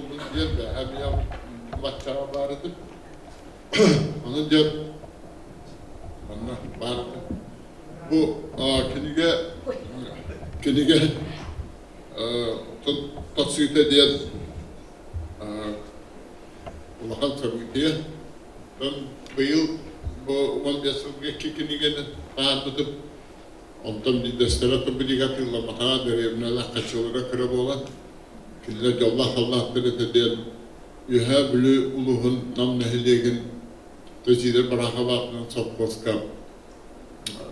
буоллун диэн бэҕэһээ бэйэм баччаҕа баар этим. Онон дьэ манна баар этим. Бу кинигэ кинигэ тахсыыта диэн улахан событие. Быйыл бу 15 сылга икки кинигэни таһаарбытым. Онтон биирдэстэрэ тубилигэ атыыламматаҕа, дэриэбинэлээх хаччылара кыра буолан, кинилэр дьоллоох халлаахтар этэ диэн Үөһээ Бүлүү улууһун Нам нэһилиэгин Төзиилэр Бараахап аатынан сопхуоска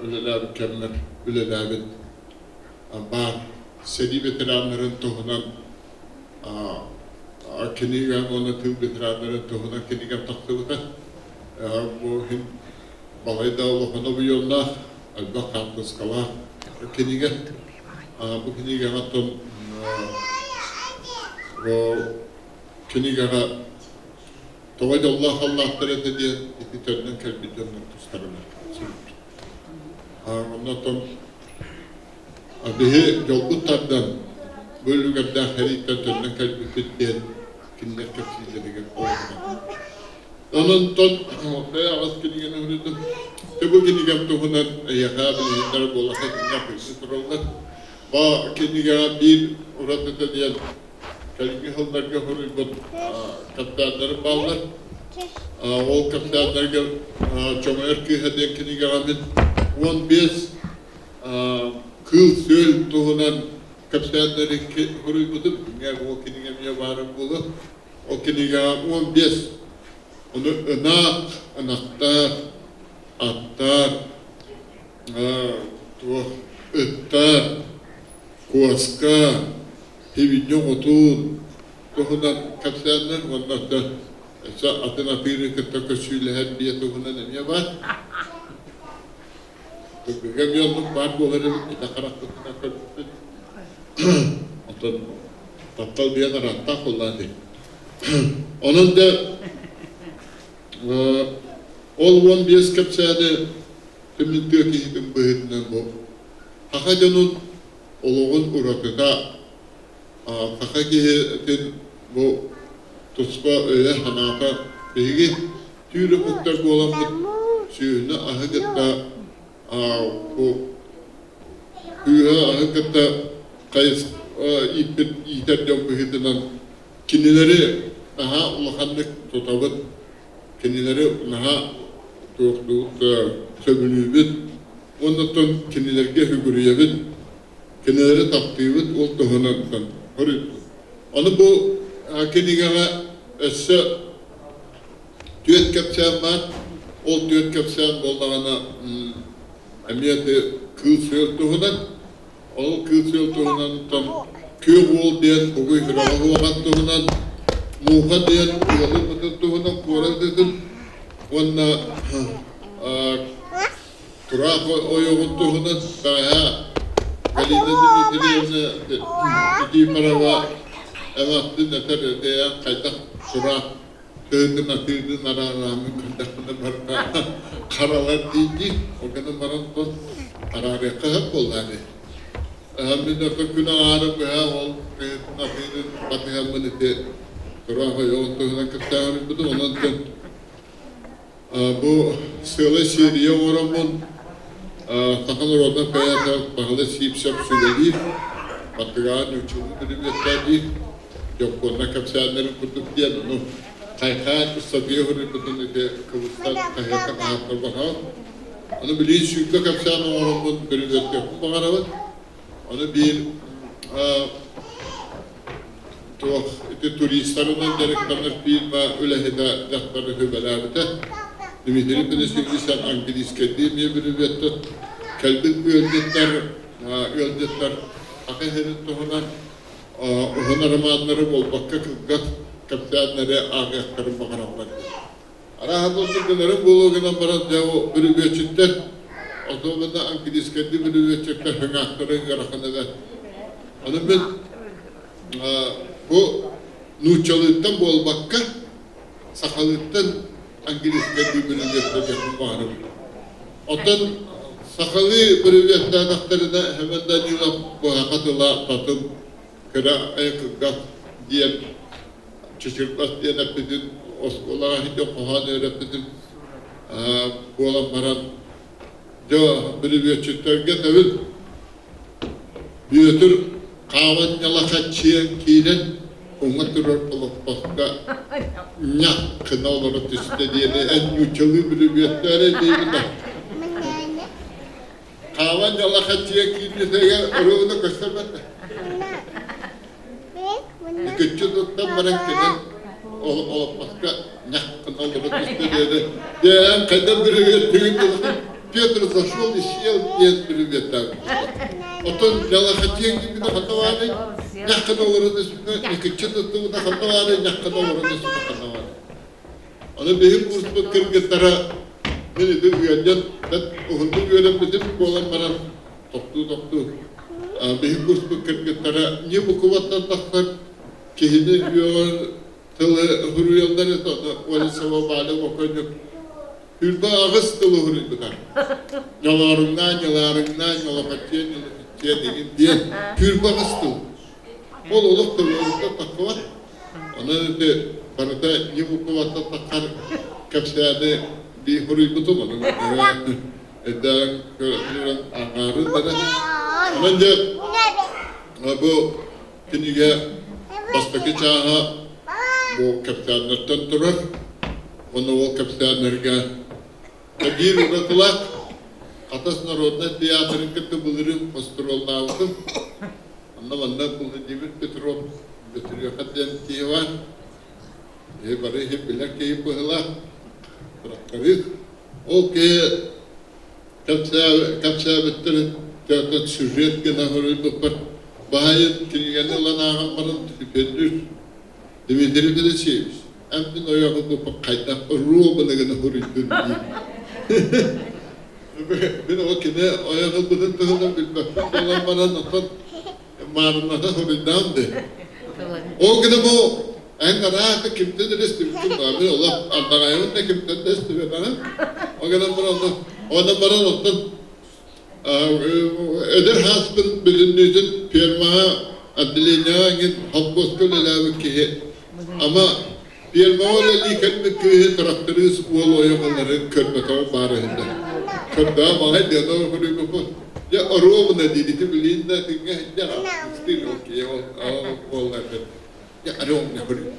үлэлээбит кэммэр үлэлээбит баар сэрии ветераннарын туһунан кинигэм уонна тыыл ветераннарын туһунан кинигэм тахсыбыта. Бу иһин балай да улахан объемнаах, элбэх хаартыскалаах кинигэ. Бу кинигэҕэ оттон кинигэҕэ тоҕо дьоллоох аллаахтар этэ диэн ити төннөн кэлбит дьоннор тустарынан суруйбут. Онно оттон биһи дьолбут тардан бу үлүгэрдээх сэрииттэн төннөн кэлбиппит диэн кинилэр кэпсииллэригэр олоҕурар. Онон аҕыс кинигэни суруйдум. Бу кинигэм туһунан эйиэхэ билиһиннэр буоллахха кинигэ кыысы тураллар. Бу кинигэҕэ биир уратыта диэн кэлиҥҥи сылларга суруйбут капитаннарым бааллар. Ол капитаннарга Чоҥойор кыыһа диэн кинигэҕэ мин 15 кыыл-сүөл туһунан кэпсээннэри суруйбутум. Дьиҥэ ол кинигэ эмиэ баара буолуо. Ол кинигэҕэ 15 ону ынах, ынахтар, аттар, туох ыттар, куоска, сибинньэ оҕотун туһунан кэпсээннэр уонна өссө атын атыыры кытта көссүүлэһэр биэ туһунан эмиэ баар. Тылгыга эмиэ оннук баар буолар эбит, ити харахпытынан көрбүппүт. Оттон таптал диэн арааттаах буоллаа дии. Онон да ол 15 кэпсээни түмүн тыа киһитин быһыытынан бу саха дьонун олоҕун уратыта саха киһитин бу туспа өйө-санаата биһиги түүр омуктар буоламмыт сүөһүнү аһы кытта бу кыыһы аһы кытта хайыс ииппит иитэр дьон быһыытынан кинилэри наһаа улаханнык тутабыт, кинилэри наһаа туохтуубут, сөбүлүүбүт уонна оттон кинилэргэ сүгүрүйэбит, кинилэри таптыыбыт, ол туһунан хоруйдуур. Ону бу кинигэҕэ өссө түөрт кэпсээн баар. Ол түөрт кэпсээн буоллаҕына эмиэ кыыл-сүөл туһунан. Ол кыыл-сүөл туһунан Күөх уол диэн бугуй сүрэҕэ уоҕан туһунан, Муха диэн ыалы мытын туһунан куорат ытын уонна Тураах ойоҕун туһунан бэҕэһээ Галина Дмитриевна Никифорова эмээхсин этэр этэйээн хайдах тураах тыытын атыытын араарааммын көрдөхпүнэ барыта харалар дии-дии ол гынан баран тон араарыахха сөп буоллаа дии. Мин ото күн аҥаара быһа ол тыытын атыытын батыһаммын ити тураах ойоҕун туһунан кэпсээн онон Бу сыалай сиэрийэ оҥороммун саха норуотун поэта Баһылай Сивцев сүбэлиир, баттыгаҕа нууччалыы предметтээх диир, дьоппуоннар кэпсээннэрин курдук диэн, ону хайхаан ыстатыйа суруйбутун ити кыбыстан хаһыакка таһааттарбатаҕым. Ону билигин 20 кэпсээн оҥороммун бүрүлүөттүөхпүн баҕарабын. Ону биир туох ити туристарынан дьарыктанар фирма үлэһитэ дьахтары сүбэлээбитэ. Дмитрий Федосеевич английскайдыы эмиэ бүрүбүөттэн кэлбит ыалдьыттар ыалдьыттар саха сирин туһунан уһун романнары буолбакка кылгас кэпсээннэри ааҕыахтарын баҕараллар диэн. Арааһа былыргыларын буолуо гынан баран дьэ ол бүрүбүөччүттэр особенно английскайдыы бүрүбүөччүттэр сыҥаахтара ыарахан эбээт. Аны мин бу нууччалыыттан буолбакка сахалыыттан английскайдыы бүрүбүөттэргэ баҕарабын. Оттон сахалыы бүрүбүөттээтэхтэринэ Семен Данилов быһаха тыла татым кыра кылгас диэн Чычырбас диэн эппитин оскуолаҕа сылдьан хоһоон үөрэппитим буолан баран дьэ бүрүбүөччүттэргэ этэбин Бүөтүр хаалан ньалахаччыйан киирэн уҥа турар олоппоско ньах гына олоро түстэ диэни эн нууччалыы бүрүбүөттээрэй диибин да хаалан ньалахаччыйан киирбитигэр оруобуна көстөрбөт Үкүччү туттан баран кэлэн олоппоско ньах гына олоро түстэ диэни дьэ эн хайдах бүрүбүөттүүгүн Петр зашел и сел диэн бүрүбүөттээбит Оттон ньалахаччыйан киирбитэ ханна баарый? Ньах гына олоро түспүтэ, ньыкыччы туттубута ханна баарый? Ньах гына олоро түспүтэ ханна баарый? Аны биһиги курспут кыргыттара мин ити үөрдэн бэрт уһуннук үөрэммитим буолан баран тохтуу-тохтуу биһиги курспут кыргыттара не букваттан тахсар киһини үөҕэр тылы суруйаллар этэ ону Олесова Валя боконньук 28 тылы суруйбута. Ньолооруҥнаа, ньылаарыҥнаа, ньолохоччуйа, ньолохоччуйа дигин диэн 28 тыл. Ол олох тылларыттан тахсыбат. Онон ити барыта не букваттан тахсар кэпсээни дии суруйбутум. Онон эрдээн көрөн аҥаарын дара. Онон дьэ бу кинигэ бастакы чааһа бу кэпсээннэртэн турар. Уонна ол кэпсээннэргэ биир уратылаах Хатас народнай театрын кытта былырыын гастроллаабытым. Онно манна Владимир Петров Бөтүрүөхэ диэн киһи баар. Киһи бары иһин билэр киһи быһыылаах. Тракторист. Ол киһи кэпсээбиттэрин театр сюжет гына суруйбуппар баайын кинигэни ылан ааҕан баран түпүөндүүр Дмитрий Федосеевич, эн мин ойоҕум хайдах ровно гына суруйдун дии. Мин ол кини ойох ылбытын туһунан билбэппин буолан баран оттон маарынната суруйдаам дии. Ол гына бу эн араата кимтэн эрэ истибиккин баа мин олох ардаҕайабын да кимтэн да истибэтэҕим. Ол гынан баран онон баран оттон эдэр хааспын билиннүүтүн фермаҕа отделениеҕа эҥин холкуоска үлэлээбит киһи ама фермаҕа үлэлии кэлбит кыыһы тракторист уол ойох ыларын көрбөтөҕүм баар иһиллэр. Көрдөҕө маҕай диэн хоруйбуппун. Дьэ оруобуна диир ити билиин да итинҥэ сылдьар стиль ол киһи ол ол дьэ оруобуна хоруйбук.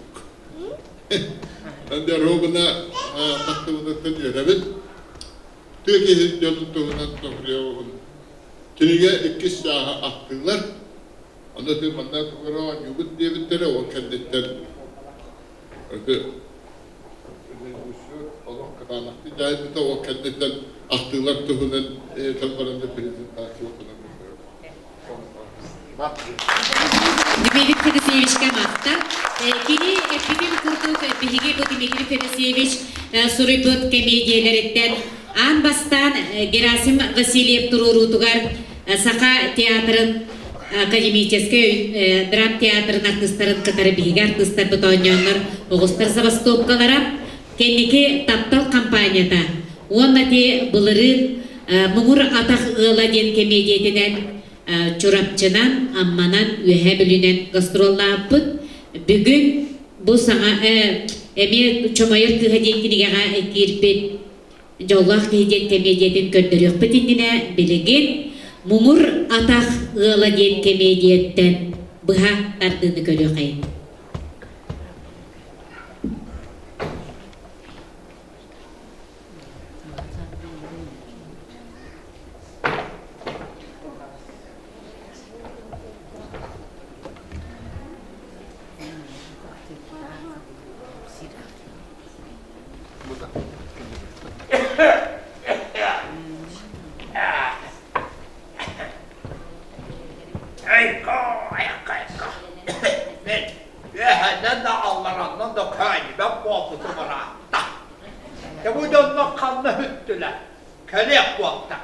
Дьэ оруобуна тахсыбытыттан үөрэбин. Тыа киһи дьонун туһунан тоһуйабын. Кинигэ иккис чааһа ахтыылар. Онно ты манна тугура оонньуубут диэбиттэрэ, ол кэнниттэн ити олох кытаанахтык дьайбыта, ол кэнниттэн ахтыылар туһунан этэн баран да презентация Дмитрий Федосеевичка махтал. Кини эппитин курдук биһиги бу Дмитрий Федосеевич суруйбут кэмиэдийэлэриттэн аан бастаан Герасим Васильев туруоруутугар Саха театрын академическай драм театрын артыыстарын кытары биһиги артыыстарбыт оонньооннор оҕустар забастовкалара кэнники таптал компанията уонна ти былырыын Муҥур атах ыала диэн кэмиэдийэтинэн Чурапчынан, Амманан, Үөһээ Бүлүүнэн гастроллаабыппыт. Бүгүн бу саҥа эмиэ Чомойор кыыһа диэн кинигэҕэ киирбит Дьоллоох киһи диэн кэмиэдийэтин көрдөрүөхпүт иннинэ билигин Муҥур атах ыала диэн кэмиэдийэттэн быһа тардыыны көрүөхэйин. Үөһэнэн да аллараннан да көөнньүбэт буолбутум ыраатта. Дьэ бу дьоннор ханна сүттүлэр? Кэлиэх буолтар.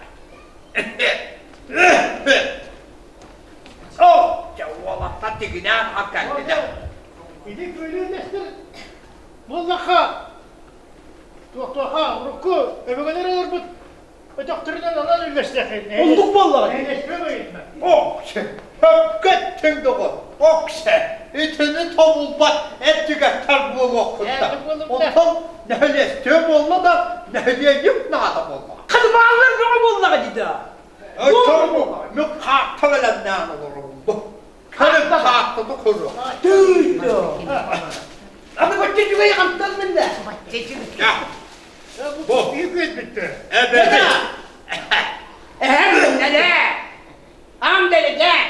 Оо, дьэ уолаттар тигинээн ахан кэллилэр. Ити көлүөнэстэр буоллахха туох-туоха урукку өбүгэлэр олорбут өтөхтөрүнэн анал үллэстэххин. Оннук буоллаҕа. Эйэспэ быйытма. Ок, сөпкө эттиҥ доҕор. Ок, итини тобулбат эттигэр. буолуоххутта. Онтон нэһилиэстиэ буолла да, нэһилиэнньик наада буолла. Хадыбааллар бөҕө буоллаҕа дии да. Мин хаатта бэлэмнээн олоробун бу. Кэлин хааттаны көрүөх. Тыый Аны бачча үчүгэй хантан миннэ. Бу. Эбэбит. Эһэм ыннэлээ. Аам дэлэдээ.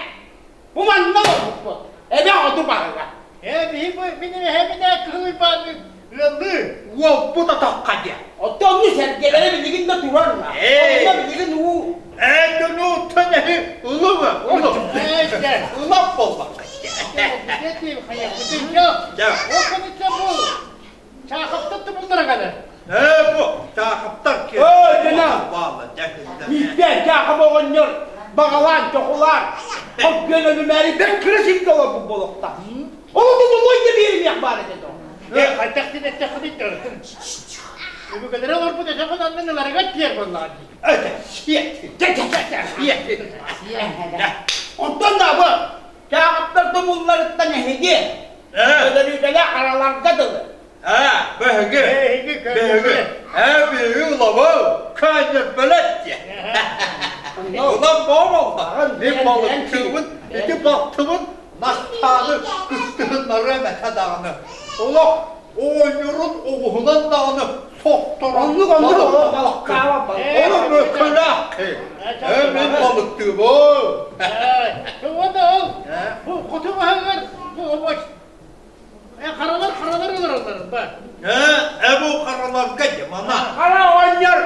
Бу манна олорбуппут. Эбэ оту барыга. Ээ, биһи бу мин эһэбинэ кыһыл Уйбааны ыаллыы. Уолбут атахха диэн. Оттон онну сэргэлэрэ билигин да турар ма. Ээ. Онно билигин уу. Ээ, дьону эһи ылыма, ылы. Ээ, Ылап буолбакка. Дьэ, ол кэнниттэн бу Чаахаптар тумуллара кэлэр. Ээ, бу Чаахаптар Өө, дьоно. баалла дьэ. Мииппээн Чаахап оҕонньор баҕалаан, чохулаан, хоппуон өлүмээри бэрт кыра сиргэ олорбут буолуохтаах. Ол тумулуой да биэримиэх баар этэ доо. Ээ, хайдах дин эттэххиний дөрүтүн. Өбүгэлэрэ олорбут өтөҕүн аннын ыларыгар тиэр буоллаҕа дии. Өтө, сиэт. Сиэт. Онтон да бу Чаахаптар тумулларыттан эһиги өлөрүүтэлэ араларга дылы. Ээ, бөһүгү. Бөһүгү. Ээ, биһиги улабыл. Көннөрбөлөт диэ. Улам бооролла. Мин балыктыыбын, ити балтыбын настааны кыстыһыннары эмэтэ даҕаны. Олох оонньуурун оҕуһунан даҕаны сохторон Оннук оннук олох балыктаабат балык. Ону мөкөлөөх Ээ, мин балыктыыбын. Ээ, уонна ол бу хоту баһыгар бу харалар харалар олороллор ба. Ээ, бу хараларга дьамана. Хара оҕонньор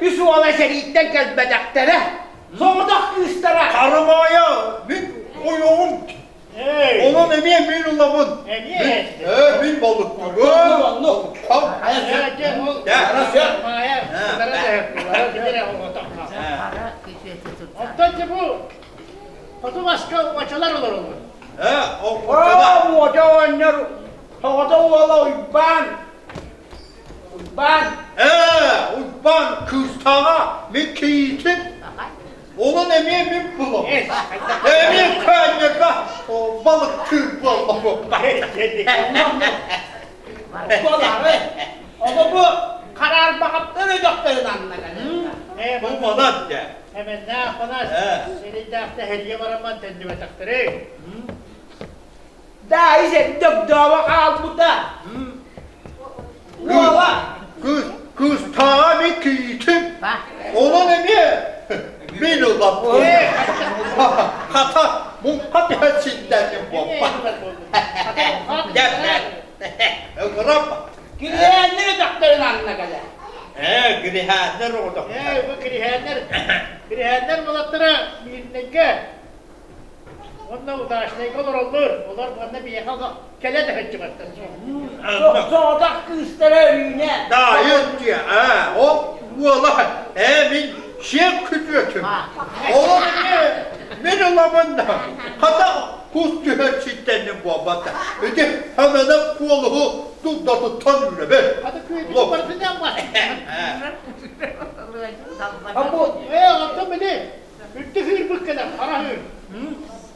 үс уола сэрииттэн кэлбэтэхтэрэ. Соҕотох кыыстара. Харымаайа, мин ойоҕум Онон эмиэ мин ылабын. Эмиэ. Ээ, мин балыктыыбын. Оннук. Оттон бу хоту баска уочалар олороллор. Ээ, Оо, уоча оҕонньор соҕотох уола Уйбаан. Уйбаан. Ээ, Уйбаан кыыстааҕа мин кийиитим. Онон эмиэ мин булам. Эмиэ көөнньөрбө балыктыыр буолла Буолары. Ону бу хараарбаҕаптар өтөхтөрүн анна кэлэр. Бу манан дэ. Эмэннээх манас сирийдээх тэһэргэ барамман төннүбэтэхтэри. Да, ис эрдэ огдообо хаалбыта. Уола. Кыыс, кыыстааҕа мин кийиитим. Онон эмиэ мин ыллаппын. Хата, муҥха түһэн ситтэрим буолбат. Дьэ, ыҥырап. Кириһээннэр өтөхтөрүн анна кэлэр. Ээ, кириһээннэр оҕотох. Ээ, бу кириһээннэр, кириһээннэр уолаттара Миирнэйгэ Уонна удачнайга олороллор. Олор манна биһиэхэ олох кэлэ да сылдьыбаттар. Соҕотох кыыстара Өрүүнэ. Даайын диэ, ээ, ол уола, ээ, мин сиэн күтүөтүм. Олор эмиэ мин ыламын да, хата кус түһэр ситтэнним буолбата. Ити ханана куолуһу дурдатыттан үүрэбин. Хата күөтүм барытынан бар. Ээ, онтон били Үрдүк ыырбыт кэлэр, хара ыыр.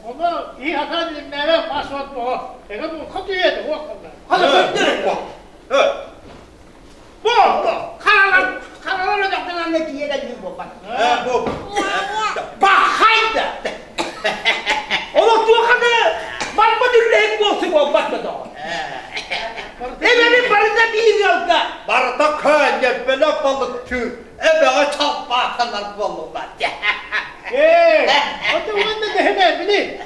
Ону киһи сатаан илимнээбэт мас от боҕо. Эгэ муҥха түһүө уох кыллар. Хана көрдөр. Бу харалар харалар өтөхтөн анна тиийэ кэлбит буолбат. Бу. Бахайда. Олох туоханы барбат үллэһик буолсу буолбат да доҕор. Эбэбин барыта биир ыалга. Барыта көөнньөрбөлө балыктыы. Эбэҕэ чалбаатанар буоллулар. Ээ, ото уонна дэһэнэ били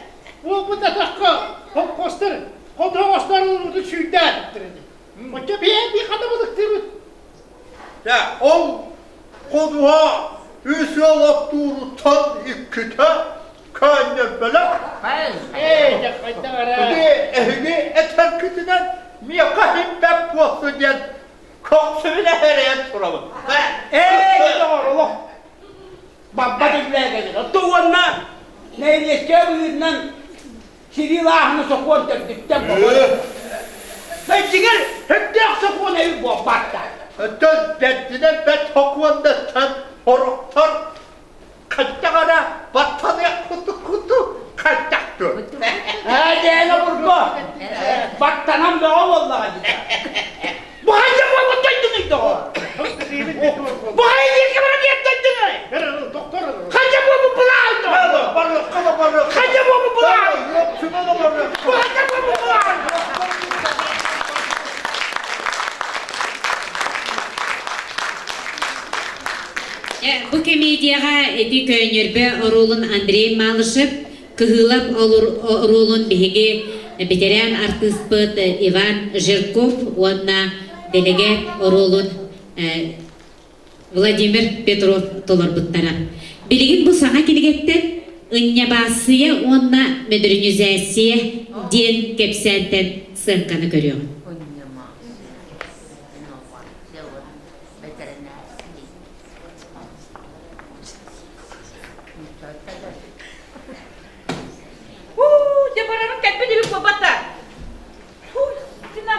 уолбут атахха холкуостар хотоҕостор ылбытын сүүрдээтиттэр ини. Оччо биһиэн би хата балыктыыбыт. Дьэ, ол ходуһа үс ыал оттууруттан иккитэ көөнньөрбөлөх. Ээ, дьэ хайдах эрэ. Ити эһиги этэргитинэн миэхэ иһиммэт буолсу диэн Көхсүбүнэ эрэйэн турабын. Ээ, доҕор, олох барбат үллээгэбин. Отто уонна нэһилиэккэ быһыытынан сирии лааһыны сокуон төрдүттэн бобор. Дьиҥэр, өттөөх сокуон эбит буолбат да. Өттөн бэрдинэн бэрт сокуоннартан сорохтор хайдах эрэ баттаныах курдук курдук хайдах дуо? Ээ, дээнэ бурго. Баттанан бөҕө буоллаҕа дии. Бу хайдах буолбут дойдунуй доҕор? Бу хайа диэки баран иһэр дойдунуй? Хайдах буолбут былаай доҕор? Хайдах буолбут былаай? Бу хайдах буолбут былаай? Бу комедияҕа ити көөнньөрбө оруолун Андрей Малышев, Кыһыылап оруолун биһиги бэтэрээн артыыспыт Иван Жирков уонна дэлэгэ оруолун Владимир Петров толорбуттара. Билигин бу саҥа кинигэттэн Ынньабаассыйа уонна мөдөрүнүзээссийэ диэн кэпсээнтэн сыаҥканы көрүөҕүҥ. Уу, дьэ барарым кэлбит үһү буолбата. Фу, сына.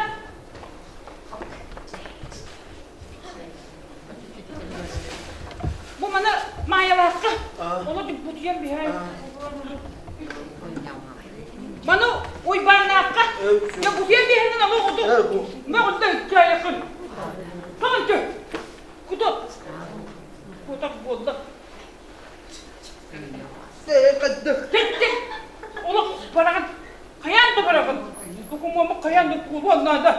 Бу маны Маайалаахха. Ону бутуйан биһэн. Маны Уйбааннаахха. Дьэ бутуйан биһэнин ону оту. Мөҕүллэ үккээйэххин. Тоҕончу. Куту. Кутах буолла. Тик-тик! Олох бараҕын. Хайаан да бараҕын. Докумуоммут хайаан да буолуон наада.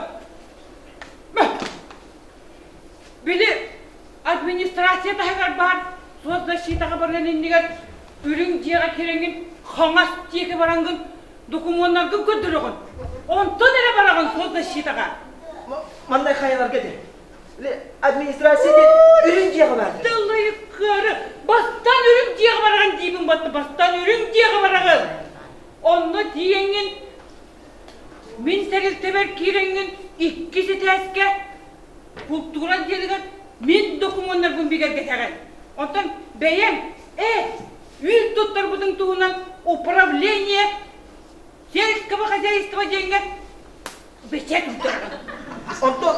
Били администрация таһыгар баар соцзащитаҕа барыан иннигэр үрүҥ дьиэҕэ киирэҥҥин хаҥас диэки бараҥҥын докумуоннаргын көрдөрөҕүн. Онтон эрэ бараҕын соцзащитаҕа. Маннай хайаларга де. Администрация диэн үрүҥ дьиэҕэ баар. Тыллайыккары бастаан үрүҥ дьиэҕэ бараҕын диибин батта бастаан үрүҥ дьиэҕэ бараҕын. Онно тиийэҥҥин мин тэрилтэбэр киирэҥҥин иккис этээскэ култуура отделыгар мин докумуоннарбын бигэргэтэҕин. Онтон бэйэҥ э үл туттарбытыҥ туһунан управление сельского хозяйства диэҥҥэ бэчээт уктарҕын. Онтон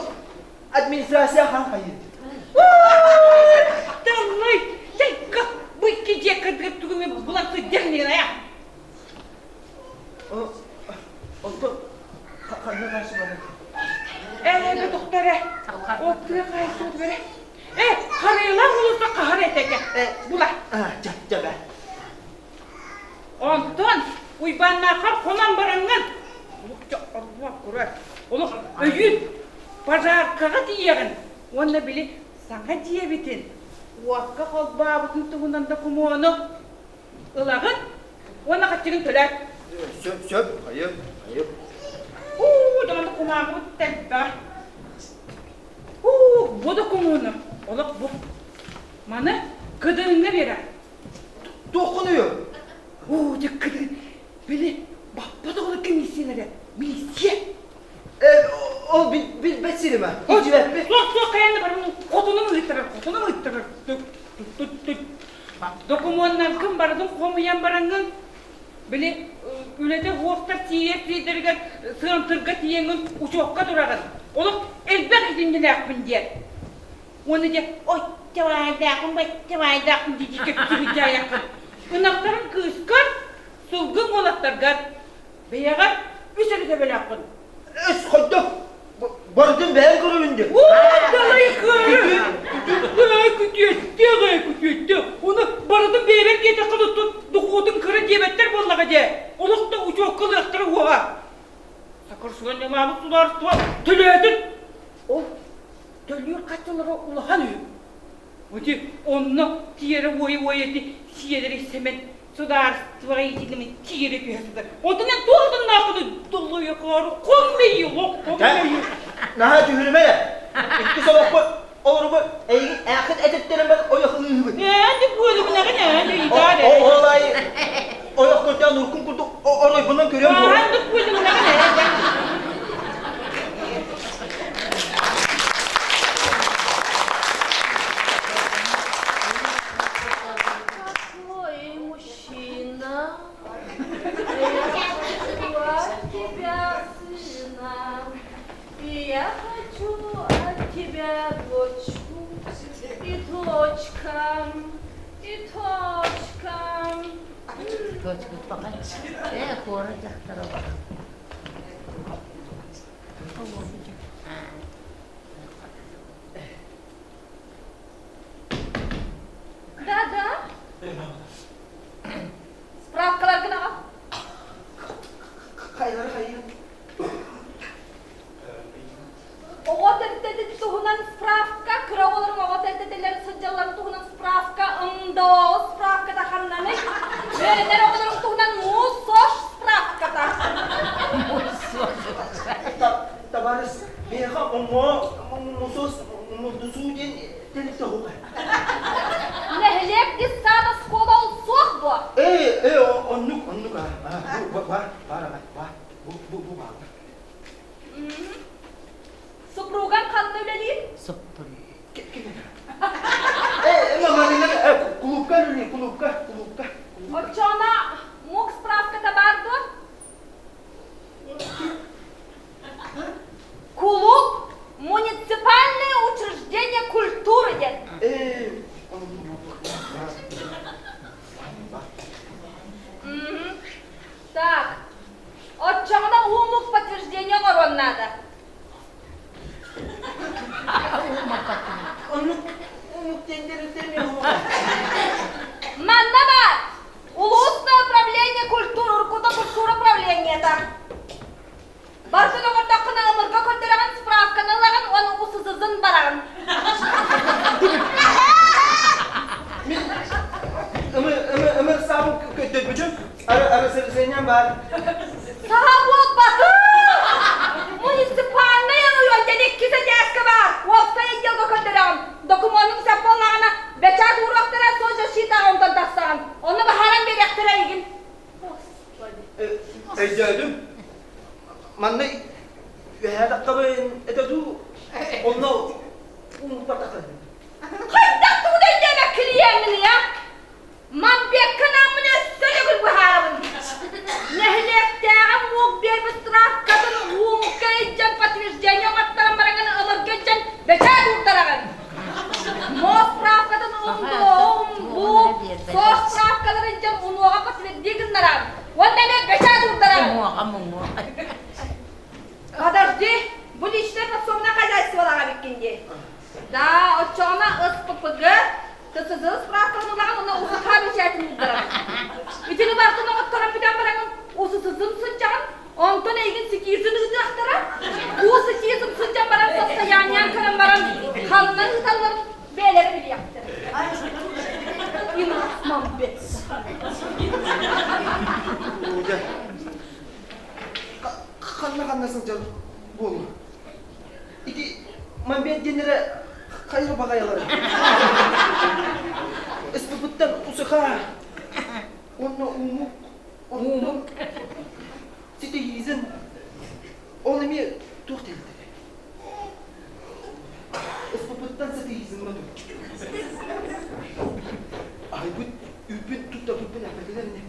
администрация хаан хайыыр? Таллай, тайка, бу икки дьиэ кырдыгар тугу булан сылдьар нина Онтон ханна хаасы барар? Ээ, доктор, ол тыа хаайсыбыт бэрэ. Э, харыйалаах улууса хаһар этэ була. Ча, ча, бэ. Онтон Уйбааннааххар хонон бараҥҥын, олох өйүүн пожаркаҕа тиийэҕин уонна били саҥа дьиэбитин уокка холбообутун туһунан докумуону ылаҕын уонна хаччыгын төлөө. Сөп, сөп, хайы, хайы. Уу, дьону кумааҕыбыт элбэх. Уу, бу докумуону олох бу. Маны кыдыҥҥа биэрэ. Туоххунуй? Оо, дьэ кыдыы, били баппат оҕолор комиссиялара, милиция. Э, ол билбэт сирим а? Илдьибэппит. Суох, суох, хайаан да баран хотунум ыыттарар, хотунум ыыттарар. Докумуоннаргын барытын хомуйан бараҥҥын, били үлэтэ суохтар тиийэр сирдэригэр сыантырга тиийэҥҥин учуокка тураҕын. Олох элбэх итиннилээхпин диэн. Уонна дьэ оччобайдаахпын баччабайдаахпын дии кэпсии Ынахтарын кыыскар, сылгыҥ уолаттаргар бэйэҕэр үс эрэ төбөлөөххүн. Өс хойдох барытын бэйэҥ көрөбүн дии. Далай кыайы! Күтүөттэх, күтүөттэх. Ону барытын бэйэбэр диэтэххэ туттун духуотун кыра диэбэттэр буоллаҕа дьэ. Олох да учуокка ылыахтара уоҕа. Сакырсыган ньамаабыт судаарыстыба төлөөтүн. Ол төлүүр хаччылара улахан үһү. Ити онно тиэрэ уойа-уойа ити сиэлэри сэмэн судаарыстыбаҕа иитиллимин тиэрэ түһэ сытар. Онтон эн туох атыннааххыный доллуйа-хоору хоммейи хоммейи. Наһаа түһүрүмэ эрэ. Иккис олохпут олоругу эйигин ээххин этиттэрин бар ойохлыыһыбыт. Ээ, ди буолубунагын ээ, ыйытаар ээ. Ол аайы ойох көрдөөн уруккун курдук оройбунан көрүөм буолар. Аан ды буолубунагын ээ. Какой мужчина, я хочу от тебя сына, и я хочу от тебя дочку, и точка, и точка. Точка, пока. Э, куора дьахтара. МДО справката ханнаный? Үөрэнэр оҕолорун туһунан муус-сош справката. Табаарыс, миэхэ омуо мусус мудусуу диэн тэрилтэ оһуга. Нэһилиэк детсад оскуола ол суох буо. Ээ, ээ, оннук, оннук аа, бу баар, баар аҕай, баар, бу бу бу баар. Супруган ханна үлэлиир? Ээ, Марина, кулуупка үлэлиир, кулуупка, кулуупка. Оччоҕуна мук справката баар дуо? Кулууп муниципальное учреждение культуры диэн. Ээ, Так, оччоҕуна уумук подтверждение оҥоруон наада. Оннук умук диэн Манна баар Улуусное управление культуры, Уркута культура управлениета. Барытын оҥордоххуна ымырга көрдөрөҕүн, справканы ылаҕын уонна усусузун бараҕын. Мин ымы ымы ымы саабын көттөрбүтүм. Ары ары сырысыанньам баар. Саха буолбатын! Муниципальнай оройуон диэн иккис этээскэ баар. Уопсай отделга көрдөрөҕүн. Докумуонуҥ сөп буоллаҕына, бэчээт ууруохтара, соцзащитаҕа онтон тахсаҕын. Онно баһааран биэриэхтэрэ эйигин. Господи. Өйдөөдүм. Манна үөһээ таххабын этэ дуу, онно уҥпатахын. Хайдах тугу да өйдөөбөт клиемминий, а? Мамбекка наммын өссө төгүл быһаарабын. Нэһилиэктээҕи муок биэрбит справкатын уумукка илдьэн подтверждение оҥоттаран бараҥын ыларга илдьэн бэчээт уурдараҕын. Муос справкатын умдуо, суос справкаларын илдьэн унуоҕа подтверди гыннараҕын. Уонна эмиэ бэчээт уурдараҕын. Подожди, бу личное подсобное хозяйстволаах эбиккин дии. Да, оччоҕуна СППГ ТСЗ справкаларын ылаҕын уонна УСХ бэчээтин уурдараҕын. Итини барытын оҥотторон бүтэн бараҥын УСС-ын сылдьаҕын, онтон эйигин ситиитин ыытыахтара. Уу ситиитин сылдьан баран состояниеҥ көрөн баран ханна ыыталларын бэйэлэрэ билиэхтэрэ. Инасмамбет. Ханна-ханна сылдьар буолуо? Ити мамбет диэннэрэ хайа баҕайылара. СПП-ттан усыха уонна уумук уумук ситиһиизин ол эмиэ туох диэбиттэрэ СПП-ттан ситиһиизин ма Айбыт үүппүн туттарбыппын эппэтилэр ини.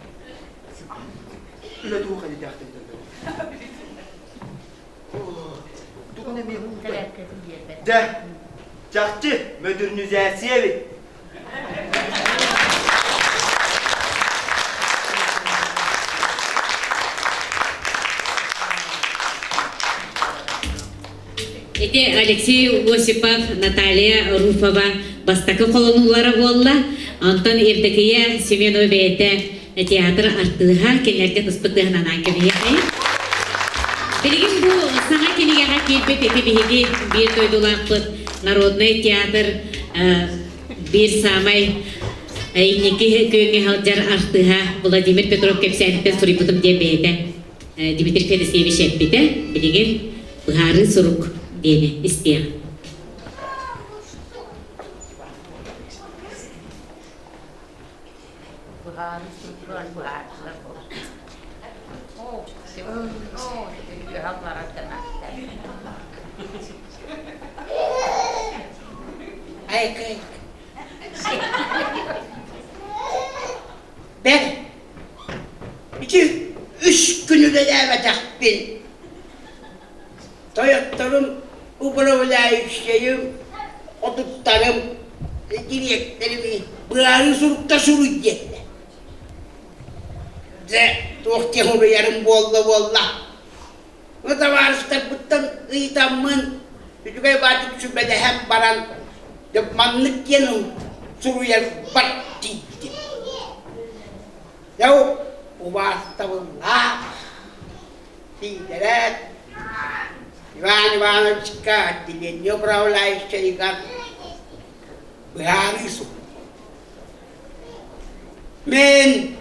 Үлэ туох элитээхтэн Тугун эмиэ Дьэ, чахчы мөдүрнүзээссийэ эбит. Ити Алексей Осипов, Наталья Руфова бастакы холонуулара буолла. Онтон Евдокия Семенова бэйэтэ театр артыыһа кинилэргэ туспут тыаһынан кэбиһиэхэй. Билигин бу саҥа кинигэҕэ киирбит ити биһиги биир дойдулаахпыт народнай театр биир саамай инники күөҥҥэ сылдьар артыыһа Владимир Петров кэпсээниттэн суруйбутум диэн бэйэтэ Дмитрий Федосеевич эппитэ. Билигин быһаарыы сурук диэни истиэҕим. Быһаарыы сурук быһаарсылар Айкай. Бэр, ити үс күн үлэлээбэтэхпин. Тойотторум, управляющайым, хотуттарым, дириэктэрим быһаарыы сурукта суруй диэтилэр. Дьэ, туох диэн суруйарым буолла буолла. Ну, табаарыстарбыттан ыйытаммын, үчүгэй баатык сүбэлэһэн баран, дьэ, маннык диэн суруйарбар тиийдим. Дьэ, убаастабыллаах Сиидэрээт Иван Ивановичка отделение управляющайыгар быһаарыы суруйбут. Мин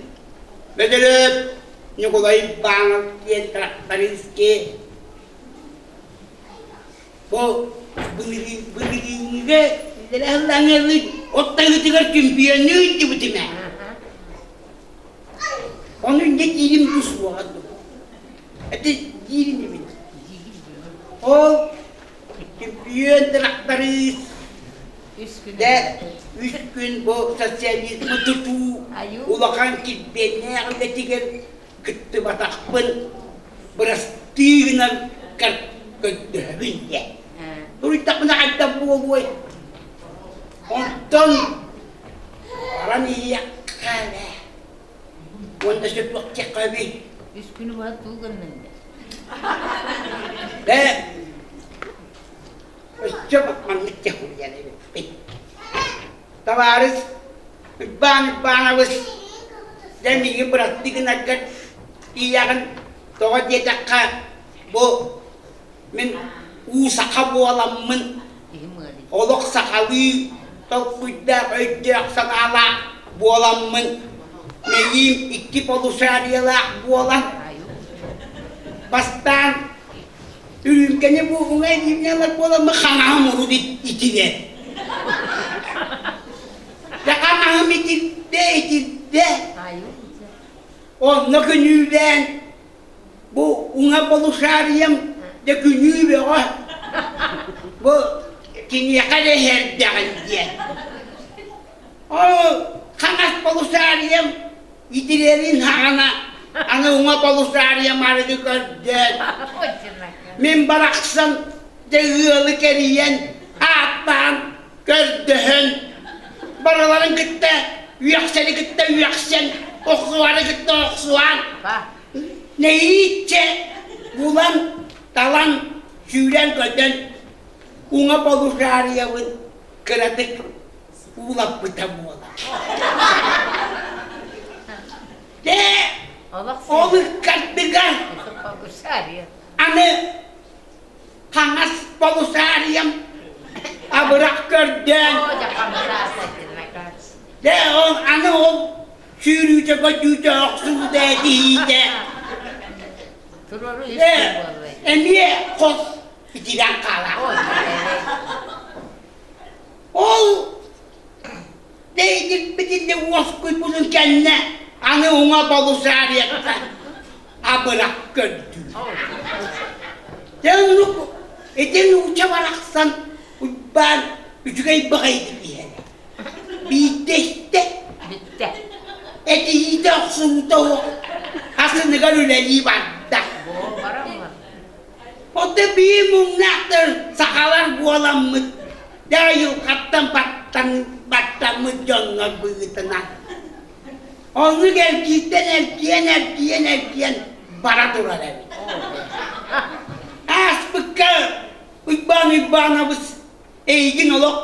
Бөдөрөөп Ньукулай Иванов диэн трактористки бу былырыыҥҥыга иллэрэ от таһыытыгар чемпионнуу ыйдыбытым ээ. Ону инньэ диирим дуу суоҕа дуу. Это диирим эбит. Ол чемпион тракторист Дэ үс күн бу социализмы тутуу улахан килбиэннээх үлэтигэр кыттыбатахпын бырастыы гынан көрдөһөбүн диэн. Суруйдахпына хайдах буолуой? Онтон баран иһиэххэ ээ. Уонна сөпүөхтиэххэ Үс күнү быһа туу гынныҥ да. Дэ Өссө маннык дьаһуйар эбиппит. Табаарыс Уйбаан Уйбаанабыс, дьэ миигин бырастыы гынаргар тиийэҕин, тоҕо диэтэххэ, бу мин уу саха буоламмын, олох сахалыы толкуйдаах, өйдөөх-санаалаах буоламмын, мэйиим икки полушариялаах буолан, бастаан Үрүүмкэни бу уҥа илиимнэ ылар буоламмын хаҥаһым урут итирэр. Дьэ хаҥаһым итирдэ, итирдэ. Онно күнүүлээн бу уҥа полушарием дьэ күнүү бөҕө. Бу киниэхэ эрэ иһэрдэҕин диэн. Ол хаҥас полушарием Итирэрин хаҕана аны уҥа полушарием арыгы көрдөөн, мин барахсан дьэ ыалы кэрийэн, ааттаан, көрдөһөн, барыларын кытта үөхсэри кытта үөхсэн, охсуһары кытта охсуһан, нэһииччэ булан, талан, сүүрэн-көтөн уҥа полушариябын кыратык уулаппыта буолар. Дьэ, ол ыккардыгар аны хаҥас полушарием абырах көрдөөн дьэ ол аны ол сүүрүүтэ көтүүтэ охсуута этиһиитэ дьэ эмиэ хос итирэн хаалар Ол дэйдирбитиннэ уоскуйбутун кэннэ аны уҥа полушариеттан абырах көрдүүр. Дьэ оннук ити нуучча барахсан Уйбаан үчүгэй баҕайытык иһэрэ. Биирдэ истэ. Бүттэ. Этиһиитэ охсуһуута асыныгар үлэлии барда. Оттон биир муҥнаахтар сахалар буоламмыт, дьэ айылҕаттан баттаммыт дьоннор быһыытынан. Оннук эргииртэн эргийэн, эргийэн, эргийэн бара турар эбит. Ааспыкка Уйбаан Уйбаанабыс эйигин олох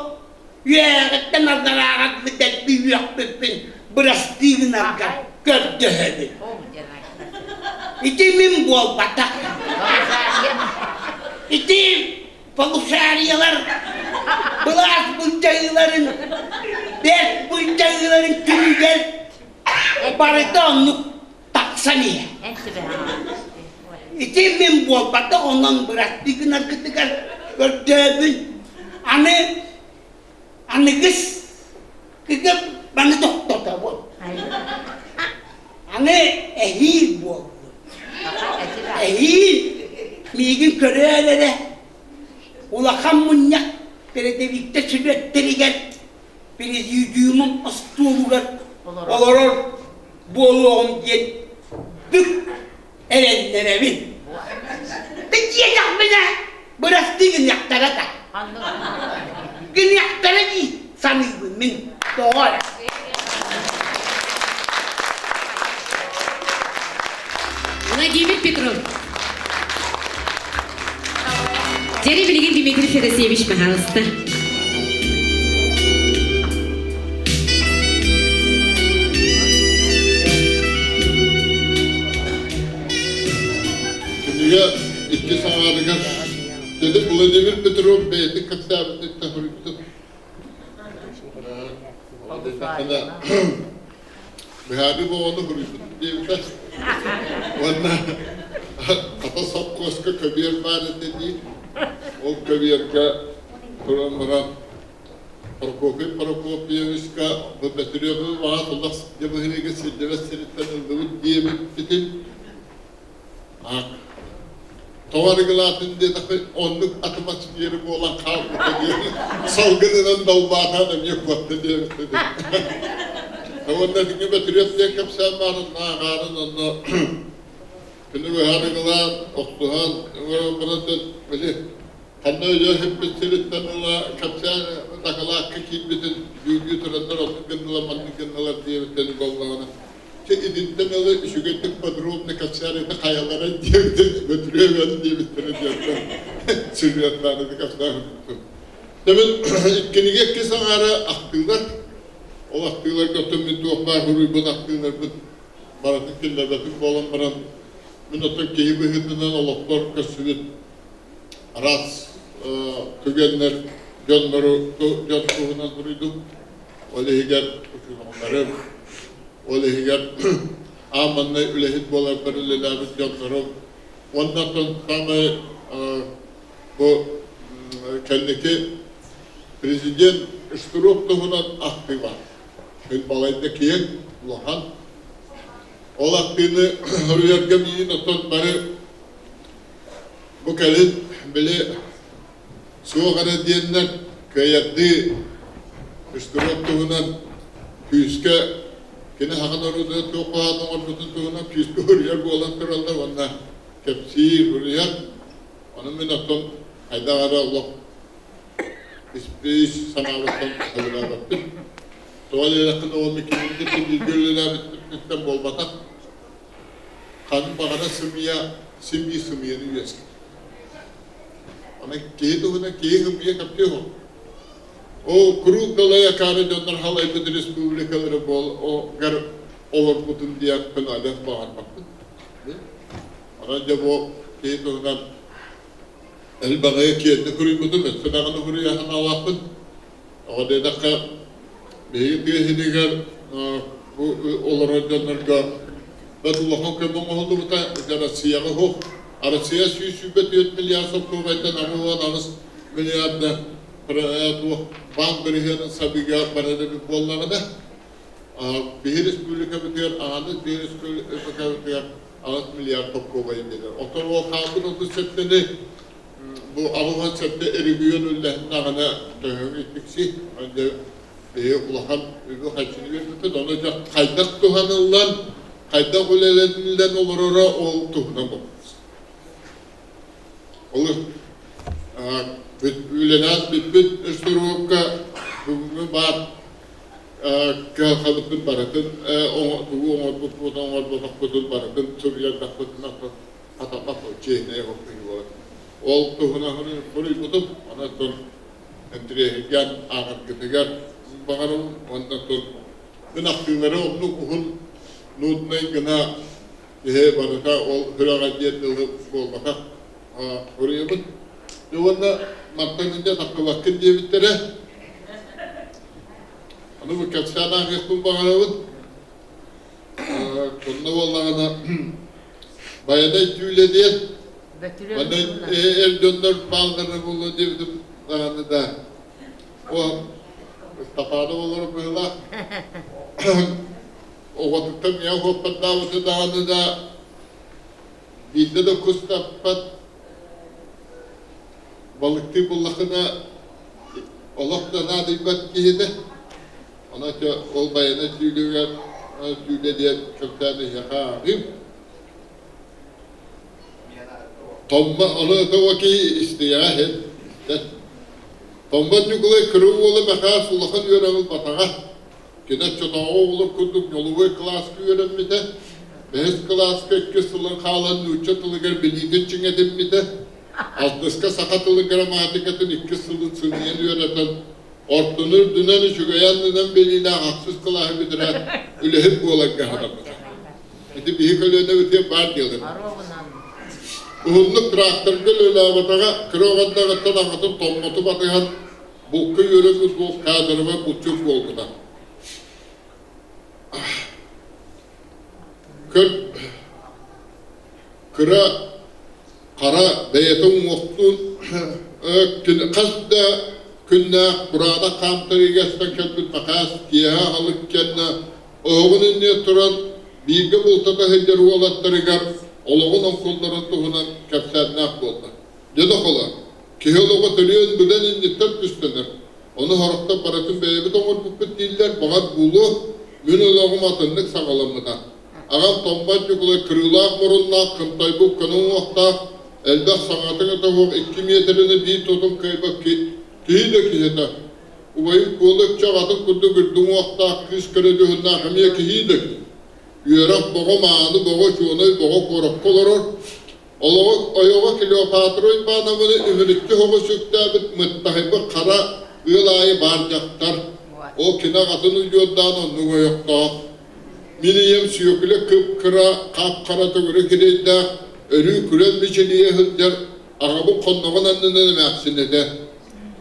үөрэҕиттэн алларааҕа дэлби үөхпүппүн бырастыы гынаргар көрдөһөбүн. Ити мин буолбатах. Ити полушариялар былаас былдьаһыыларын, бэрт былдьаһыыларын түмүгэр барыта оннук тахсан иһэр. Ити мин буолбатах, онон бырастыы гынаргытыгар көрдөөбүн. Аны аныгыс кыгып маны тохтотобун. Аны эһиил буоллун. Эһиил миигин көрөөр эрэ улахан мунньах передовиктар сүлүөттэригэр президиумум остуолугар олорор буолуоҕум диэн бүк эрэннэрэбин. Диэтэхпинэ бырастыы гыныахтара да. Гыныахтара дии саныыбын мин тоҕо эрэ. Владимир Петров. Дьэри билигин Дмитрий Федосеевич пожалуйста. Кинигэ икки саҥарыгар Деді Владимир Петров бэйэтин кэпсээбититтэн суруйбутум. Быһаарыы оҕону суруйбутум диэбитэ. Уонна хата сопхуоска көбүөр баар этэ дии. Ол көбүөргэ туран баран Прокопий Прокопьевичка бу Бөтүрүөбү баҕас олох дьэ быһыыга сирдэбэт сириттэн ыллыбыт диэбиппитин Тоҕо арыгылаатын диэтэххэ, оннук атмосфера буолан хаалбыта диэн салгынынан далбаатаан эмиэ куотта диэбиттэр. Уонна итингэ Бөтүрүөп диэн кэпсээн баарын ааҕаарын онно күнү быһа арыгылаан, охсуһан, баран били ханна өйөө сиппит сириттэн ыла кэпсээн дакылаакка киирбитин дьүүллүү тураннар оннук гыннылар, маннык гыннылар диэбиттэрин буоллаҕына Чэ итинтэн ыла үчүгэйдик подробно кэпсээн этэ хайалара диэбитин Бөтүрүөбүөн диэбиттэрэ диэттэн сюжеттаан ити кэпсээн Тэбин иккинигэ икки саҥара ахтыылар ол ахтыыларга оттон мин туох баар суруйбут ахтыыларбыт барытын киллэрбэтим буолан баран мин оттон киһи быһыытынан олохпор көрсүбүт араас түгэннэр дьоннору дьон туһунан суруйдум ол иһигэр учууталларым Ол иһигэр аан маҥнай үлэһит буоларбар үлэлээбит дьоннорум уонна оттон саамай бу кэнники президент Штыров туһунан ахтыы баар. Мин балайда киэҥ, улахан. Ол ахтыыны суруйарга миигин оттон бары бу кэлин били Суох эрэ диэннэр кыайардыы Штыров туһунан күүскэ кини хаҕын орудуна туох хоһоон оҥорбутун туһунан күүскэ суруйар буолан тураллар уонна кэпсиир, суруйар. Ону мин оттон хайдах эрэ олох ис санаабыттан сөбүлээбэппин. Тоҕо диэтэххинэ уонна кинини кытта бииргэ үлэлээбиппиттэн буолбатах. Ханнык баҕарар сымыйа син биир сымыйаны үөскэтэр. Аны киһи туһунан киһи ымыйа кэпсиэ суох. Ол куруук далай акаары дьоннор халайбыт республикалары буол олорбутун диэхпин адьас баҕарбаппын. Онон дьэ бу киһи туһунан элбэҕи киэнник суруйбутум, өссө даҕаны суруйа санаалаахпын. Тоҕо диэтэххэ, биһиги тыа сиригэр бу олорор дьоннорго бэрт улахан көмө оҥоһуллубута. Ити Россияҕа суох. Россия 124 миллиард солкуобайтан 68 миллиарда туох баан бырыһыанын сабыыга барар эбит буоллаҕына, биһи республикабытыгар аҕаны биһи республикабытыгар 8 миллиард солкуобайы биэрэр. Оттон ол хаалбыт 37-ни Бу 87 эрэгийиэн үллэһиннэҕинэ төһөҥ иккикси биһи улахан үбү-харчыны биэрбиппит, ону дьэ хайдах туһаныллан, хайдах үлэлэниллэн олороро ол туһунан боппуруос. Ол үлэлээн бүппүт суруукка бүгүҥҥү баар кыһалҕабытын барытын тугу оҥорбуппутун оҥорботохпутун барытын суруйардахпытына хатаммат чиэһинэй оһох Ол туһунан суруйбутум, онон интириэһиргээн ааҕаргытыгар баҕарабын уонна мин ахтыылары оннук уһун нуднай гына киһи барыта ол сүрэҕэ диэн тылы буолбатах суруйабын. Уонна мантан инде таххыбаккын диэбиттэрэ. Аны бу кэпсээн ааҕыахпын баҕарабын. Онно буоллаҕына Байанай түүлэ диэн манна эр дьоннор бааллара буолуо диэбитим даҕаны да о Ыстапаанов олорор быһыылаах оҕотуттан миэхэ хуоппардаабыта даҕаны да биирдэ да кус таппат балыктыы буллахына олох да наадыйбат киһитэ Онон ол байанай түүлүгэр түүлэ диэн кэпсээн эһиэхэ ааҕыым. Томма ону это киһи истиэҕэ иһин истэр. Томмот Ньукулай кыра уола Мэхээс улахан үөрэҕи ылбатаҕа. Кини оччотооҕу оҕолор курдук ньолубуой кылааска үөрэммитэ. Бэһис кылааска иккис сылын хаалан нуучча тылыгар билиитин чиҥэтиммитэ. Алтыска саха тылын грамматикатын иккис сылын сыныйан үөрэтэн Ортону үрдүнэн үчүгэй аннынан билиилээх ахсыс кылааһы бүтэрээт үлэһит буоларга санаммыта. Ити биһи көлүөнэбитигэр баар дьыала. Уһуннук тракторга үлэлээбэтэҕэ, кыра оҕонньоруттан аҕатын томмоту батыһан булка үөрэммит буол каадырыбай булчут буолбута. Көр кыра хара бэйэтэ уҥуохтуун хас да күннээх кураанах хаамтарыыга кэлбит Макаас киэһэ аһылык кэннэ оһоҕун иннигэр туран бииргэ бултата сылдьар уолаттарыгар олоҕун оҥкулларын туһунан кэпсээннээх буолла. Дьэ дохоло, киһи олоҕо төрүөн быдан инниттэн түстэнэр. Ону сорохтор барытын бэйэбит оҥорбуппут дииллэр, баҕар буолуо, мин олоҕум атыннык саҕаламмыта. Аҕам Томпот Ньукулай кырыылаах муруннаах, кынтайбыт көнө уҥуохтаах, элбэх саҥата-иҥэтэ суох икки миэтэрэни биир тутум кыайбат киһи да киһитэ. Убайым Куола Өкчө аҕатын курдук үрдүк уҥуохтаах кыыс кэрэ дьоһуннаах эмиэ киһи да киһи. Үөрэх боҕо, мааны боҕо, учуонай боҕо куоракка олорор. Олоҕо ойоҕо Клеопатра Уйбаанабаны үмүрүччү соҕус үктээбит мыттаһыйбыт хара ыал аайы баар дьахтар. Ол кини аҕатын удьуордаан оннук ойохтоох. Мин ийэм Сүөкүлэ кып-кыра, хап-хара төгүрүк сирэйдээх, өрүү күлэн мичилийэ сылдьар аҕабыт хонноҕун аннынан эмээхсин этэ.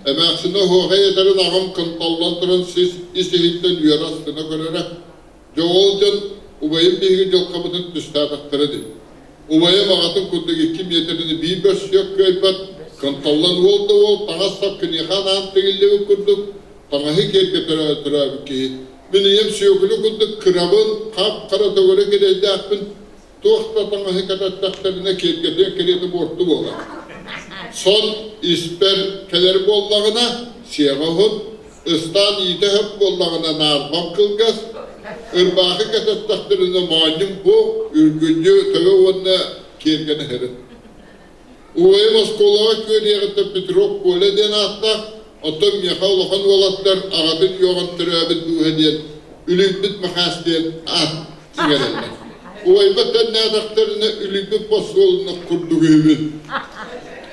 Эмээхсинэ оһуохай этэрин аҕам кынталлан туран сис ис-иһиттэн үөрэ астына көрөрө. Дьэ ол дьон убайым биһиги дьылҕабытын түстээтэхтэрэ дии. Убайым аҕатын курдук икки миэтэрэни биир бөрсүөк кыайбат, кынталлан уол да уол таҥас-сап киниэхэ анаан тигиллибит курдук таҥаһы киэргэтэрэ төрөөбүт киһи. Мин ийэм Сүөкүлэ курдук кырабын, хап-хара төгүрүк эрэйдээхпин, туох да таҥаһы кэтэттэхтэринэ киэргэтиэн кэриэтэ буорту буолар. Сон испэр кэлэр буоллаҕына, сиэҕэ уһун, ыстаан иитэ өһөп буоллаҕына наарбам кылгас, ырбаахы кэтэттэхтэринэ моонньум буох, үргүлдьү төбө уонна киэргэнэ иһэрин. Убайым оскуолаҕа күөрүйэҕиттэн Петров Коля диэн ааттаах, оттон миэхэ улахан уолаттар аҕатын үөҕэн төрөөбүт дууһа диэн Үлүйбүт Махаас диэн аат иҥэрэллэр. Убайбар тэннээтэхтэринэ Үлүйбүт босуолунах курдук үһүбүн.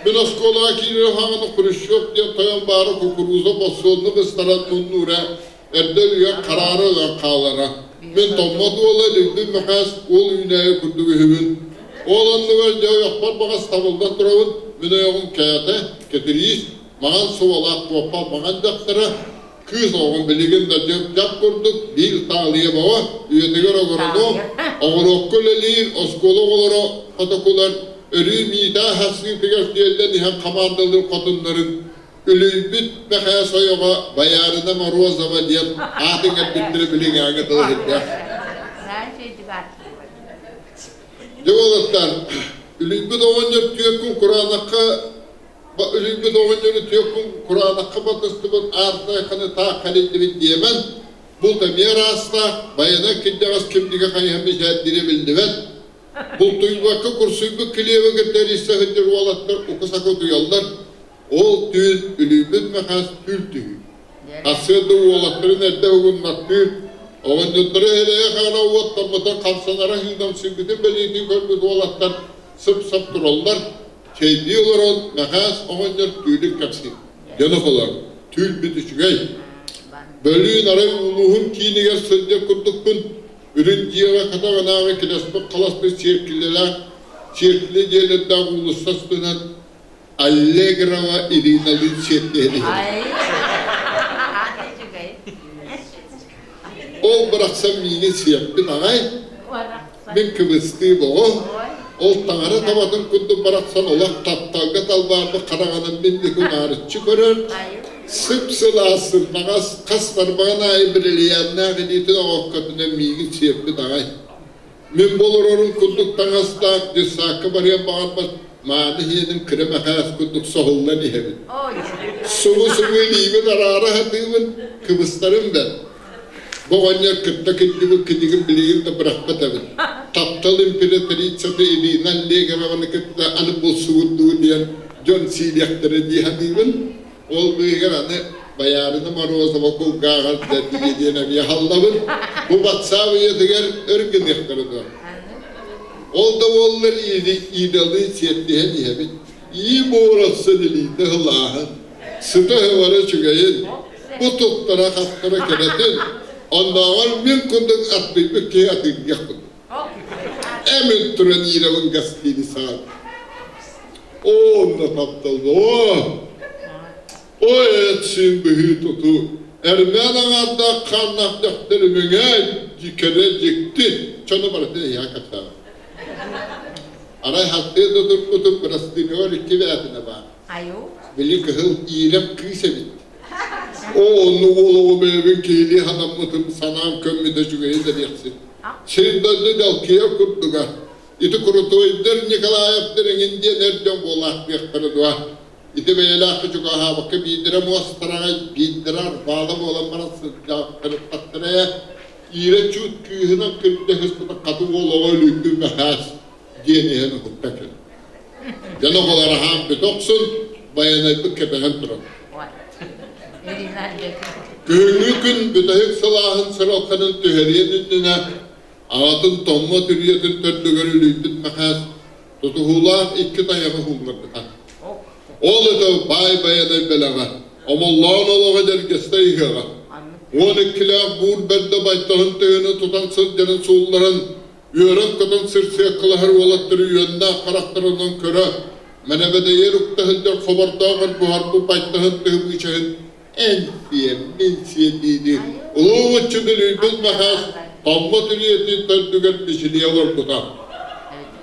Мин оскуолаҕа киирэр хаҕана Хрущев диэн тойон баара кукуруза босуолунук ыстаран муннуура, эрдэ үлүйэн хараара ылан хаалара. Мин Томмот уола Үлүйбүт Махаас уол үүнээйи курдук үһүбүн. Ол оннугар дьэ ойохпор баҕас табыллан турабын, мин ойоҕум Кээтэ, Кэтириис, маҥан субалаах куоппах маҥан дьахтара, кыыс оҕом билигин да дьап курдук биир таалыйа бөҕө, үйэтигэр огородуом, оҕуруокка үлэлиир, оскуола оҕолоро хотокулар өрүү Миитээ хассыытыгар тиэллэн иһэн хамаандалыыр хотуннарын Үлүйбүт Мэхээс ойоҕо Байаарына Морозова диэн аат иҥэрбиттэрэ билиҥээҥи тылы иһиллээх. Дьэ уолаттар, үлүйбүт оҕонньор түөрт күн кураанахха үлүйбүт оҕонньору түөрт күн кураанахха батыстыбыт аартай таах кэлиллибит диэмэн, булт эмиэ ыраастаах, байана кирдэҕэс кимдигэ хайыһан мичээрдиирэ биллибэт. Бултуйбакка курсуйбут килиэби кытта эрийсэ сылдьар уолаттар уку-сакы утуйаллар. Ол түүн үлүйбүт Мэхээс түүл түһүү. Сарсыарда уолаттарын эрдэ угуннаттыыр, оҕонньоттору эрэйэ-хаара уоттаммытын хамсанара ыыдамсыйбытын бэлиэтии көрбүт уолаттар сып-сап тураллар, чэйдии олорон Мэхээс оҕонньор түүлүн кэпсиир. Дьоно холор, түүл-бит үчүгэй. Бөлүүн арай улууһум киинигэр сылдьар курдукпун, үрүҥ дьиэҕэ катаҕынааҕы килэспит-халаспыт сиэркилэлээх, сиэркилэ дьиэлэрдээх уулусса устунан Аллегрова Ириналыын сиэттиһэн иһэр. Ол барахсан миигин сиэппит аҕай, мин кыбыстыы боҕо, ол таҥара табатын курдук барахсан олох тапталга талбаарбыт хараҕынан мин диэки унаарыччы көрөр, сып-сылаас сымнаҕас хас тарбаҕын аайы бриллианнаах илиитин оҕоккотунан миигин сиэппит аҕай. Мин бу олорорум курдук таҥастаах детсадка барыан баҕарбат мааны иһиэним кыра мэхээс курдук соһуллан иһэбин. Субу-субу илиибин араара сатыыбын, кыбыстарым бэрт. Бу оҕонньор кытта кирдибит кинигин билигин да бырахпат эбит. Таптал императрицата Ирина Аллегрованы кытта аны булсубут дуу диэн дьон сиилиэхтэрэ дии саныыбын. Ол быыһыгар аны Байаарына Морозова кулгааҕар дэрдигэ диэн эмиэ аһаллабын. Бу батсаап үйэтигэр өр гыныахтара дуо? Ол да буоллар иидалыы сиэттиһэн иһэбит. Ии буорахсын илиитэ сылааһын, сыта-сыбара үчүгэйин, бу туттара-хаптара кэрэтин, оннооҕор мин курдук аттыйбыт киһи атыыргыахпын. Эмин туран иирэбин гостиницаҕа. Онно тапталлоо! Ой эт-сиин быһыы-тутуу, эрмээн аҥаардаах хааннаах дьахтар имэҥэ кэрэ дьикти. Чону барытын эһиэхэ кэпсээбэт. Арай хаттыы да турбутум бырастыыныгар икки бээтинэ баар. Били кыһыл иирэп кыыс эбит. Оо, оннук уол оҕо бэйэбин киһилии хатаммытым, санаам көммүтэ үчүгэйин да диэхсин. Сир дойду дьалкыйар курдуга. Ити Крутойдар, Николаевтар эҥин диэн эр дьон буолаахтыахтара дуо? Ити бэйэлээх чугаһаабакка биирдэрэ муостараҕай, биирдэрэ арбаала буолан баран сылдьаахтарыттахтара ээ. Иирэ чуут кыыһынан кырдьаһыспыта хаты уол оҕо өлүүтүн бэхээс диэн иһэн уһукта кэл. Дьон оҕолор аһаан бүтэ охсун, байанайбыт кэтэһэн турар. Күһүҥҥү күн бүтэһик сылааһын сыралханын түһэриэн иннинэ аҕатын Томмот үрүйэтин төрдүгэр үлүйбүт Мэхээс тутуһуулаах икки тайаҕы уһулларбыта. Ол этэ баай байанай бэлэҕэ, омоллоон олоҕо дьэргэстэ ыһыаҕа. Уон иккилээх буур бэрдэ байтаһын тыһыны тутан сылдьарын суулларан, үөрэн-көтөн сырсыаккалаһар уолаттары үөннээх харахтарынан көрө, мэнэбэдэйэр укта сылдьар хобордоох ырбуһарбыт байтаһын тыһы быычаһын эн сиэ, мин сиэ дии-дии улуу ыччат Мэхээс Томмот үрүйэтин төрдүгэр мичилийэ олорбута.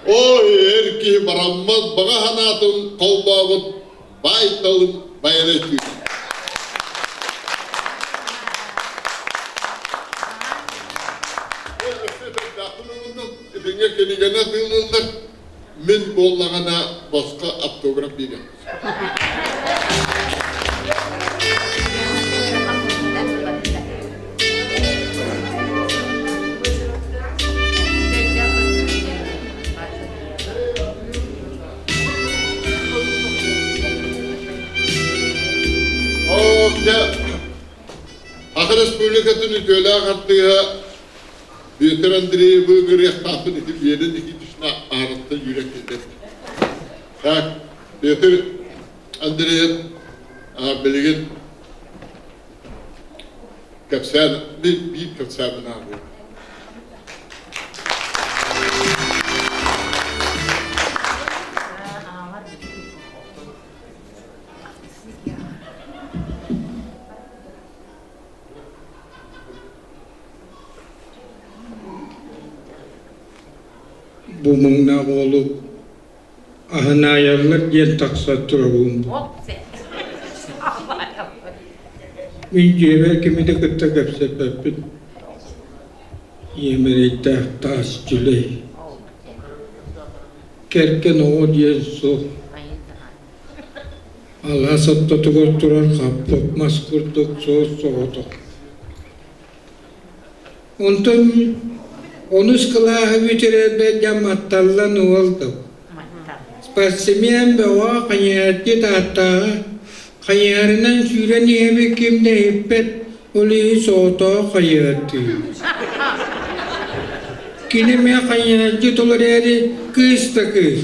Ой, эр киһи бараммат баҕа санаатын холбообут баай талым байанай түүнэ. Итингэ кинигэни атыылыыллар, мин буоллаҕына босхо автограф биэриэм. Дьэ, Саха Республикатын үтүөлээх артыыһа Петр Андреевы ыҥырыахтаахпын ити Лена Никитична аараттан үүрэн киллэрдэ. Так, Петр Андреев билигин кэпсээн, биир кэпсээнин ааҕыам. Бу муҥнаах уолу аһынаайаллар диэн тахса турабын. Мин дьиэбэр кими да кытта кэпсэппэппин. Ийэм эрэйдээх таас дьүлэй. Кэргэн оҕо диэн суох. Алаас ортотугар турар хаппыт мас курдук суос-соҕотох. Онтон онус кылааһы бүтэрэрбэр дьэ матталлан уолдум. Спортсмен бөҕө хайыһардыы Тааттааҕы хайыһарынан сүүрэн иһэбин ким да иһиппэт, ол иһин соҕотоҕо хайыһардыы. Кини эмиэ хайыһардыы толор эрээри кыыс да кыыс.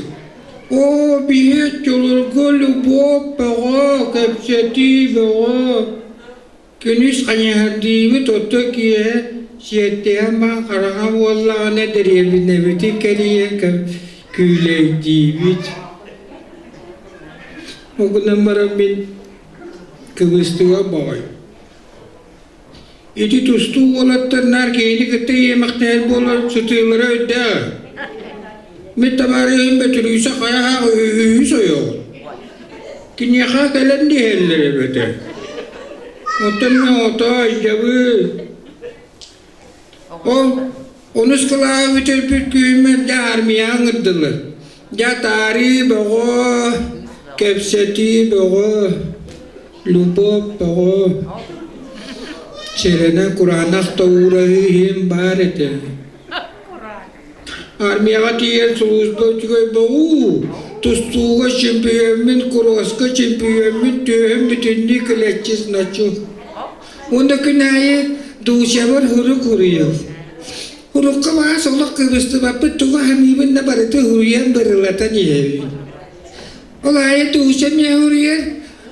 Оо, биһи дьулургу любовь бөҕө, кэпсэтии бөҕө. Күнүс хайыһардыыбыт, ото киэһэ сиэттиһэн баран хараҥа буоллаҕына дэриэбинэбитин кэрийэн күүлэйдиибит. Ол гынан баран мин кыбыстыга баҕай. Ити тустуу уолаттар наар киһини кытта иэмэхтэһэр буолар сытыылара өйдөөх. Мин табаарыһым Бөтүрүүсэ хайа үһүс ойоҕун. Киниэхэ кэлэн иһэллэр эбэтэ. Оттон мин отой дьабыы. Ол онус кылааһы бүтэрбит күһүммэр дьэ армияҕа ыҥырдылар. Дьэ таарыы бөҕө, кэпсэтии бөҕө, любовь бөҕө. Сэрэнэн кураанах да уураһыы иһин баар этэ. Армияҕа тиийэн сулууспа үчүгэй боҕуу, тустууга чемпиоммун, кроска чемпиоммун, түөһүм бүтүннүү килэччи значок. Уонна күн аайы дуусябар хурук хуруйар. Урукку баас олох кыбыстыбаппыт тугу аһаныыбын да барыта хуруйан барылатан иһэбин. Ол аайы Дуся эмиэ уруйар,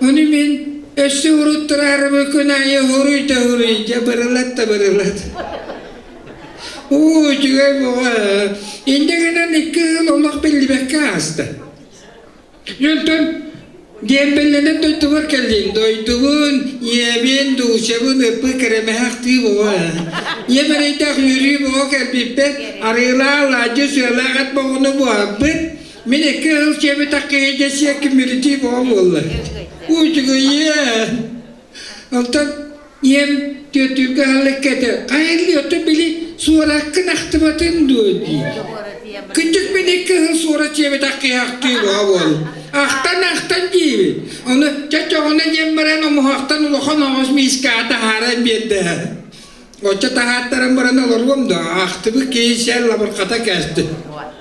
ону мин өссө уруттараарыбы күн аайы уруй да уруй, дьэ барылат да барылат. Уу, үчүгэй буола. Инньэ гынан икки ыал олох биллибэккэ ааста. Онтон диэмбэллэнэн дойдубар кэллим. Дойдубун, ийэбин, Дусябын ыппыт кэрэмэһэх тыы буола. Ийэм эрэйдээх үөрүү бөҕө кэлбиппэр арыылаах алаадьы сыалаах эт боҕуну буһарбыт. Мин икки ыһыл сиэбэтэх киһи дьэ сиэкки мүрүтүү бөҕө буолла. Үчүгэйиэн. Онтон ийэм түөртүүргэ аһылыкка этэ, хайалыы оттон били суораккын ахтыбатын дуо диир. Күндүк мин икки ыһыл суорат сиэбэтэх киһи ахтыы бөҕө буолла. Ахтан-ахтан диибин. Ону чочоҕуна диэн баран омуһахтан улахан оҕус миискэҕэ таһааран биэрдэ. Оччо таһааттаран баран олоруом да, ахтыбыт киһи сэл лабырхата кээстэ.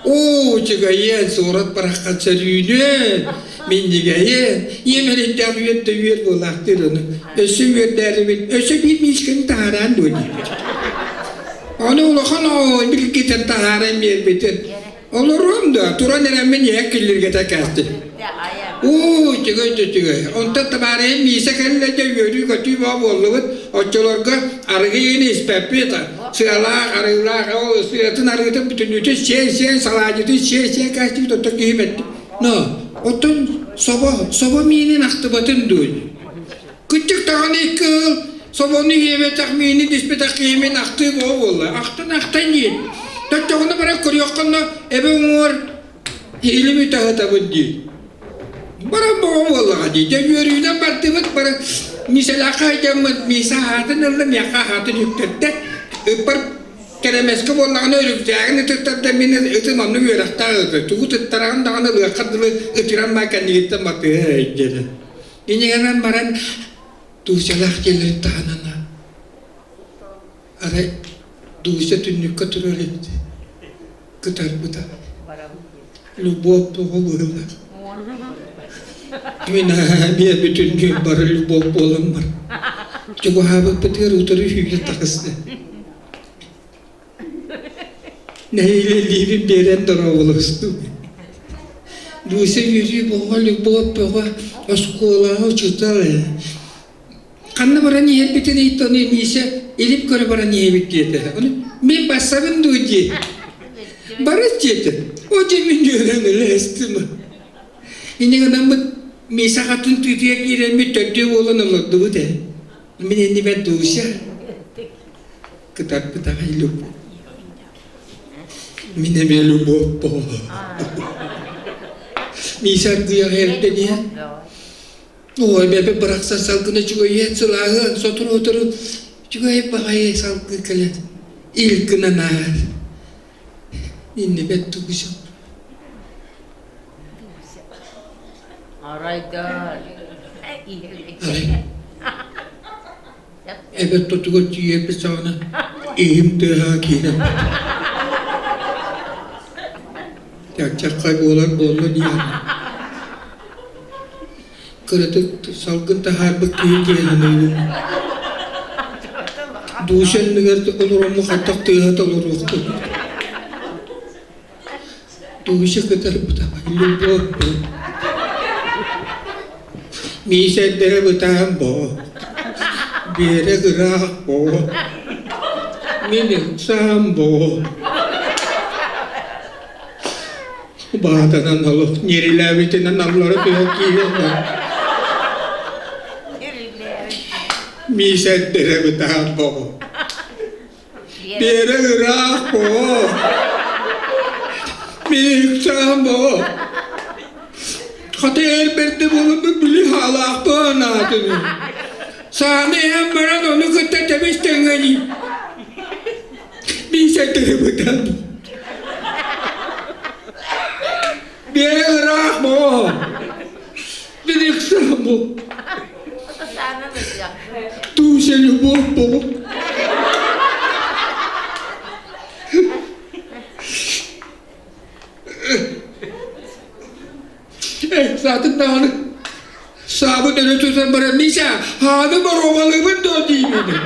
Оо, үчүгэйиэн, суорат бараххан сөрүүнүөн, минньигэйиэн, ийэм эрэйдээх үөр да үөр буолаахтыыр ону. Өссө үөрдээрибин, өссө биир миискэни таһааран дуо диэбит. Ону улахан оҕо билгитэн таһааран биэрбитин. Олоруом да, туран эрэммин иһэ киллиргэтэ кээстим. Уу, үчүгэй да үчүгэй. Онтон табаарыһым Миисэ кэллэ дьэ үөрүү-көтүү бөҕө буоллубут. Оччолорго арыгы иһин испэппит. Сыалаах, арыылаах, ол сыатын арыытын бүтүннүүтүн сиэн-сиэн, салаадьытын сиэн-сиэн кээстибит, оттон киһим эттэ. Но, оттон собо, собо миинин ахтыбатын дуу? Кыччык даҕаны икки ыал собону иһиэбэтэх, миини диспэтэх киһи мин ахтыы бөҕө буолла. Ахтан-ахтан диир. Төттөҕүнэ баран көрүөххүнэ эбэ уҥуор илим үтаһытабыт дии. Баран бөҕө буоллаҕа дии. Дьэ үөрүүнэн бардыбыт бары Миисэлээххэ сылдьаммыт Миисэ аһаатын ылла, миэхэ аһаатын үктэрдэ. Ыппар кэрэмэскэ буоллаҕына үрүксээгин ытыттарда мин ытым оннук үөрэхтээх ыты. Тугу тыттараҕын даҕаны ылыахха дылы ытыран баа кэннигиттэн батыһа диэтэ. Инньэ баран Дуусялаах дьиэлэрин таһынан арай Дуся түннүккэ турар эбит кытарбыта Любовь тоҕо быһыылаах мин эмиэ бүтүннүү бары любовь буолан бар чугаһаабыппытыгар утары сүүрэ таҕыста Нэһиилэлиибин биэрэн дорооболостум. Дуся үөрүү бөҕө, любовь бөҕө, оскуолаҕа учуутал ээ. Ханна баран иһэрбитин ыйытта, ону Миша илип көрө баран иһэбит диэтэ. Ону мин бассабын дуу дии. Барыс диэтэ. О дьэ мин үөрэн өлөстүм. Инньэ гынаммыт Миша хатын тыытыйа киирэммит төрдүө буолан олордубут ээ. Мин иннибэр Дуся кытарбыт аҕай Любовь. Мин эмиэ Любовь буолуо. Миша аргыйаҕа эрдэниэ. Ой, бэбэ бырахсан салгына үчүгэйиэн сылааһыан сотору-сотору үчүгэй баҕайы салгыы кэлэн ил гынан ааһар. Иннибэт тугу Арайдар. Арай эбэт тотугар тиийэрбит саҕана иһим тыаһа киирэн чахчаххай буолар буолла дии кыратык салгын таһаарбыт киһи диэн саныыбын Душа иннигэр олоромму хайдах тыаһа толоруохпун Душа кытарбыта любовь Миисэрдэрэ бытаан боо, Биэрэ ыраах боо, Мин ыксаан боо. Баатанан олох ньирилээбитинэн аллара түһэн киирэн Миисэрдэрэ бытаан боо. Биэрэ ыраах боо. Мин ыксаан боо. Хата эр бэрдэ буолан били хаалаахпын аатыны. Сааны иһэн баран ону кытта тэбис тэҥҥэ Миисэ бытан. Биэрэ ыраах боо. Мин ыксаан боо. Туся любовь боо. Саатын даҕаны саабын өрө тутан баран Миша хааны боруобалыыбын дуо диибин.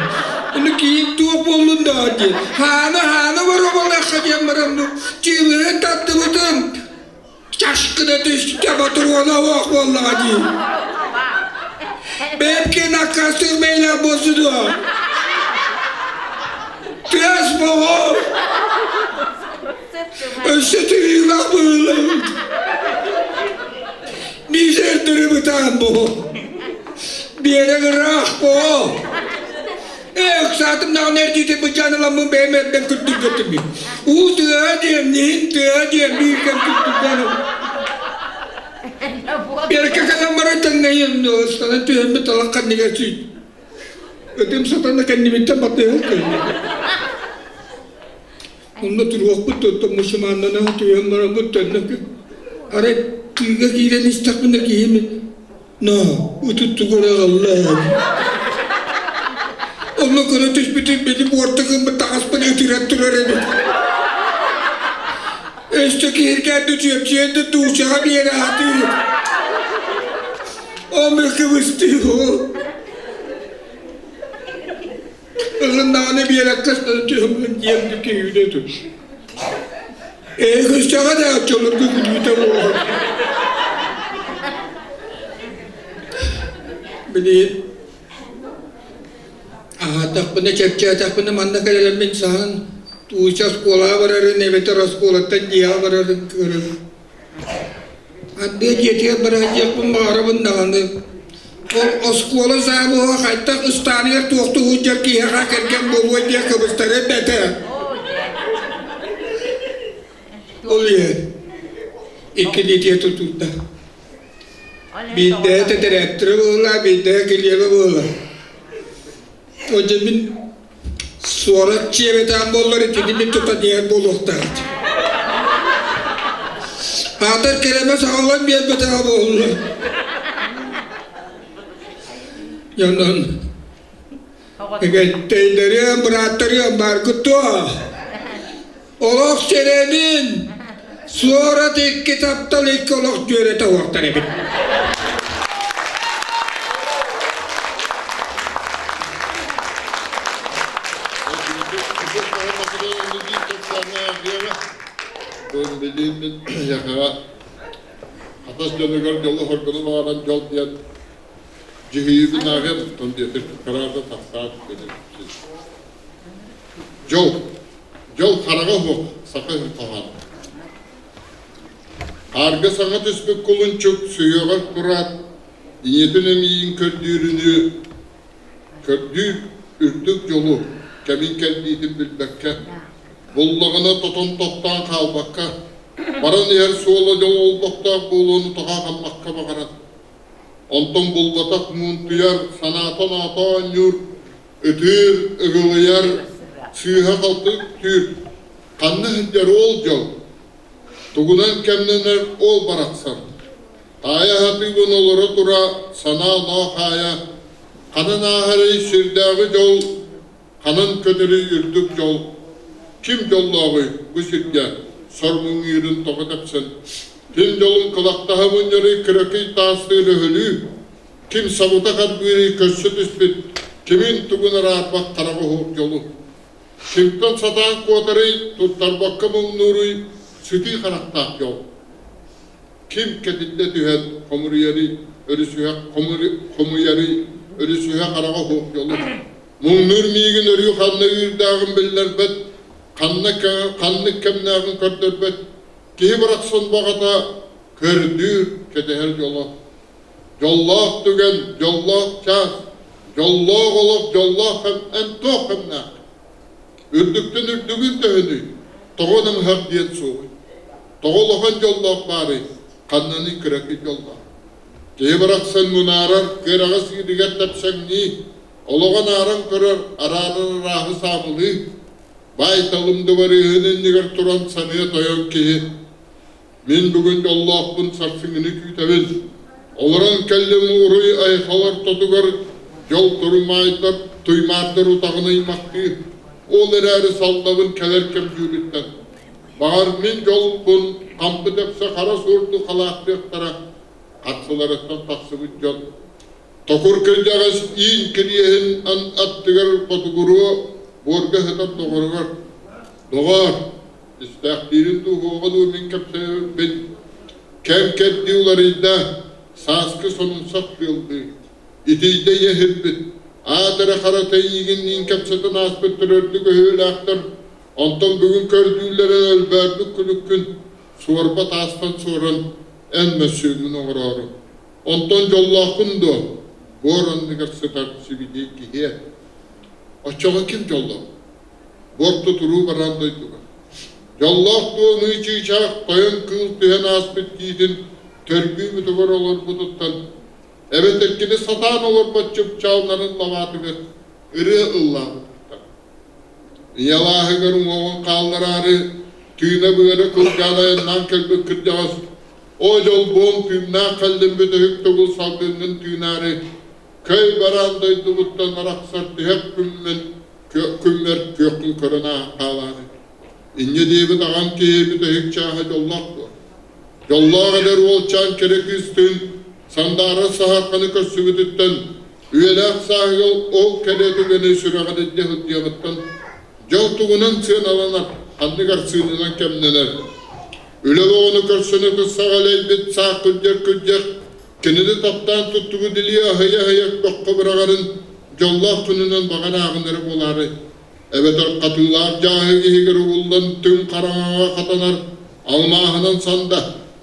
Ону киин туох буоллун даа диэн. Хааны хааны боруобалыахха диэн баран чыыбыһын тардыбытым чашкына түстэ ботуруона суох буоллаҕа дии. Бэйэм аккаастыыр бэйэлээх буолсу дуо? Тыас боҕо! Өссө тыылаах быылым. Миисэрдэри бытаан бу. Биэрэ ыраах бу. Ээ, ыксаатым даҕаны эрдиитин быдьаан ыламмын бэйэм эрдэн күрдүргэттим. Уу тыаһа диэм, иһин тыаһа диэм, биир кэм күрдүргээн Берке кэлэн баран тэҥнэйиэм, ыстанан түһэммит талах ханныгар сүүт. Ытым сатана кэннибиттэн батыһан кэллэ. Онно туруохпут туттан мусульманнана түһэн бараммыт төннө арай тыыга киирэн истэхпинэ киһим но утуттугу эрэ аҕалла Онно көрө түспүтүм били буорта гыммыт таҥаспын ытыран турар эбит. Өссө киһиргээн да чүөпчүйэн да дуучаҕа биэрэ сатыыр. Омы кыбыстыы Ылыннаҕына биэрэккэ түһүммүн диэн киһиүнэ түс. Ээ күстэҕэ да оччолорго күлүүтэ буолар. Били аһаатахпына, чэпчээтэхпинэ манна кэлэрэммин саһан тууча оскуолаҕа барарын эбэтэр оскуолаттан дьиэҕэ барарын көрөн Ардыа дьиэтигэр бараһыйыахпын баҕарабын даҕаны. Ол оскуола заабыһа хайдах ыстааныгар туохтуу сылдьар киһиэхэ кэргэн буолуой диэн кыбыстара бэтэ. Ол иһин иккилиитиэ тутуурда. Биирдэһэ тэтэрээттэрэ буолла, биирдэһэ килиэбэ буолла. Дьэ мин суорат чиэбэтээн буоллар итини мин тута диэн буолуохтаах. Аатар кэрэмэ саҕалан биэрбэтэҕэ буолла. Дьонон Эгэттейдериэм, бырааттарыам бааргыт дуо? Олох сэрэнин, суорат икки таптал икки олох дьүөрэтэ уохтар эбит. Хатас дьонугар дьолу-соргуну баҕаран дьол диэн дьүһүйүүбүн ааҕыам, оттон диэтир кыраата тахсаат Дьол Дьол хараҕа суох саха хоһоон. Хаарга саҥа түспүт кулунчук сүһүөҕэр тураат, ийэтин эмиийин көрдүүрүнүү көрдүүр үрдүк дьолу кэмин кэрдиитин билбэккэ, буллаҕына тотон тохтоон хаалбакка, баран иһэр суола дьол олбохтоох буолуону тоҕо аҕалбакка баҕаран, онтон булбатах муунтуйар, санаата-оноото оонньуур, ытыыр, ыгылыйар, сыыһа-халты үктүүр, ханна сылдьар ол дьол, тугунан кэмнэнэр ол барахсан. Таайа сатыыбын олоро тура санаа-оноо хаайа, ханан ааһарый сирдээҕи дьол, ханан көтөрүй үрдүк дьол, ким дьоллооҕуй бу сиргэ сор муҥныырын тоҕо тэпсэн, ким дьолун кылахтаһа мунньарый кыракый таастыыр өһүлүү, Ким сабыта харбыырый көрсө түспүт, кимин тугун араарбат хараҕа уһук дьолу. Кимтэн сатаан куотарый, туттарбакка муҥнууруй, сытыы харахтаах дьол. Ким кэтиллэ түһэн хомуруйарый, өрүсүһэ хомуйарый, өрүсүһэ хараҕа уһук дьолу. Муҥнуур миигин өрүү ханна ыырдааҕын биллэрбэт, ханна ханнык кэмнээҕин көрдөрбөт, киһи барахсан баҕата көрдүүр, кэтэһэр дьоло. Дьоллоох түгэн, дьоллоох чаас, дьоллоох олох, дьоллоох эн туох кэмнээх? Үрдүктэн үрдүгүн төһөнүй? Тоҕо намыһах диэн суоҕуй? Тоҕо улахан дьоллоох баарый? Ханнаный кыракый дьоллоох? Киһи барахсан мунаарар, кыараҕас ииригэр тэпсэҥнии, олоҕо анааран көрөр, араарар арааһы саамылыы, баай-талым дыбарыаһын иннигэр туран саныа тойон киһи Мин бүгүн дьоллоохпун сарсыҥҥыны күүтэбин. Олорон кэллим уруй айхал ортотугар дьол турумаайдар, туймаардар утаҕын ыймахтыы. Ол эрээри саллабын кэлэр кэм дьүүлүттэн. Баҕар мин дьолбун хампы тэпсэ хара суорду халаахтыахтара, харсыларыттан тахсыбыт дьон. Токур кырдьаҕас иин кириэһин аттыгар ботугуруо буорга сытар доҕоругар «Доҕоор, Истээхтиирин дуу, уоҕа дуу мин кэпсээбиппин кэм-кэрдии уларыйда, сааскы сонумсах тыаллыы. Итийдэ ийэ иһирбит, аат эрэ харата эйиигинниин кэпсэтэн ааспыт төрөрдүк өһүөлээхтэр, онтон бүгүн көрдүүллэрэ өлбөөрбүт күлүккүн суорба таастан суоран эн мөссүөҥҥүн оҥороору. Онтон дьоллооххун дуо? Буор анныгар сытар сибидиэй киһиэ. Оччоҕо ким дьоллоох? Буорта туруу бараан дойдуга. Дьоллоох дуо ымыы чыычаах тойон кыыл түһэн ааспыт тиитин төргүү мутугар олорбутуттан, эбэтэр кини сатаан олорбот чыпчаалларын лабаатыгар ырыа ыллаабытыттан. Ийэ алааһыгар уҥуоҕун хааллараары тыына-быара кылгаан айаннаан кэлбит кырдьаҕас «Оо, дьолбуом, тыыннаах кэллим бүтэһик төгүл салгыҥҥын тыынаары, көй бараан дойдубуттан арахсар тиһэх күммүн күммэр күөххүн көрөн ааһан хаалаары». Инньэ диэбит аҕам киһи бүтэһик чааһа дьоллоох дуо? Дьоллоох эдэр уолчаан кэрэ кыыстыын сандаара саһарханы көрсүбүтүттэн үйэлээх сааһыгар ол кэрэ түгэни сүрэҕин илдьэ сылдьыаҕыттан дьол тугунан сыаналанар, ханнык арсыынынан кэмнэнэр. Үлэ оҕону көрсөн ытыс саҕалайбыт саах күрдьэр күрдьэх кинини таптаан туттубут илии аһыйа-аһыйа бөххө быраҕарын дьоллоох күнүнэн баҕар ааҕынара буолаарай? Эбэтэр хатыылаах дьааһык иһигэр угуллан түҥ хараҥаҕа хатанар алмааһынан санда,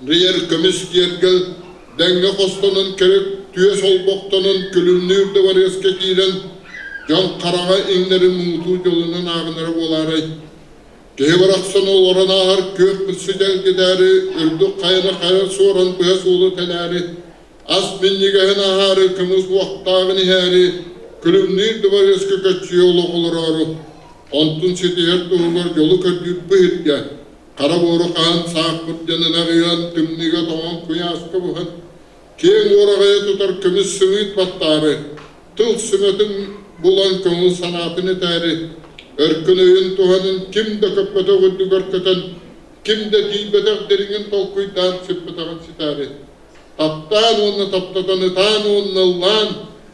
риэр көмүс киэргэл дэҥҥэ хостонон кэрик түөс олбохтонон күлүмнүүр дыбарыаска киирэн дьон хараҕа иҥнэрин муҥутуур дьолунан ааҕынара буолаарай? Киһи барахсан олорон ааһар күөх күлсү дьэлгитээри, үрдүк хайаны хайа суоран быһа суолу тэлээри, ас минньигэһин аһаары, кымыс уохтааҕын иһээри, күлүмнүүр дыбарыаска көччүйэ олох олороору, онтун ситиһэр туһугар дьолу көрдүүр быһырга, хара буору хаһан саах курдьанын аҕыйан, тымныыга тоҥон куйааска буһан, киэҥ уораҕайы тутар көмүс сымыыт баттаары, тыл сүмэтин булан көҥүл санаатын этээри, өркөн өйүн туһанын ким да көппөтөх үрдүгэр көтөн, ким да тиийбэтэх дириҥин толкуйдаан сиппэтэҕин ситээри, таптаан уонна таптатан ытаан уонна ыллаан,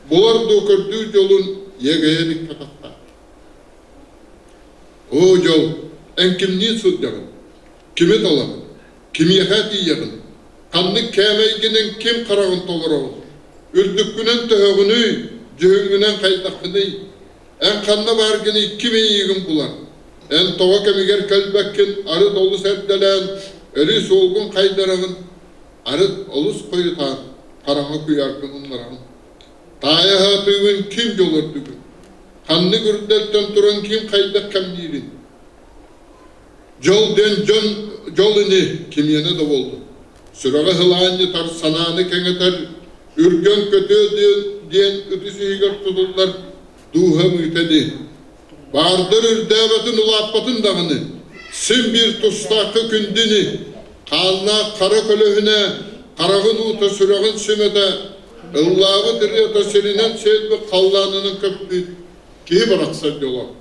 булар дуу көрдүүр дьолун иэгэйэ иликкэ таптаан. Оо, дьол, эн кимниин сылдьаҕын? Кими талаҕын? Кимиэхэ тиийэҕин? Ханнык кээмэйгинэн ким хараҕын толороҕун? Үрдүккүнэн төһөҕүнүй, дьүһүҥҥүнэн хайдаххыный? Эн ханна бааргыный, ким эйиигин булар? Эн тоҕо кэмигэр кэлбэккин, арыт олус эрдэлээн, өрүү суолгун хайдараҕын, арыт олус хойутаан, хараҥа куйааргын умнараҕын. Таайа аһаатыыбын ким дьолордугун? Ханнык үрдэлтэн туран ким хайдах кэмниирин? Дьол диэн дьон дьол ини кимиэнэ да буоллун. Сүрэҕи сылаанньытар, санааны кэҥэтэр, үргэн көтүө диэн, диэн ытыс иһигэр тутуллар дууһа ымыыта ини. Баардар үрдээбэтин улааппатын даҕаны, син биир тустаахха күндү ини. Хааннаах хара көлөһүнэ, хараҕын уута сүрэҕин сүмэтэ, ыллаабыт ырыата сиринэн сиэлбит халлаанынан көппүт киһи барахсан дьоло.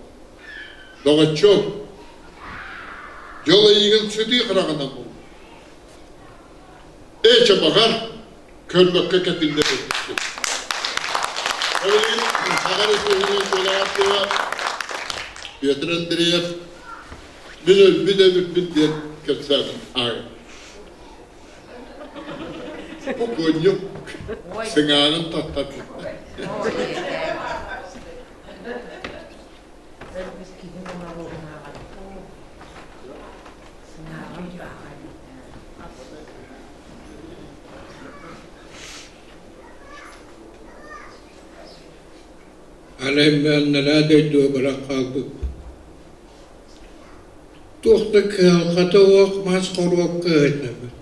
Доҕоччуок, дьол эйигин сытыы хараҕынан булла. Ээ, чэ баҕар, көрбөккө кэтиллэр эбиккин. Ол иһин Саха Республикатын Петр Андреев мин өлбүт эбиппин диэн кэпсээтим ааҕын. Бокуонньук сыҥааҕын таттарбыт. Өлбүт киһи уҥа-уҥааҕар сыҥааҕын ааҕар Арай анараа дойдуга баран хаалбыппын. Туох да кыһалҕата суох мас хоруопка ыһытабын.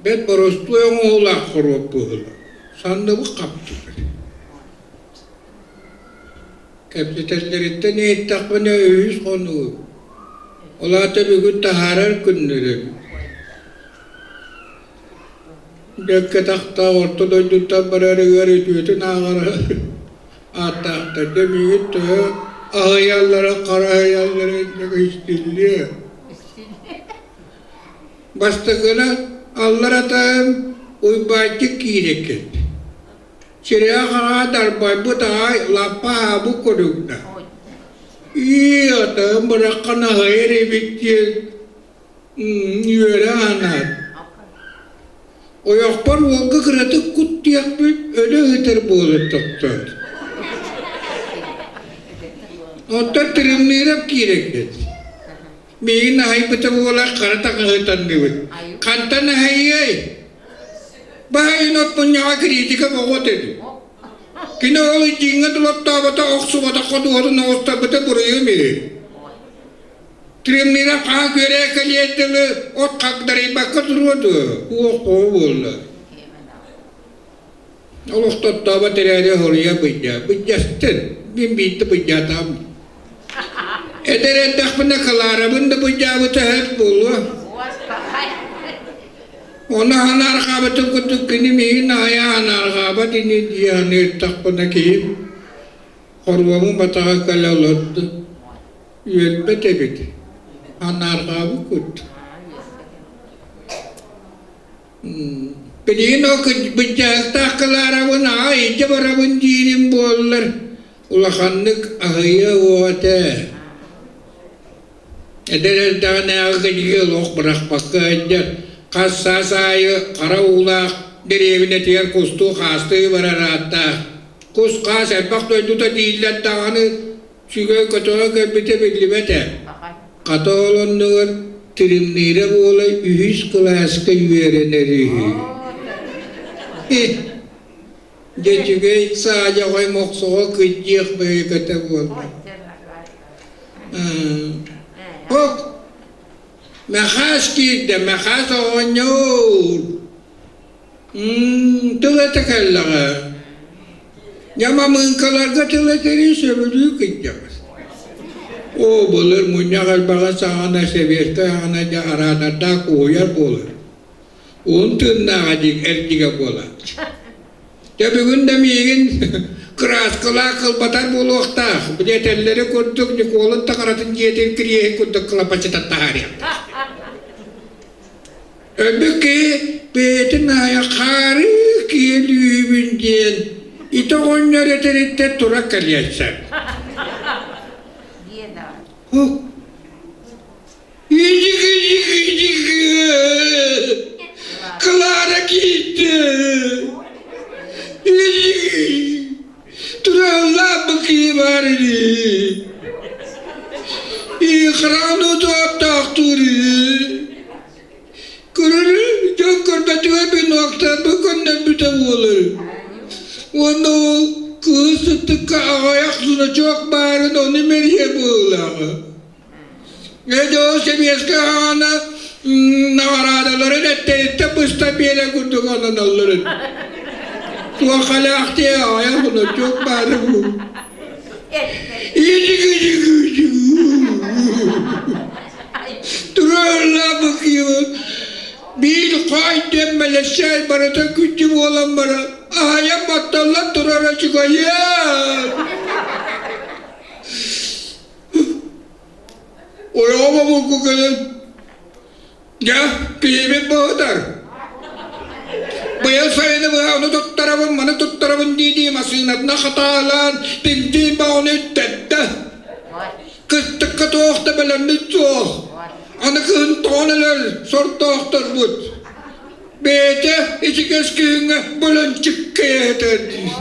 Бэрт боростуой оҥоһуулаах хоруоп быһыылаах. Санныбыт хаптыбыт. Кэпсэтэллэриттэн иһиттэхпинэ үһүс хонуу. Ол аата бүгүн таһаарар күннэрэ эбит. Бэркэ тахтаах орто дойдуттан барарыгар үтүөтүн ааҕара ааттаахтар. Дьэ миигин төһө аһыйаллара, хараһыйаллара истиллиэ. Бастакынан аллар атаһым Уйбаанчык киирэ кэлбит. Сирэйэ-хараҕа дарбайбыт аҕай лаппа аһаабыт курдук Ии, атаһым быраххан аһыйар эбит диэн үөрэ анаат. Ойохпор уолга кыратык куттуйахпын өлө ыытар буола тохтоот. Оттон Тырымныырап киирэ кэлбит. Миигин аһыйбыта буолар хара таҥаһы танныбыт. Хантан аһыйыай? Баайын от мунньаҕа критика боҕуот этим. Кини ол дьиҥҥэ дулаттаабата, охсубата, ходуһатын оҕустарбыта буруйум үһү. Триммира хаан күөрээ кэлиэр дылы от хагдарыйбакка туруо дуо? Уох оҕо буолла. Олохтоттообот эрээри хоруйа быдьа. Быдьастын. Мин биирдэ быдьаатаам. Эдэр эрдэхпинэ Кларабын да быдьаабыта сөп буолуо. Ону санаарҕаабытым курдук кини миигин аһайа санаарҕаабат ини дии саныыртахпына киһим хоруобун батаҕа кэлэ олордо. Үөрбэт эбит. Санаарҕаабыт курдук. Билигин ол быдьаахтаах Кларабын аҕа илдьэ барабын диирим буоллар, улаханнык аһыйыа уоҕа этэ. Эдэр эрдэҕинээҕи киһи олох бырахпакка сылдьар, хас саас аайы хара уулаах дэриэбинэтигэр кустуу-хаастыы барар ааттаах. Кус-хаас элбэх дойдута дииллэр даҕаны, сүгэ көтөҕө кэлбитэ биллибэт ээ. Хата ол оннугар тиримниирэ буола үһүс кылааска үөрэнэр үһү. Дьэ үчүгэй саадьаҕай мохсоҕо кыдьыах бэйэкэтэ буолла. Ок, Мэхээс киирдэ, Мэхээс оҕонньоор. Тыл этэ кэллэҕэ. Дьэ мамыыҥкаларга тыл этэри сөбүлүү кыдьаҕас. Оо, былыр мунньах элбэҕин саҕана сэбиэскэй аҕана дьэ араатардаах уһуйар буолар. Уһун тыыннааҕа дии эрдигэ буолааччы. Дьэ бүгүн да миигин кырааскалаах кылбатар буолуохтаах. Били этэллэри курдук Ньукуолун таҥаратын дьиэтин кириэһин курдук кылапачытан таһаарыахтаах. Өлбүт киһи бэйэтин аайа хаарыы киһилүүбүн диэн ити оҕонньор этэриттэн тура кэлиэн сөп. Клара киирдэ. Тураллаах киһи баар ини. Хараҕын утуоптаахтуур Көрөрү дьон көрбөтүгэр бинуоктарбы көннөрбүтэ буолар. Уонна ол кыыс сыттыкка аҕыйах значок баарын ону мэрийэ быһыылааҕа. Ээ ол сэбиэскэй аҕана наҕараадаларын эттэриттэн быста биэрэ курдук ананалларын. Туохалаах дии аҕыйах значок баара буолуо. Туруорла биир хоой диэн мэлэссээй барыта күндү буолан баран аһайан батталлан турара чугайыан. Ойоҕо бобулку кэлэн Дьэ, киһибит быһытар. Быйыл сайыны быһа ону туттарабын, маны туттарабын дии-дии массыынатына хатаалаан, бензин баҕаны үттэттэ. Кыстыкка туох да бэлэммит суох. Аны кыһын тоҕон өлөр сордоохторбут. Бэйэтэ ичигэс күһүҥҥэ бөлөнчүккэ этэр дии.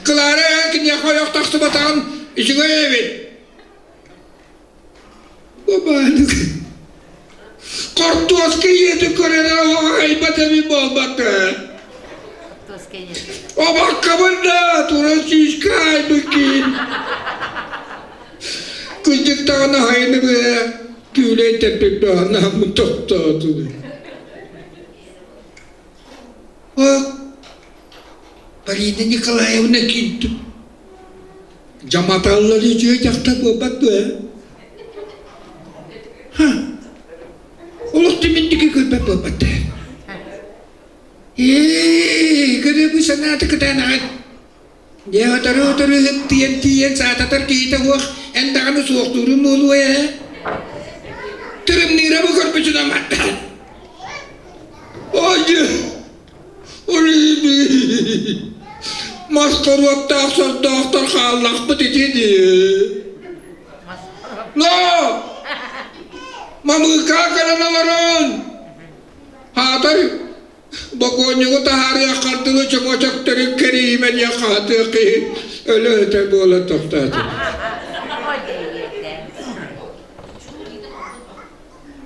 Клара киниэхэ ойох тахсыбатаҕын үчүгэй эбит. Бабаанык хортуоска ийэтэ көрөн айбат эбит буолбата. Обаккабын да туран сүүскэ айбыт киин. Кырдьык даҕаны хайыны быһа күүлэй тэппиппэ тохтоотун. Полина Николаевна киирдим. Дьаматаллар үчүгэй дьахтар буолбат дуо, ээ? Ха, олох түмүндүкү көрбөт буолбат ээ. Ээ, көрөбү санаата кытаанаҕын. Дьэ, өтөрү-өтөрү ыһыктыйан тиийэн саататар киһитэ суох, эн даҕаны суохтуурун буолуо ээ. Тырымныыра бу көрбүтүн аматтаан. Ой, Ой, мас хоруоптаах сордоохтор хааллахпыт ити дии. Но! Мамыыкаа кэлэн олорон! Аатар бокуонньугу таһаарыаххар дылы чөҥөчөктөрү кэриимэ диэн хаһытыах киһи өлө-өтө буола тохтоото.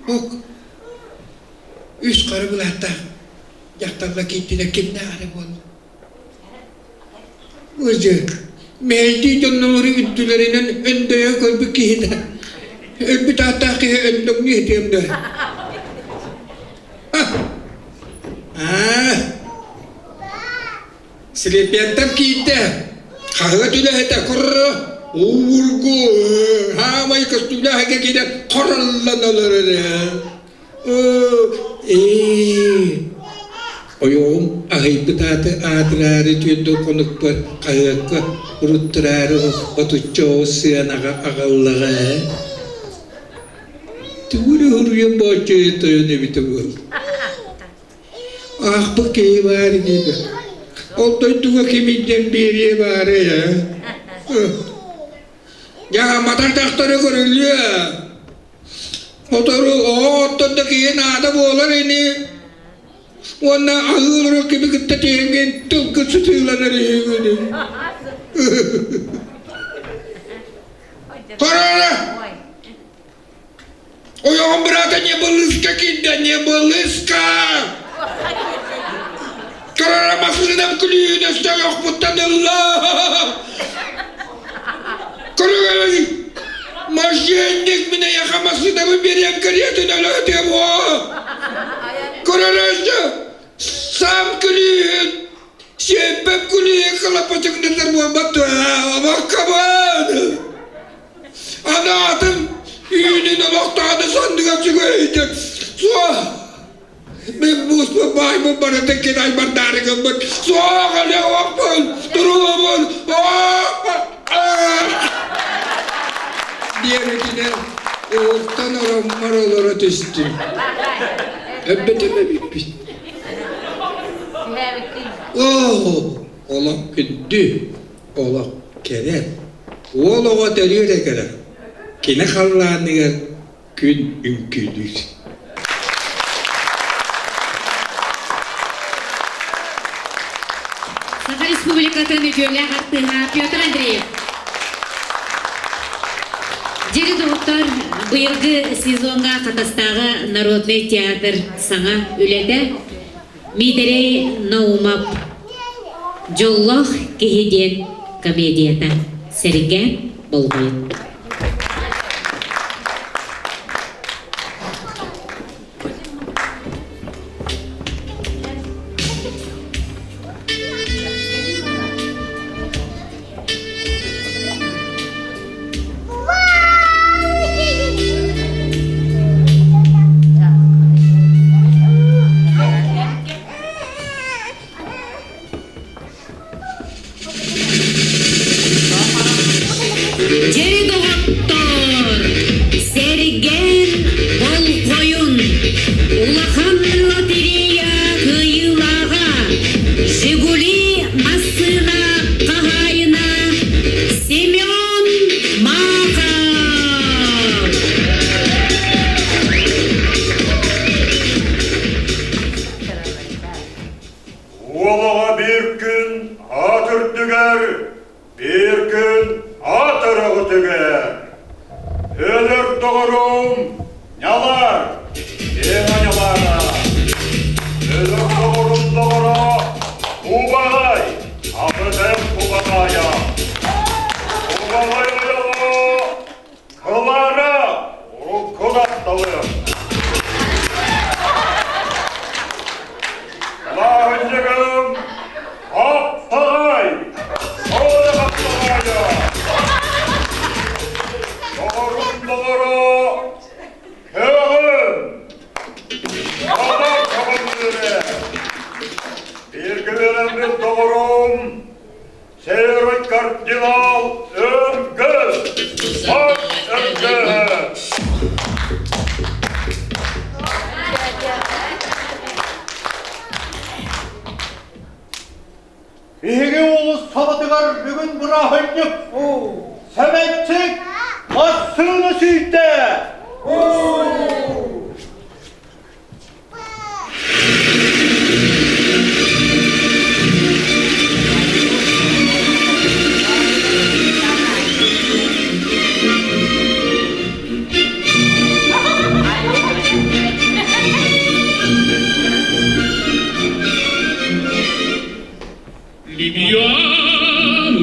Ок, үс хара былааттаах дьахталлар киирдилэр кимнээх эрэ буолла. Ужы, мэйдии дьоннору үрдүлэринэн өндөйө көрбүт киһитэ. Өлбүт ааттаах киһи өндөҥнүү иһитиэм да. Аа, Слепенков киирдэ. Хаһыат үлэһитэ курр уургу хаамай көстүүлээх киирэ хороллон олорор. Ээ, ойоҕум аһыйбыт ааты аатыраары түөрт хонукпар хаһыакка уруттараары отучча оҕус сыанаҕа аҕаллаҕа ээ. Тугу эрэ уруйан бооччойо тойон эбитэ буолла. Аахпыт киһи баар диэтэ. Ол дойдуга ким илдьэн биэриэ баарай ээ? Дьаһамматар дьахтары көрүллүө. Сотору оҕо оттон да киһи наада буолар ини. Уонна аһыы олорор кими кытта тиһэҥҥин тылгын сытыыланар үһүгүн. Корона! Ойоҕум быраата не былыска киирдэ, не былыска! Корона массыынам күлүүһүн өстө ойохпуттан ылла! Көрүҥ! Мошенник мин эйиэхэ массыынабын биэриэм кэриэтин өлөөтүөм уо! Көрөрөөччү! Сам күлүүһүн! Сиэппэм күлүүһүн кылапачыҥнатар буолбат дуо? Абаккабын! Анаатым үүнүн олохтооху санныгар сүгэйдэ. Суох! Мин мууспун баайбын барытын кини айбардаары гыммыт. Суох өлүөхпүн! Туруубун! Диэбитинэн уһуктан ороммор олоро түстүм. Эбэтим эбиппит. Оо, олох күндү, олох кэрэ. Уол оҕо төрүөр эрэ кэрэ. Кини халлааныгар күн үҥкүүлүүр. Саха Республикатын үтүөлээх артыыһа Петр Андреев. Дьири доҕоттор, быйылгы сезоҥҥа Хатастааҕы народнай театр саҥа үлэтэ Миитэрэй Наумов «Дьоллоох киһи» диэн комедията сэргээн болҕойун. Дьэ, доҕоттоор, сэргэн болҕойун, улахан лотерея кыайыылааҕа Жигули массыына хаһаайына Семен Махов! Уолаҕа биир күн аат үрдүгэр, биир күн аат өрөҕүтүгэр. Өлөр доҕорум ньалар, Лена ньалаара. Өлөр доҕорум доҕоро Кубаҕай, Абыдым Кубаҕайа. Кубаҕай ойоҕо Кылара урукку тапталым. Кылааһынньыгым Хаптаҕай, Оля Хаптаҕайа. Доҕорум доҕоро Көҕүм. Адар көҕүмнүрэ. Бииргэ үөрэммит доҕорум Серый кардинал Өргөс! Мас Өргөһө! Биһиги уулуссабытыгар бүгүн бырааһынньык Сэмэнчик массыына сүүйдэ! Libyana.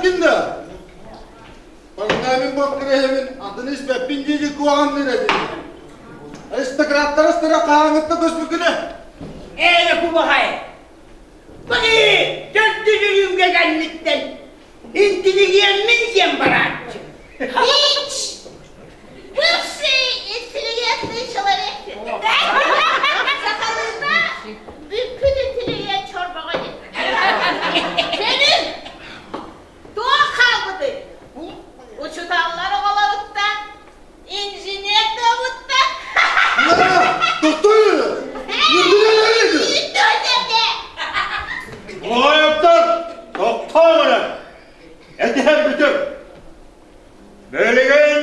Истибэккин да? Маҥнай мин боккирэһэбин, атын испэппин дии куһаҕанныыр этим. Аристократтар астара хаһааҥҥытта көспүккүнэ? Ээ, кубаҕай! Быһыы, төрдүс үрүүмгэ кэнниттэн интеллигиэммин диэн барааччы. Ич! Бывший интеллигентный человек. Сахалыыта бүппүт интеллигент чорбоҕо диэн. Кэлин Туох хаалбытый? Учуталлар оҕолоруттан, инженер буолбуттар. Тохтоо! Оҕоттор, тохтоо эрэ! Этиһэн бүтүҥ! Билигин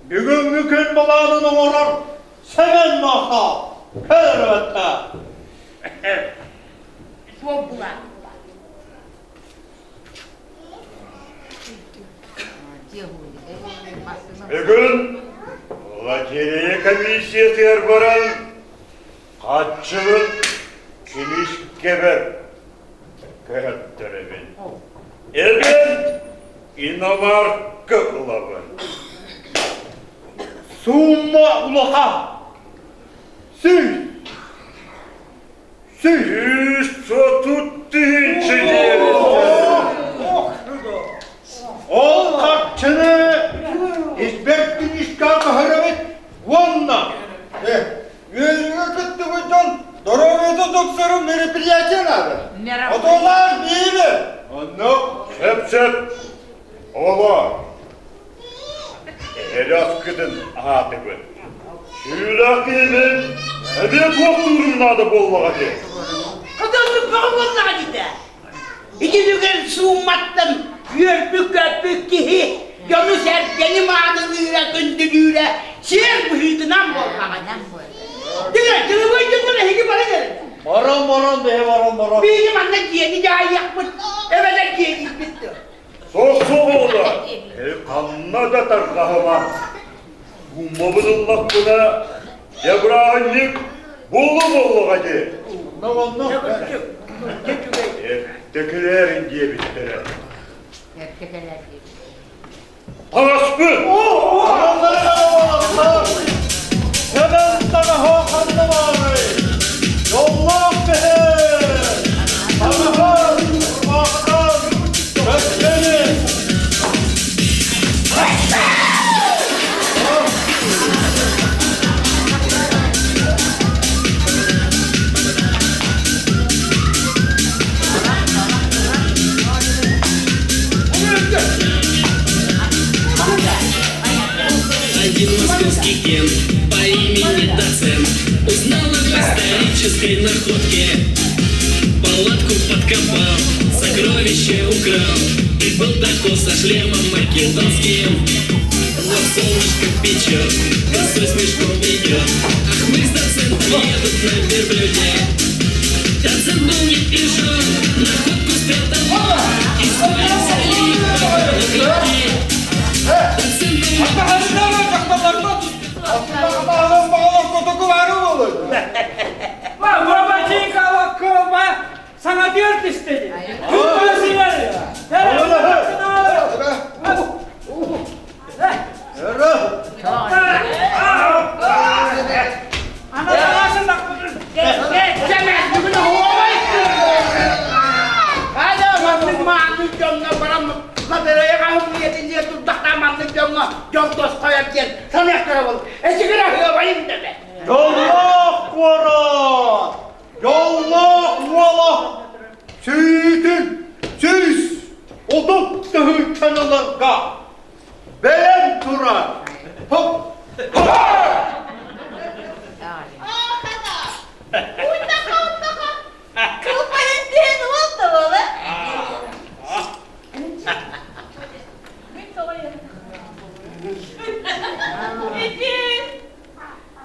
бүгүҥҥү күн былаанын оҥорор Сэмэн Маха кэлэрэ Буолбулар. Бүгүн лотерея комиссиятыгар баран хаччыбын кинишкэбэр көһөттөрөбүн. Эбэн иномарка ылабын. Сумма улахан. Сүүс. 130 тыһыынча Ол харчыны избэртин искаа көһөрөбүт уонна Үөрүүгэ кыттыбыт дьон доруобуйата тупсарар мероприятие надо. Отолаар биири. Оннук. Сөп-сөп. Оҕолор, эһэри аскытын аһаатыбыт. Сүүлээх киһибин эбиэ туохтуурум наада буоллаҕа дии. Кытыллык бөҕө буоллаҕа дии Ити түгэн суумматтан үөрбүт-көппүт киһи дьону-сэргэни маанылыыра, күндүлүүрэ сиэр быһыытынан буоллаҕа дии. Дьиҥэ, дьылыбай дьоннор эһиги баран эрэ. Морон, морон, бэһи морон, морон. Биһиги манна дьиэни дьаайыахпыт, эбэтэр дьиэлиирбит дуо? Суох-суох буолла. Ханна да тарҕаһыма. Ууммабын ыллахпына, дьэ бырааһынньык буолуо буоллаҕа дии. Эрдэ кэлээрин диэбиттэрэ. Таҥаспыт! Сэмэн таҥаһа ханна баарый? Дьоллоох киһи! Таҥаһын, ырбаахытын, көстүнү! Один московский Кен по имени Доцент Узнал об исторической находке. Палатку подкопал, сокровище украл И был таков со шлемом македонским. Вот солнышко печет, косой с мешком идет, Ах, мы с доцентом едут на верблюде. Доцент был не пижон, находку спрятал он, И вскоре взяли их по крики. Доцент был не Саҥатыар түстэ Дьоллоох куорат! Дьоллоох уола! Сүүтүн 130 тыһыынчаны ыларга бэлэм турар! Хоп!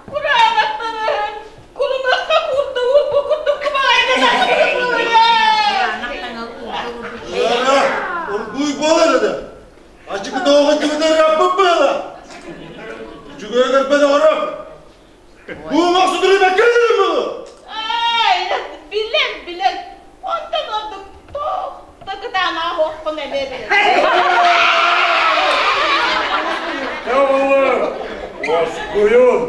Кураанахтарын кулунахха курдугу бу курдук Ара, оргууй буолар да. Ачыкытооҕу түгүтэр раппыт буола. Үчүгэй көрбөт оҕором. Бу махсудуру бэккэлэрим буолу. Ай, билэн, билэн. Онтон ордук туох да кытаанах. суохпун эмиэ билэбин. Оҕолор, уоскуйун!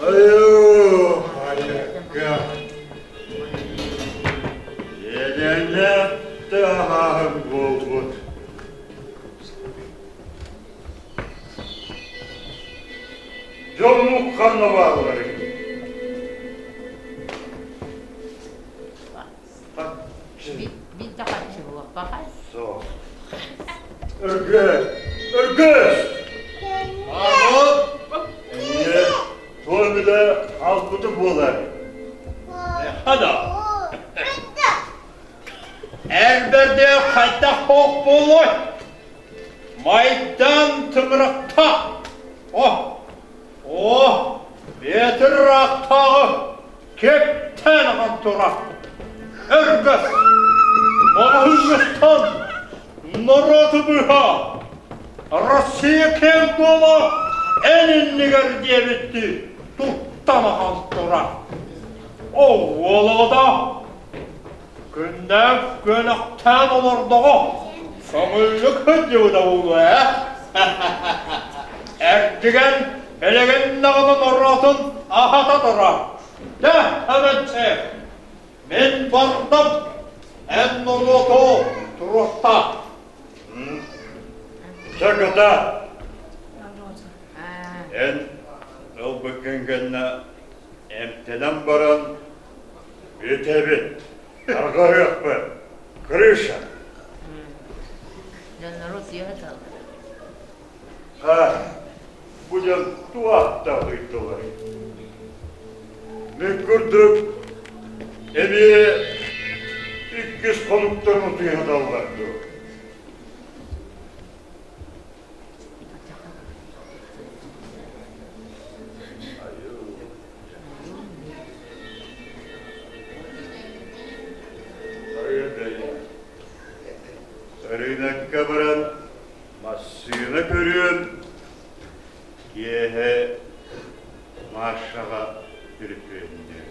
Айуу, айыкка. Иэдээннээх да буолбут. Дьоммут ханна баалларый? Биир да харчы буолбаха. Суох. Өргөс! Өргөс! Аҕам! Эмиэ туом үлэ албыты буолар. Хада. Эр бэрдэ хайдах хоох буолуой? Майдан тыҥырахта. О! О! Бетер ыраахтааҕы кэптээн ахан турар. Өргөс! Маҕаһыыҥҥыттан норуоту быыһа! Россия киэҥ буола эн иннигэр диэбиттии туттан ахан турар. Ол уолаҕыта күннээх күөнэхтээн олордоҕо көҥүллүк сылдьыбыта буолуо ээ. Эрдигэн элэгин даҕаны норуотун аһата турар. Дьэ, эбэтсэ, мин бардым, эн норуоту туруохтаах. Чэ, кыта, эн ылбыккын гэннэ эмтэнэн баран бүтэбит, тарҕаһыахпыт, крыша. Дьоннору утуйа сыталлар. Ха, бу дьон туохтаах ыйдылар? Мин курдук эмиэ иккис хонуктан утуйа сыталлар дуо? Ырыынакка баран массыына көрүөм, киэһэ Машаҕа түрүпүөннүө.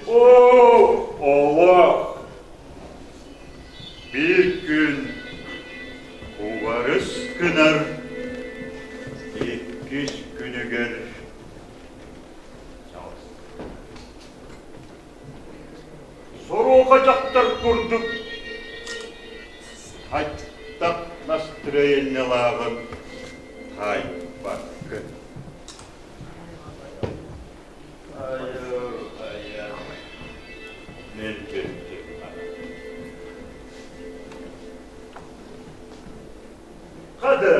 Оо, олох! Биир күн кубарыс гынар, иккис күнүгэр Соруоха дьахтар курдук хайдах настроениелааҕын таайбаккын. Айа, мен бүттүм. Хада,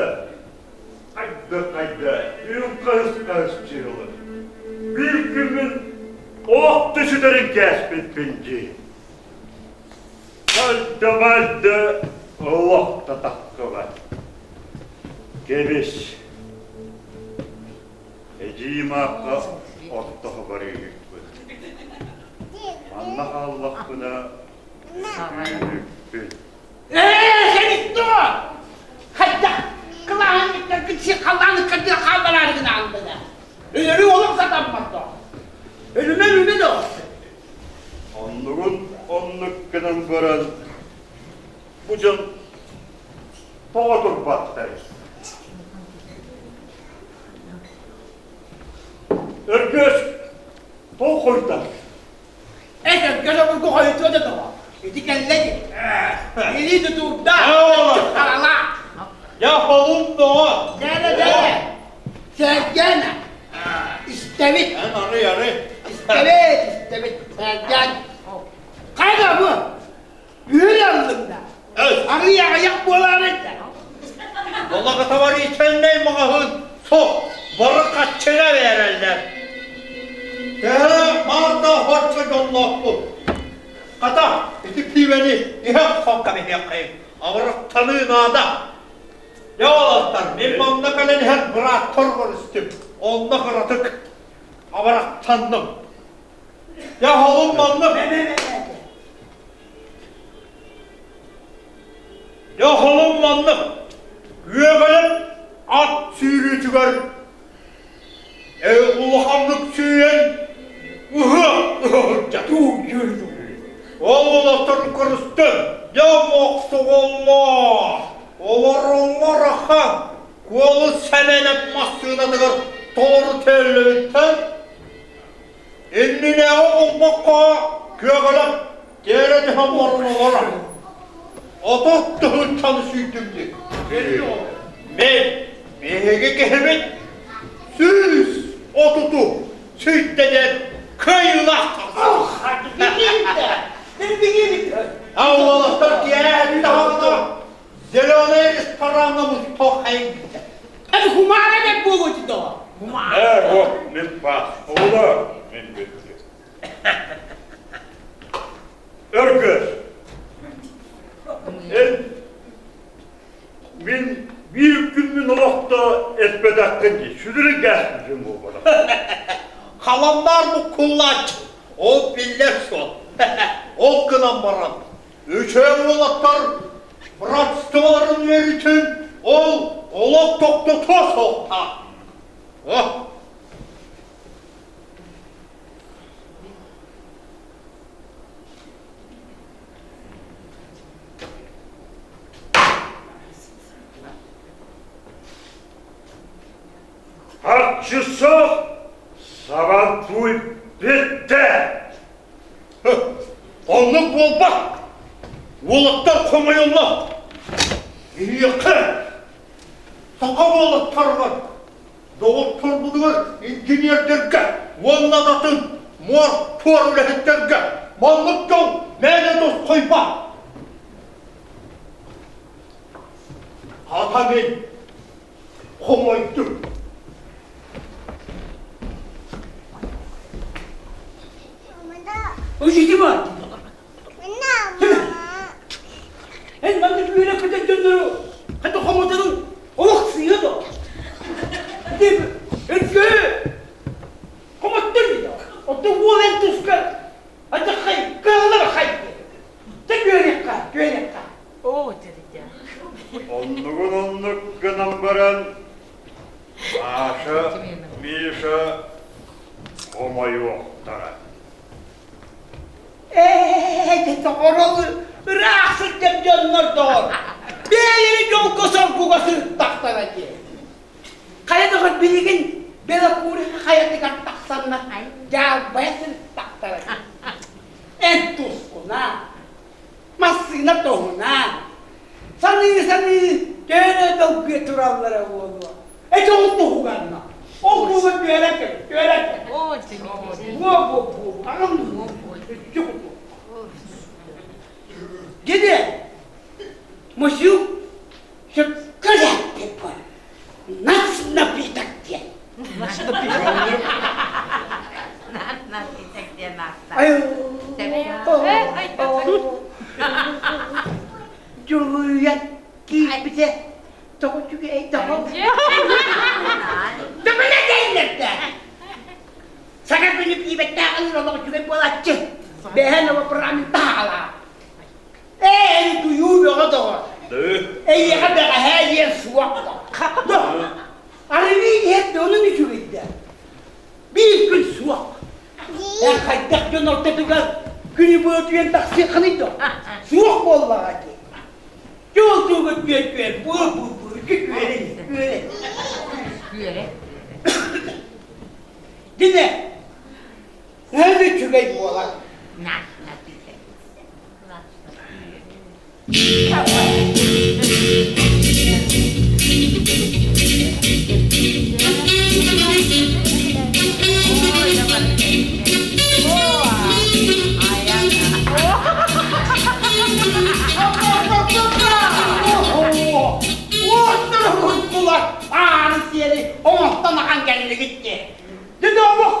хайда-хайда, үн хаһыс-хаһыс чыылы. Биир күммүн ох да сүтэрин кээспиппин дии. Хайда-майда олох да таххыбат. Кэбис. Эдьиийим аахха ортохо барыыһыкпын. Манна хааллахпына үүрүкпүн. Ээ, сэнитто! Хайдах кылааһынньыктаргын сир халлаан ыккардыгар хааллараары гынааллара. Өлөрү олох сатаммат доо. Өлүмэ өлүмэ доо. Оннугун оннук гынан баран бу дьон тоҕо турбаттар? Өргөс, тоҕо хойутар? Эт өргөс обургу хойутуо да тоҕо. Ити кэллэ дии. Илии тутуурдаах, харалаах. Я холум доҕо. Дьэ, дьэ, Сэргэн, истэбит. Эн арый, арый. Истэбит, истэбит. Сэргэн. Хайда бу? Үһүн аллыҥ да. Арый аҕыйах буолаары да. Олоҕотоварительнай маҕаһыын суох, бары хаччыга биэрэллэр. Төһө маарда оччо дьоллоохпут. Хата, ити пиибэни иһэх охсон кэбиһиэххэйиҥ. Абырахтаныы наада. Дьэ уолаттар, мин манна кэлэн иһэн бырааттар көрүстүм. Онно кыратык абырахтанным. Дьэ, холум маннык. Дьэ, холум маннык. Үөгэлэп ат сүүрүүтүгэр улаханнык сүүрэн ыһыах ыһыһырдьа. Ол уолаттар көрүстүм. Дьэ, мохсоҕоллоор, олороллор ахан Куолу Сэмэнэп массыынатыгар толору тэллэбиттэн Иннинээҕи олбоххо күөгэлэп тиэрэ түһэн баран олорор. 30 тыһыынчаны сүүйдүм дии. Мен биһиги киһибит 130-у сүүйдэ диэн кыайыылаах А уолаттар киэһэ таһаҕына зеленый рестораҥҥа мустуох хайыҥ Это хумара деп буолуо доо. Ээ, вот, мин паас. Оҕолор, мин бүттүм. Өргөс. Эн мин биир күммүн олохто эппэтэххин дии, сүдүрүн кээспитим буолбатах. Халаммаар буккуллааччы, ол биллэр суол. Ол гынан баран, үчүгэй уолаттар братстволарын үөрүүтүн ол олох тохтотуо суохтаах. Харчы суох, Сабантуй бүттэ! Оннук буолбат! Уолаттар хомойоллор! Биһиэхэ, саха уолаттарыгар, доҕотторбутугар инженердэргэ уонна да атын муор-туор үлэһиттэргэ маннык дьол мээнэ тосхойбот! Хата мин хомойдум. Учитель Эн маннык үөрэ-көтө дьоннору хата хомоторун олох сыыһа да. Деп өргө хомоттор Оттон уол эн туска адьаххай кыаллар хай. Тэ үөрэххэ, үөрэххэ. Оо, дьэ Оннугун оннук гынан баран Маша, Миша хомойуохтара. Ээ, доҕор, ыраах сылдьар дьоннор доҕор. Бэйэлэри дьолго-соргуга сырыттахтара дии. Хайа доҕор билигин Белокуриха хайатыгар тахсаннар дьаалбайа сырыттахтара дии. Эн тускуна, массыына туһунан, саныы-саныы төһө долгуйа тураллара буолуо. Эти ол туһуганна. Ол буола түөрэ кэл, түөрэ кэл. Буо буо буо, аҕам Деде, мусю, сөпкө эппит Нас напиток диэн. Напиток диэн Дьулуйан киирбитэ тоҕо үчүгэй тоҕо Төбөлө дииллэрдэ Саҥа күнү пиибэттээх ылыр олох үчүгэй буолааччы Бэһэн ово парламент таһаалаа Ээ туйуу бөҕө доҕор Эйиэхэ бэҕэһээ диэн суох Арыгы иһэр да онон үчүгэйдэ Биир күн суох Эн хайдах дьон ортотугар күнү быа утуйан тахсыаххыный дуо? Суох буоллаҕа дии. Дьол тугу күөл күөл буо бу бу күөрэ күөрэ. Күөрэ. Дьиҥэ, наһаа да үчүгэй буолар. Ааны сиэри оҥостон ахан кэллигит дии. Дьэ олох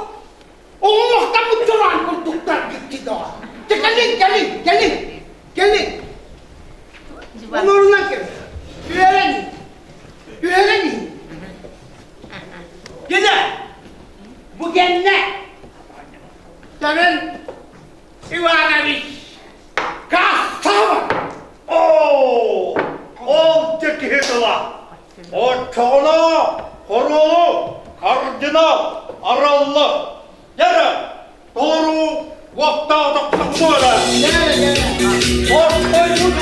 Оҥоһуктаммыт дьолоон курдуктар дьикти доҕор. Дьэ кэлиҥ, кэлиҥ, кэлиҥ, кэлиҥ. Олорунан кэл. Түһэрэн Түһэрэн Дьэ, бу кэннэ Семен Иванович Кассава! Оо, ол дьэ киһи тыла. Оччоҕуна хоруолу кардинал араллы дьэрэ толору уохтаах тохтохтуора. Ортойбут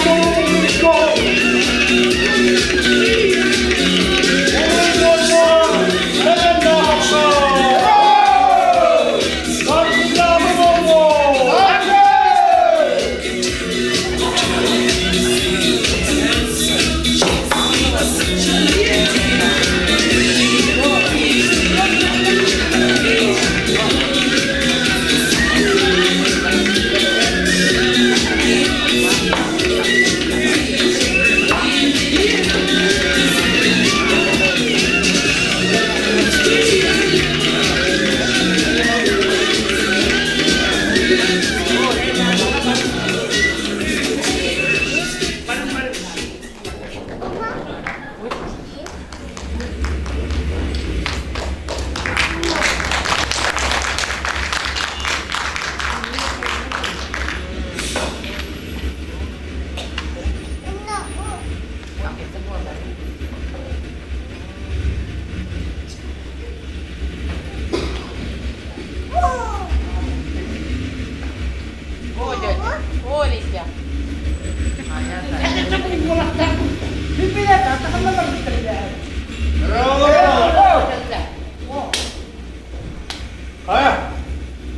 Хайа,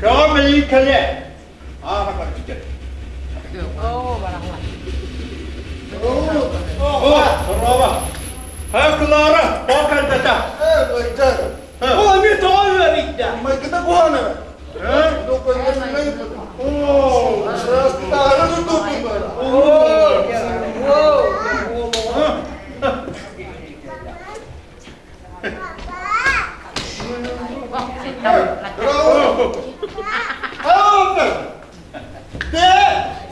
көҕө мэлии кэлэ. Аара барбыт. О, Хайа Клара, тоҕо кэлбэтэ? О, эмиэ тоҕо үөрүйдэ? Майгыта куһаҕана.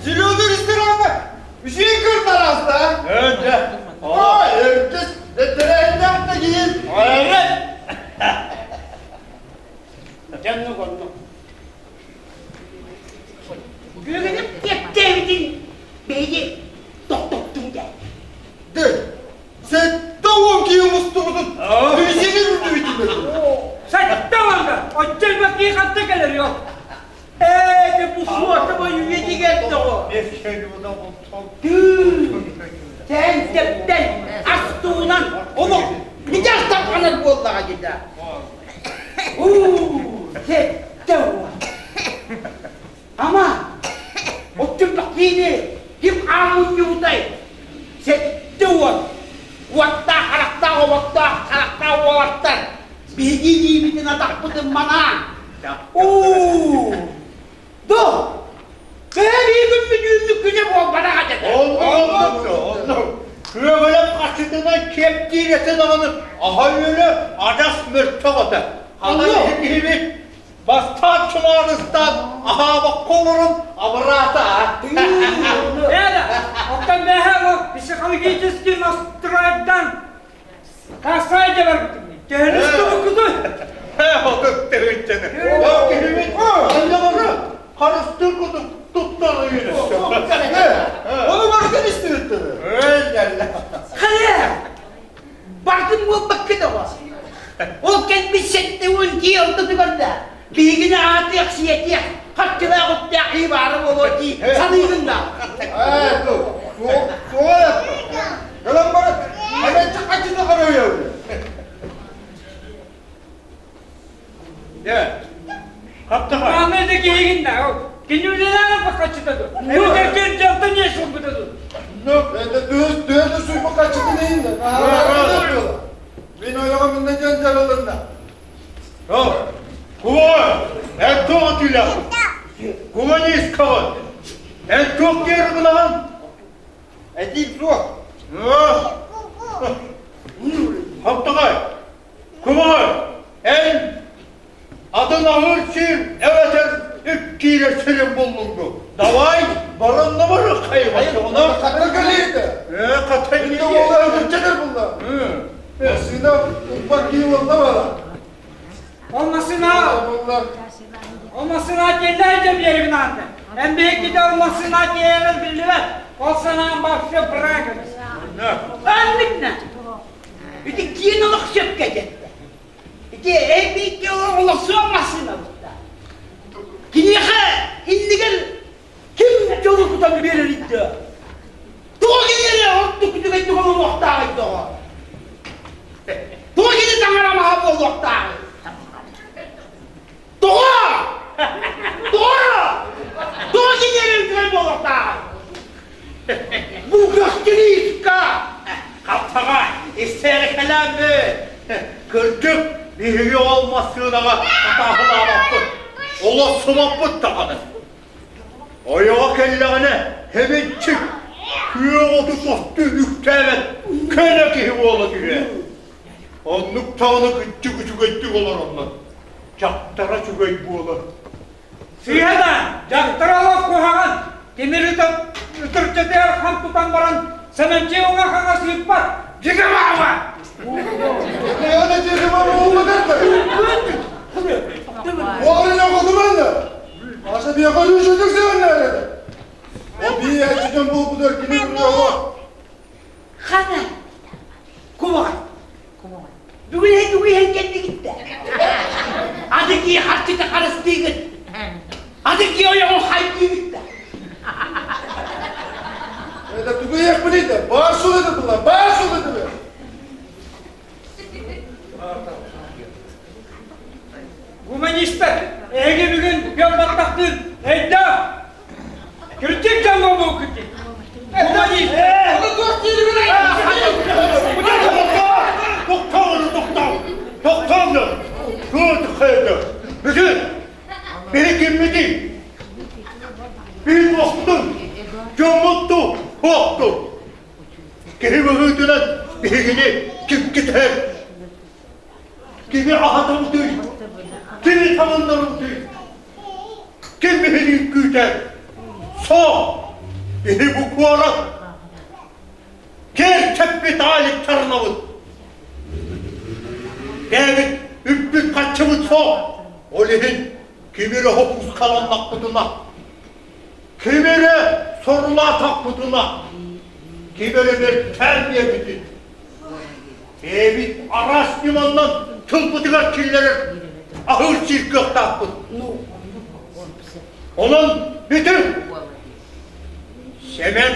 Зеленый ресторана үчүгэй кыртараста. Ой, өртөс бэтэрээһиннээх да киһи. Дьоннук оннук. Бүгүнүк кэптээбитин биһиги тохтоттуҥ дэ. Дэ, 70 киһи мустубутун билисиҥин үрдүбүтүн. 70-га оччой бакии ханта кэлэр yok. Ээ, дэ бу суотабай үйэтигэр тоҕо. Тэн тэптэн ас туунан олох мидьас тарҕанар буоллаҕа дии Уу, 70. Ама, оттон бакиини ким аамунньубутай? 70. Уоттаах харахтаах оботтоох харахтаах уолаттар биһиги илиибитин атахпытын манаан. Уу, До, бэйи күммүт үүммүт күнэ буолбатах этэ. Оннук, оннук. Күөгөлөп хасытынан киэптиир этэ даҕаны аһа-үөлэ адьас мөлтөх этэ. Хата киһибит бастаан чумаарыстаан аһаабакка олорон абыраата. Эля, оттон мэһэ ол психологический настройдан Хасай да барбытым. Төһөнү тубуккутуй? Отут тыһыынчаны. Ол киһибит анньаҕары харыстыыр курдук туттар Onu барытын истибиттэр. Хайа, бардым буолбакка да Ол кэлбит 70 кии ортотугар да биһигини аатыах сиэтиэх харчылаах үптээх киһи баара буолуо дии саныыгын да. Ээ, суох Кэлэн баран, эмэччи хаччыны харайабын. Дьэ, хаптаҕай. Аны да киһигин да, кини үлэлээн бакаччыта ду. Эбэтэр кин дьалтан ес ылбыта ду. Ну, это төс төс суй бакаччыта дейин да. Мин ойоҕум инне дьон дьарылынна. Куба, эн туох түүлэххин? Гуманисткаҕын. Эн туох диэри гынаҕын? Этиим суох. Хаптаҕай, кубаҕай, эн атын аһыыр сир эбэтэр үп киирэр сирин буллуҥ дуо? Давай, баранна барыах хайыбаччаҕына. Хата кэлиитэ. Ээ, хата Инде уола өлүччэтэр булла. Массыына уппат кии уолла бара. Ол массыына ол массыына тиэллээн дьэ биэрибин аанды. Эн биһиккитэ ол массыына тиэйэрин биллибэт. Ол санаам вообще брак. Анныкна. Ити киин олох сөпкө этэр. Ити эбиикки олохсуон массыына бутта. Киниэхэ иннигэр ким дьолу тутан биэрэр иддэ? Тоҕо кинилэри ордук үчүгэйдик олоруохтааҕый доҕор? Тоҕо кини таҥара маһа буолуохтааҕый? Тоҕо? Тоҕо? Тоҕо кинилэри үчүгэй буолуохтааҕый? Бу көстүлүүскэ хаптаҕай истиэрикэлээммит. Кырдьык, биһиги ол массыынаҕа хатааһылаабаппыт, олохсубаппыт даҕаны. Ойоҕо кэллэҕинэ эбинчик күөх оту тосту үктээбэт көнө киһи буола түһүө. Оннук даҕаны кыччык үчүгэйдик олороннор, дьахтара үчүгэй буолар. Сыыһа да, дьахтара олох куһаҕан, тимир ытырчатыгар хам тутан баран Сэмэнчик уҥа-хаҥас ыыппат, дьигэ-баама! Аша биэхэ рүшүтүк сыһыннар О бии әччитен буолбутар кини буруоҕа. Хана, кумаҕай. Бүгүн иһэн бүгүн иһэн кэллигиттэ. Ады кии харчыта харыстыыгыт. Ады кии ойоҕун хайдыыгыт да. Это тугу иэхпиний да? Баар суол это была, баар суол это Гуманистар, эһиги бүгүн күөн баттахтыын өйдөөх, кырдьык дьон буолбуккут дии. Гуманист! Ону туох дииригин Тохтоо, тохтоо! Тохтоо! Туох Бүтүн! Биһи киммитий? Биһи туохпутун? Дьоммут ту, туохту? Киһи быһыытынан биһигини ким кэтэһэр? Кими аһатабытый? Кими таҥыннарабытый? Ким биһигини күүтэр? Суох! Биһи бу куорат киэр тэппит ааликтарынабыт. Бэйэбит үппүт-харчыбыт суох. Ол иһин кими эрэ хопускаланнахпытына, ким эрэ сорулаатахпытына, ким эрэ бэртээн биэрбитин Бэйэбит араас ньыманнан тылбытыгар киллэрэр аһыыр-сиир кыахтаахпыт. Онон бүтүн Сэмэн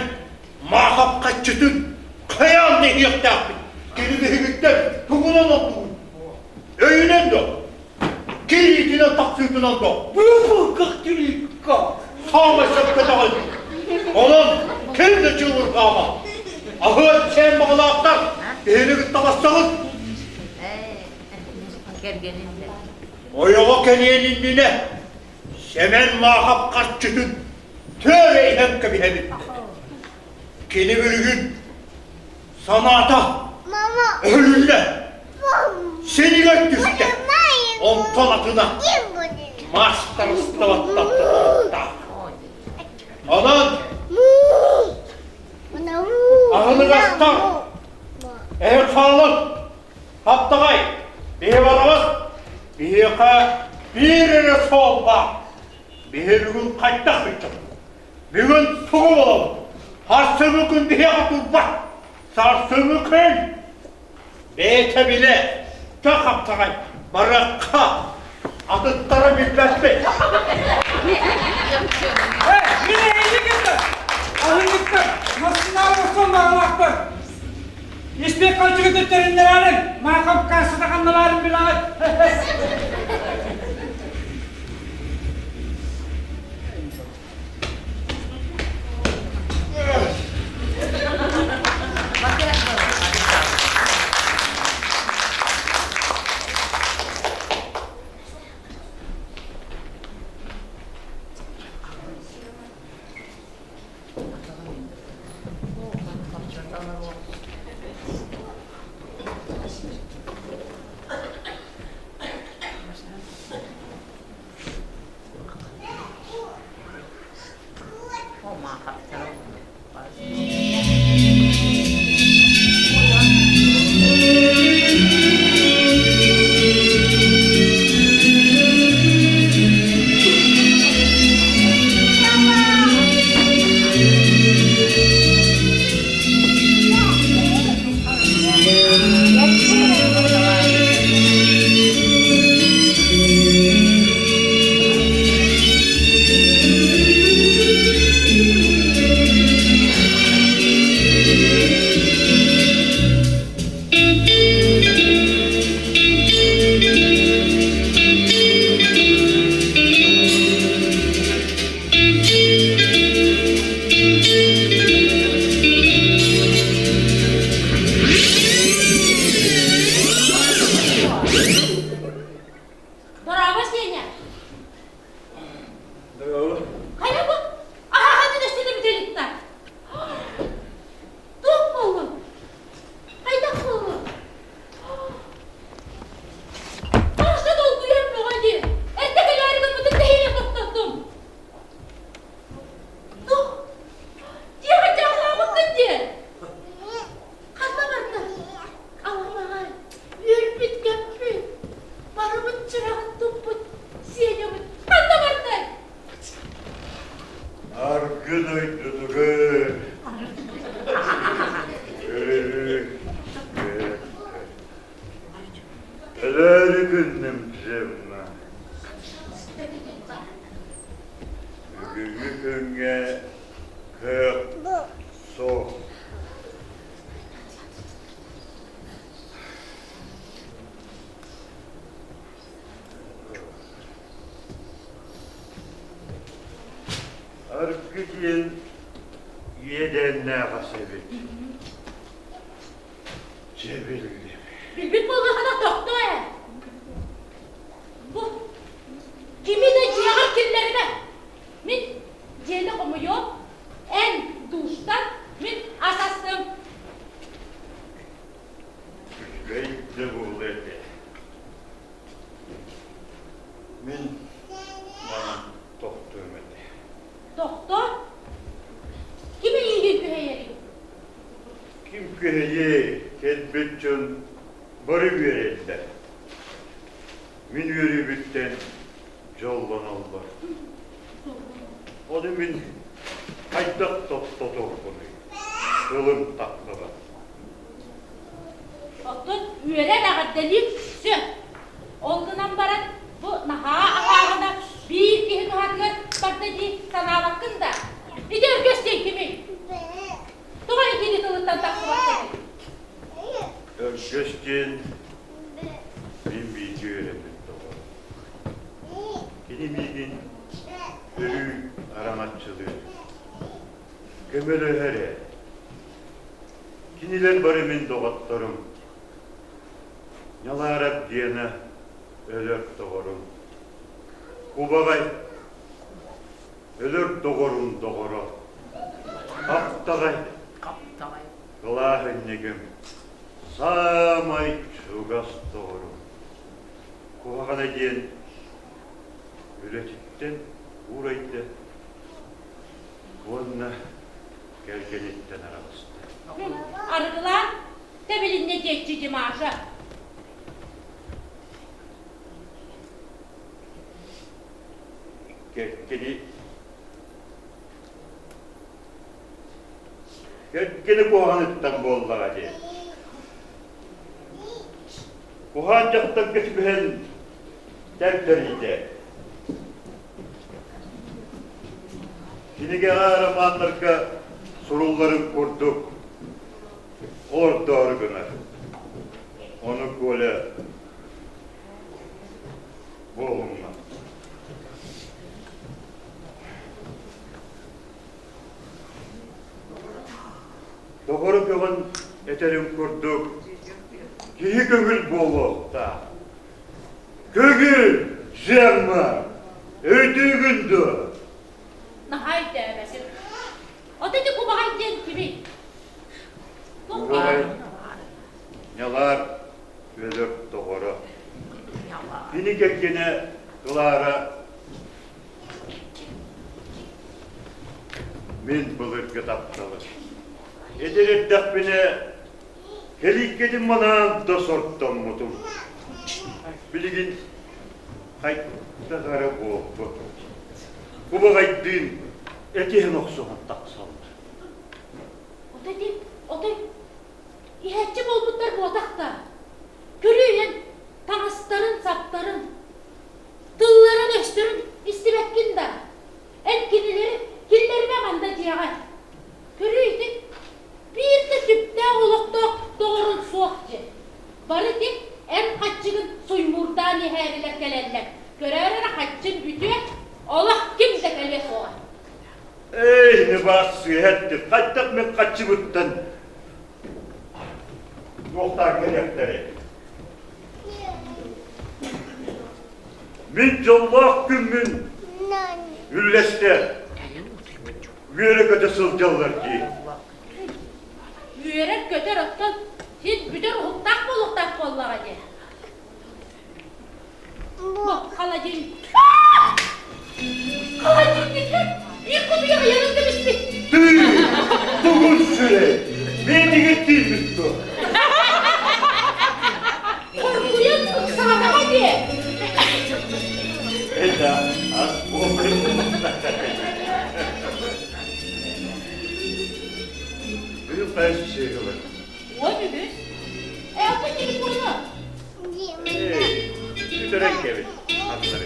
Маахап хаччытын хайаан да иһиэхтээхпит. Кини биһигиттэн тугунан ордугуй? Өйүнэн да, киириитинэн тахсыытынан да. Бу Саамай сөпкө даҕаны. Онон ким да чыыбырҕаама. Аһыан сиэн баҕалаахтар биһини кытта бастаҕыт. Ойоҕо кэлиэн иннинэ Сэмэн Маахап харчытын төөрө иһэн кэбиһэбит. Кини билигин санаата өһүлүннэ, синигэр түстэ. Онтон атына маастарыстыбаттан тутулуктаах. Онон аһыныгастар эһи хаалын хаптаҕай биһи барабыт биһиэхэ биир эрэ суол баар биһи бүгүн хайдах бүттүк Бүгүн тугу буолабыт? Сарсыҥҥы күн биһиэхэ турбат. Сарсыҥҥы күн бэйэтэ билэ, тө хаптаҕай, барыахха, атыттара билбэппит. Мин эһиги кытта аһынньыктар, массыынаҕа олорсон баҕалаахтар. Испиэк ханчыгы төттөрүннэрээрин, маахам кассата ханна баарын билэҕит. Былчыраҕын туппут Сенябыт ханна бардай? Аргы дойдутугар Өлөөрү күннүм Джемма. Бүгүҥҥү күҥҥэ кыах суох. Аргы диэн иэдээннээх ас эбит. Дьэ биллим. Билбит буоллахына тохтоо ээ. Бу кими да дьиэҕэр киллэримэ. Мин дьиэни хомуйуом, эн душтан мин ас астым. Үчүгэй да буолуо этэ. Мин манан тохтуом этэ. Тохтоо? Ким эйиигин күһэйэрий? Ким күһэйиэй, кэлбит дьон бары үөрэллэр. Мин үөрүүбүттэн дьоллоноллор. Ону мин хайдах тохтотуохпунуй? Тылым тахсыбат. Оттон үөрэн эҕэрдэлиир сөп. Ол гынан баран бу наһаа аһааҕына биир киһи туһатыгар барда дии санаабаккын да? Ити Өргөс диэн кимий? Тоҕо итини тылыттан тахсыбаккыный? Өргөс диэн мин бииргэ үөрэммит доҕорум. Кини миигин өрүү араҥаччылыыр, көмөлөһөр ээ. Кинилэр бары мин доҕотторум. Ньалаарап Гена өлөр доҕорум. Кубаҕай өлөр доҕорум доҕоро. Хаптаҕай кылааһынньыгым саамай чугас доҕорум. Куһаҕана диэн үлэтиттэн уурайда уонна кэргэниттэн араҕыста. Арыгылаан тэбилиннэ диэччи Димаша. Кэргэни Кэргэни куһаҕаныттан буоллаҕа дии. Куһаҕан дьахтарга түбэһэн тэрдэрийдэ. Кинигэҕэ романнарга сурулларын курдук олордоору гынар. Ону Коля буолумна. Доҕору көҕөн этэрин курдук киһи көҥүл буолуохтаах. Көҥүл, Джемма, өйдүүгүн дуо? Наһаа өйдөөбөтүм. Ото ити кубаҕай диэн кимий? Кубаҕай ньалаар өлөр доҕоро. Кини кэргэнэ Клара Мин былыргы тапталым. Эдэр эрдэхпинэ кэлииккэтин манаан да сордоммутум. Билигин хайдах эрэ буолбут. Кубаҕайдыын этиһэн охсуһан тахсаллар. Отой отой иһээччи буолбуттар буотах да. Көрүүйэн таҥастарын-саптарын Тылларын-өстөрүн истибэккин да? Эн кинилэри киллэримэ манна дьиэҕэ. Көрүүй ити биир да түптээх олохтоох доҕорун суох дьэ. Бары ити эн хаччыгын суймуурдаан иһээрилэр кэлэллэр. Көрөөр эрэ хаччын бүтүө, олох ким да кэлиэ суоҕа. Эй, ныбаас сыыһа хайдах мин хаччыбыттан туохтаан кэлиэхтэрэй? Мин дьоллоох күммүн үллэстэ үөрэ-көтө сылдьаллар дии. Үөрэр-көтөр оттон син бүтэр уһуктаах буолуохтаах буоллаҕа дии. Бу холодильник. Холодильникка биир кутуйах ыйанан кэбиспит. Тыы, тугун сүрэй, миэтигэр тиийбит дуо? Хоргуйан ыксаатаҕа дии. Үчүгэй да ас буолбут. Быйыл хайсы сиэгэлэр? 13. Э, ата телефону. Бүтэрэн кэбит. Аттары.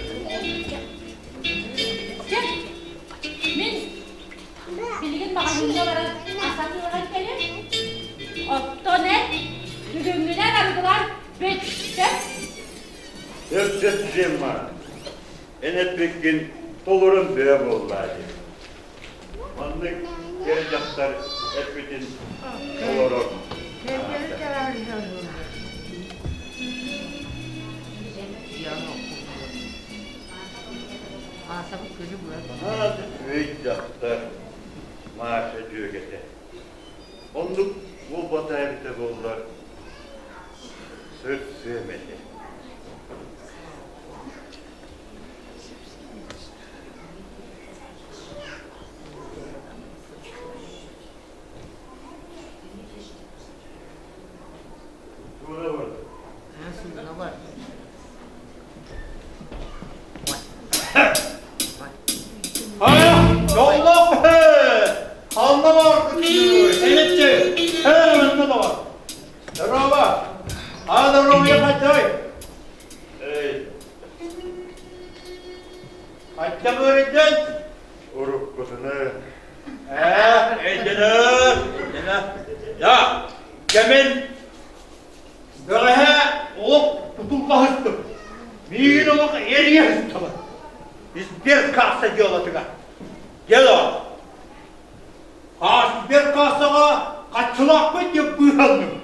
Чэ, мин билигин маҕаһыыҥҥа баран ас атыылаһан кэлэр. Оттон эн бүгүҥҥүнэн арыгылаан бүттэ. Сөп-сөп Джемма. Эн эппиккин толорон бөҕө буоллаа дии. Маннык эр дьахтар эппитин толорор. Наада үчүгэй дьахтар Маша дьүөгэтэ. Оннук буолбата эбитэ буоллар, сырсыам этэ. Сууна бар. Сууна бар. Дьоллоох Ална бар Эметчи Манна да бар Здорово А здоровье хачай Эй Хачча көрүдэн Уруккутуну Ээ, өйдөнөр, өйдөнөр. Я, кэмин бөҕөһө олох тутуллаһыстым. Миигин олох эрийэ сыстылар. Сберкасса дьыалатыгар. Дело. А сберкассаҕа хаччылаахпын диэн быыһанным.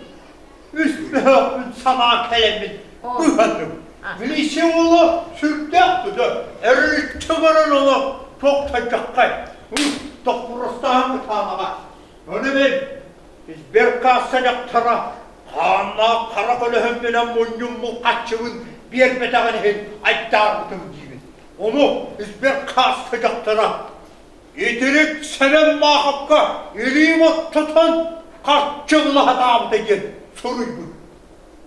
Үс бөһөхпүн санаа кэлэммин быыһанным. Милиция уола сүрдээх тута эриличчи баран олох тохтойдоххой. Тохпурустаһан кытаанаҕа. Ону мин сберкасса дьахтара хааннаах хара көлөһөммүнэн мунньуммут хаччыбын биэрбэтэҕин иһин айдаарбытым диибин. Ону сберкасса дьахтара Итирик Сэмэн Маахапка илиим оттотон харчы ыла сатаабыта диэн суруйбут.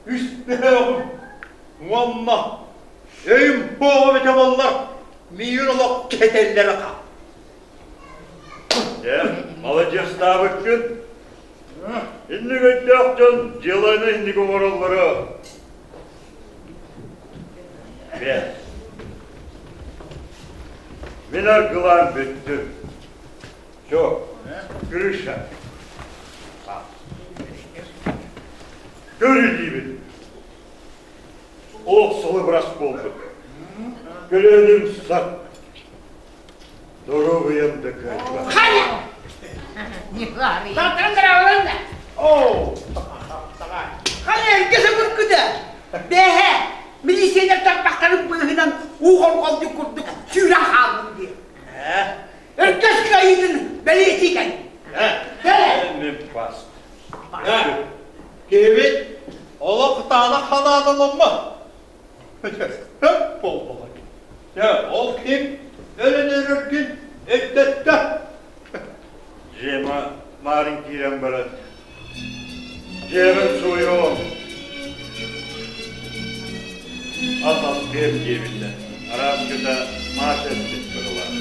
Үс бөһөөҕүм уонна өйүм суоҕа эбитэ буоллар миигин олох кэтэллэрэ хаал. Дьэ, маладьыастаабыккын. Инник өйдөөх дьон дьыаланы инник оҥороллоро. Бээ. Мин аргылаан бүттүм. Все, крыша. Көр илиибин. Олох салыбырас буолбут. Көлөөнүм сат. Доруобуйам да кыайбат. Оо, Хайа эргэ сөбүркүтэ. Бэһэ, милициялар тарбахтарын быыһынан уу хорҕолдьу курдук сүүрэн хааллым диye. Өркөс кыайыытын бэлиэтии кэл. Мен пас. Киһибит олох таана ханаанылымма. Хөп буолбула. Дьэ, ол ким өлөн өрөргүн өйдөттө. Дьиэма маарын киирэн баран, дьиэҕин суойуом, ас астыам диэбитэ. Арааскыта Маша эппит быһылаах.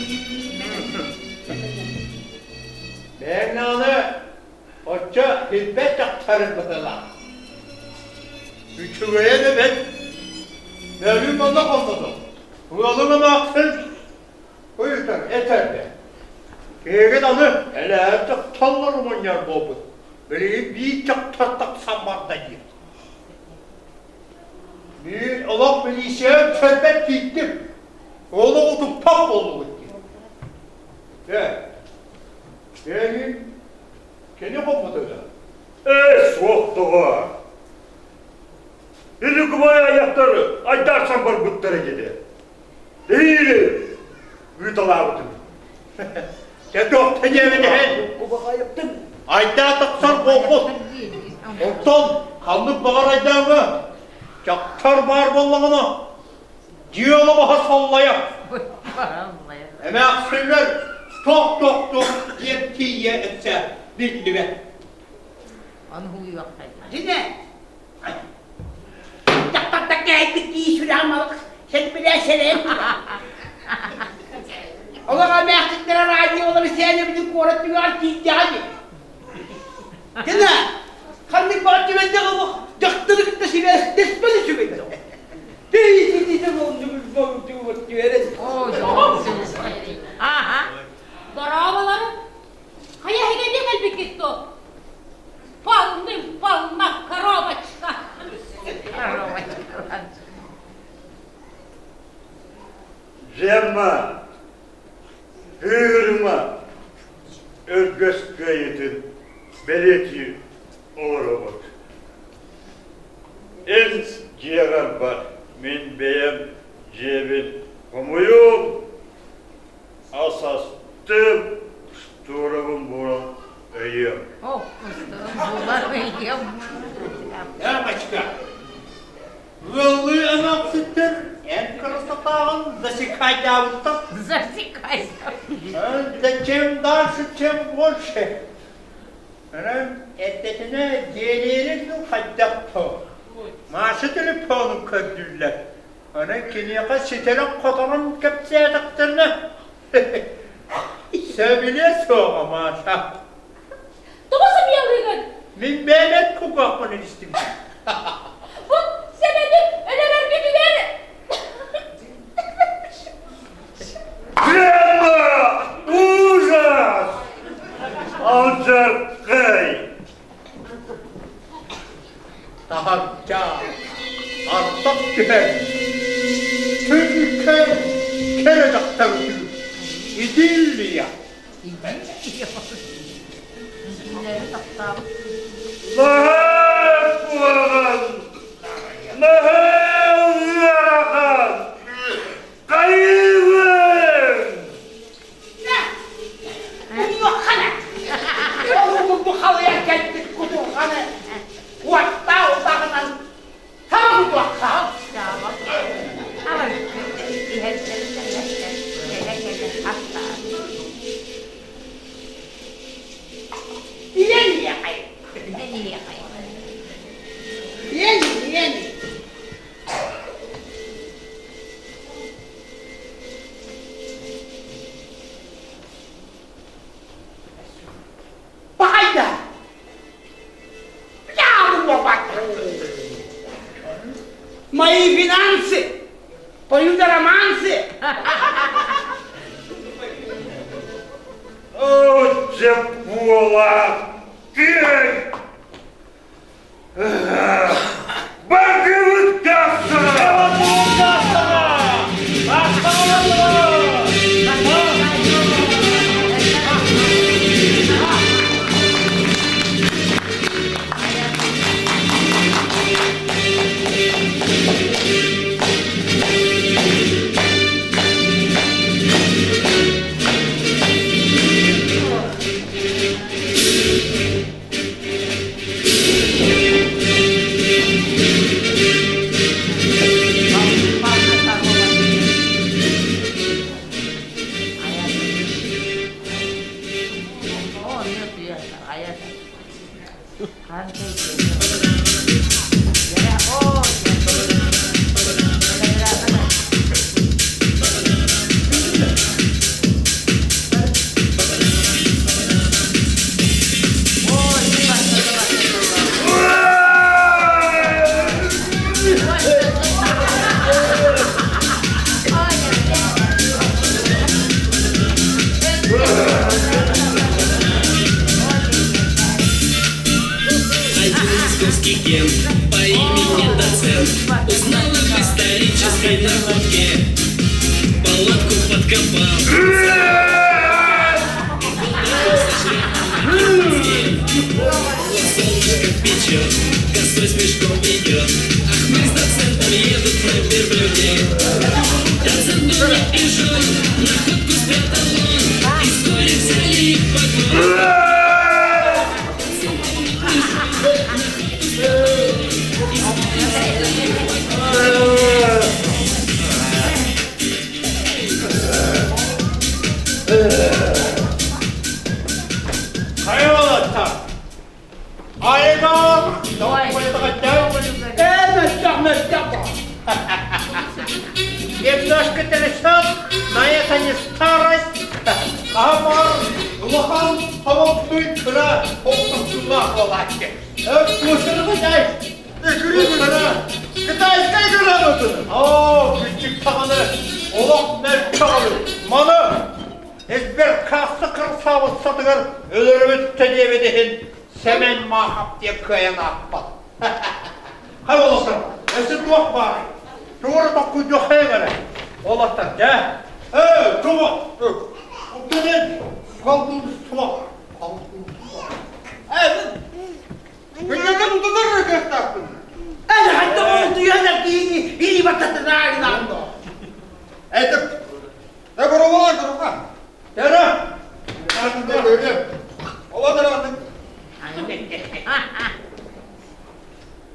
Бэйэҥ аны оччо билбэт дьахтарын быһыылаах. Үчүгэйэ да бэрт. Бөлүүн манна холботум. Ыалым эмээхсин ыйытар, этэргэ. Киһигин аны элэһэр дьахталлары мунньар буолбут. Билигин биир дьахтар тахсан барда диир. Мин олох милиция сэрбэт тиийдим. Олох утуппат буоллубут диир. Дьэ, эйигин кини хоппута да? Ээ, суох доҕоор. Иликубай айахтар айдаарсан барбыттара диэтэ. Эһиили ыыталаабытым. Дьэ туох да диэбит иһин айдаа тахсар буолбут. Оттон ханнык баҕар айдааҥҥа дьахтар баар буоллаҕына дьыала баһа саллайар. Эмээхсиннэр тох-тох-тох диэн тиийэ этсэ биллибэт. Дьине, дьахтарда кээйбит кии сүрэҕим алык сэлбилээ сэлээн турар. Олох эмээхситтэрэ радиолары сээнэбитин куорат түгэҕэр тиийдэҕэ дии. Гына, ханнык баҕар түбэлтэҕэ олох дьахтары кытта сибээстэспэт үчүгэй да. Дорооболору! Хайа эһиги кэлбиккит дуо? Полным-полна коробочка! Gemma, Кыырыма өргөс кыайыытын бэлиэтии олоробут. Эн дьиэҕэр бар, мин бэйэм дьиэбин хомуйуом, ас астым, туорабын буолан өйүөм. Дамочка, Ыаллыы эмээхситтэр эн красотаҕын засекайдаабыттар. Засекайдаабыттар. Да чем дальше, чем больше. Онон эрдэтинэ дьиэлиирин дуу хайдах дуу. Маша телефонун көрдүүллэр. Онон киниэхэ ситэрэн-хоторон кэпсээтэхтэринэ сөбүлүө суоҕа Маша. Тоҕо сымыйалыыгын? Мин бэйэм кугаахпын истим. Бу Сэмэни өлөрөргүтүгэр Прямо ужас! Алдьархай! Таһырдьа ардах түһэн, түнкэ кэрэ дьахтар идиллия. Наһаа куһаҕан! Наһаа ыарахан! Хайыыбын? Умнуоххана! Бу халыйан кэлбит кутурҕаны уоттаах утаҕынан таба кутуохха! Иэн иэхэй! Иэн иэн! Баайда! Мои финансы поют романсы. О, дьэ буола! Ты! Бардыбыт тахсара! Один московский Ген по имени Доцент узнал об исторической находке. Палатку подкопал. Солнышко печет, косой с мешком идет. Ах, мы с доцентом едут на верблюде. Доцент был не пижон, находку спрятал он. И вскоре взяли их в погон. Хайа уолаттар! Айыгар! Ээ, мөлтөх, мөлтөх! Немножко трясет, но это не старость. Аһамар улахан хомоппуй кыра хоптохтуллаах буолааччы. Куосыры Кыра, кытайскай кыраабытын. Оо, күччүк саҕаны, олох мөлтөҕү. Маны Сберкасса кырсаабыссатыгар өлөрөбүт диэбит иһин Сэмэн Маахап диэн кыайан ааппат. Хай олохтор, өссө туох баарый? Тугу токкуйдуоххайыҥ эрэ. Олохтор, дьэ. Ээ, тугу? Уккэнин колдун суох. Колдун суох. Ээ, Мынньатан утутар кыахтаахпын. Эн ханна утуйан эрдиини илии баттатынаайынаан доо. Это э боровола горуха. Тера. Ола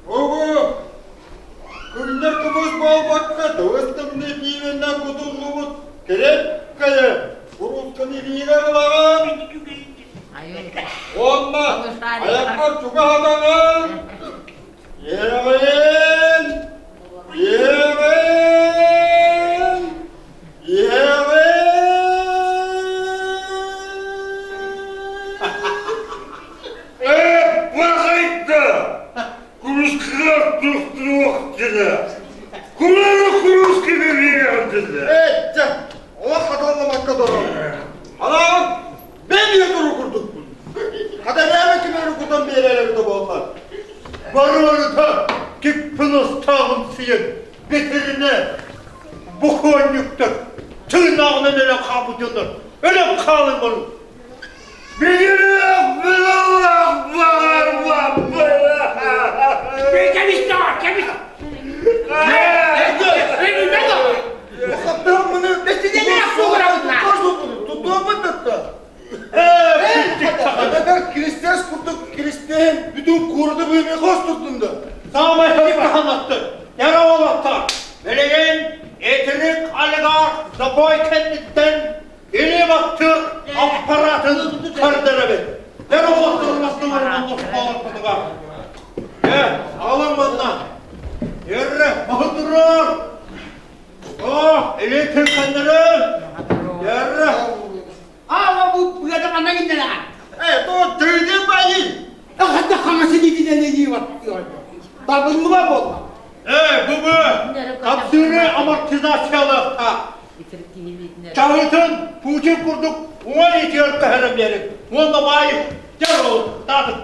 Ого! Күннэр кымыс буолбакка тыбыс тымныы пиибэннэн кутуллубут кирэккэйэ куруусканы илиигэр ылаҕын. Уонна айаххар чугаһатаҕын. Иһэҕин! Иһэҕин! Иһэҕин! Ээ, бахайда! Курускыга туохтуох дьыла. Кулары курускыга биэрэҕин дьыла. Ээ, чэ, олох хатылламакка дорор. Анаан, мен үйэ туру курдукпун. Хатарыама ким өрө кутан биэрэр эбитэ буоллар. Барыарыта киппин ыстааҕын сиэн бэтэринэ бокуонньуктар тыынааҕынан өлөн хаалбыт дьоннор өлөн хаалыҥ бару Кэбис, кэбис! Киристэс курдук киристээн бүтүн куораты быымы хостурдун да. Саамай ханатты. Яра олохтор. Билигин этирик олигарх запой кэнниттэн Илим аттыыр аппаратын көрдөрөбүт. Эр олохторун олохтоохтугар. Э, аҕалыҥ манна. Эрре, маһы турар. О, илии тирхэннэрин. Эрре. Ава бу быата манна гиннера. Э, то тыйдын байы. Хатта хамасы дитинен илии баттыа. Табыллыба болла. Э, бу бу. Тапсыыры амортизациялыахта. Чаһыытын Путин курдук уҥа илиитигэр көһөрөн биэрин уонна баайы дьэр ол таатын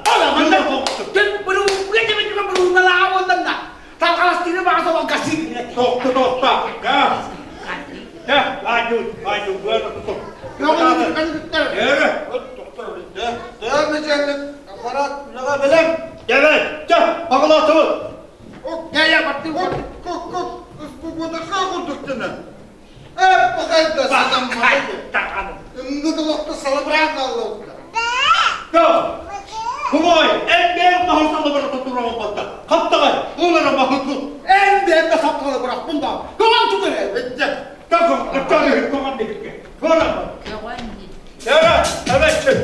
Тохту тохта. Га. Га, айду, айду, быаны туту. Эрэ. Дәмежәнлік аппарат үлэҕэ бэлэм. Дәбәт, дә, бағылатыбыт. Дәя баттыр. Кок, кок, Ыспыгуотаха курдук гына. Эп бахайда сатаммат. Ынны толохто салыбыраан хааллыбыта. Кумой, эн бэйэҥ маһы салыбырата тураҕын батта. Хаптаҕай, ылара маһы тут. Эн бэйэм да сапталы бырахпын да. Көҕөн түгэрэ. Эттэ, көҕөн, көҕөн, көҕөн диһикке. Көҕөн. Yara, hemen çık.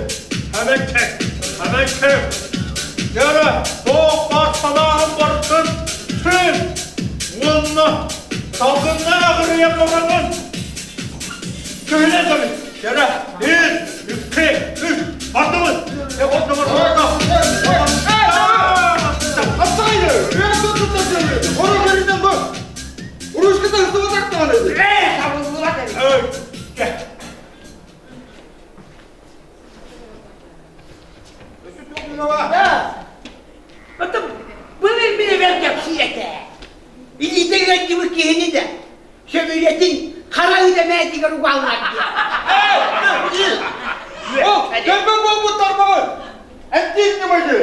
Hemen çek. Hemen çek. Yara, soğuk бар санаан бардын. Түн. Уонна салгыннан аҕырыйан бараҥын. Күһүнэ табы. Yara, bir, iki, üç. Бардыбыт. Е, отномор, Хапсағайды! Ору көрінен бұл! Урушката ыстыбатақтаған еді! Ээ, табыллыбат эбит. Потом былыр мин эбэр кэпсиир этэ. Илиитэ ыалдьыбыт киһини да сөмүйэтин хара ыда мээтигэр угааллар диэн. Ол, көрбө буолбут тарбаҕы! Эттиир ньымайы!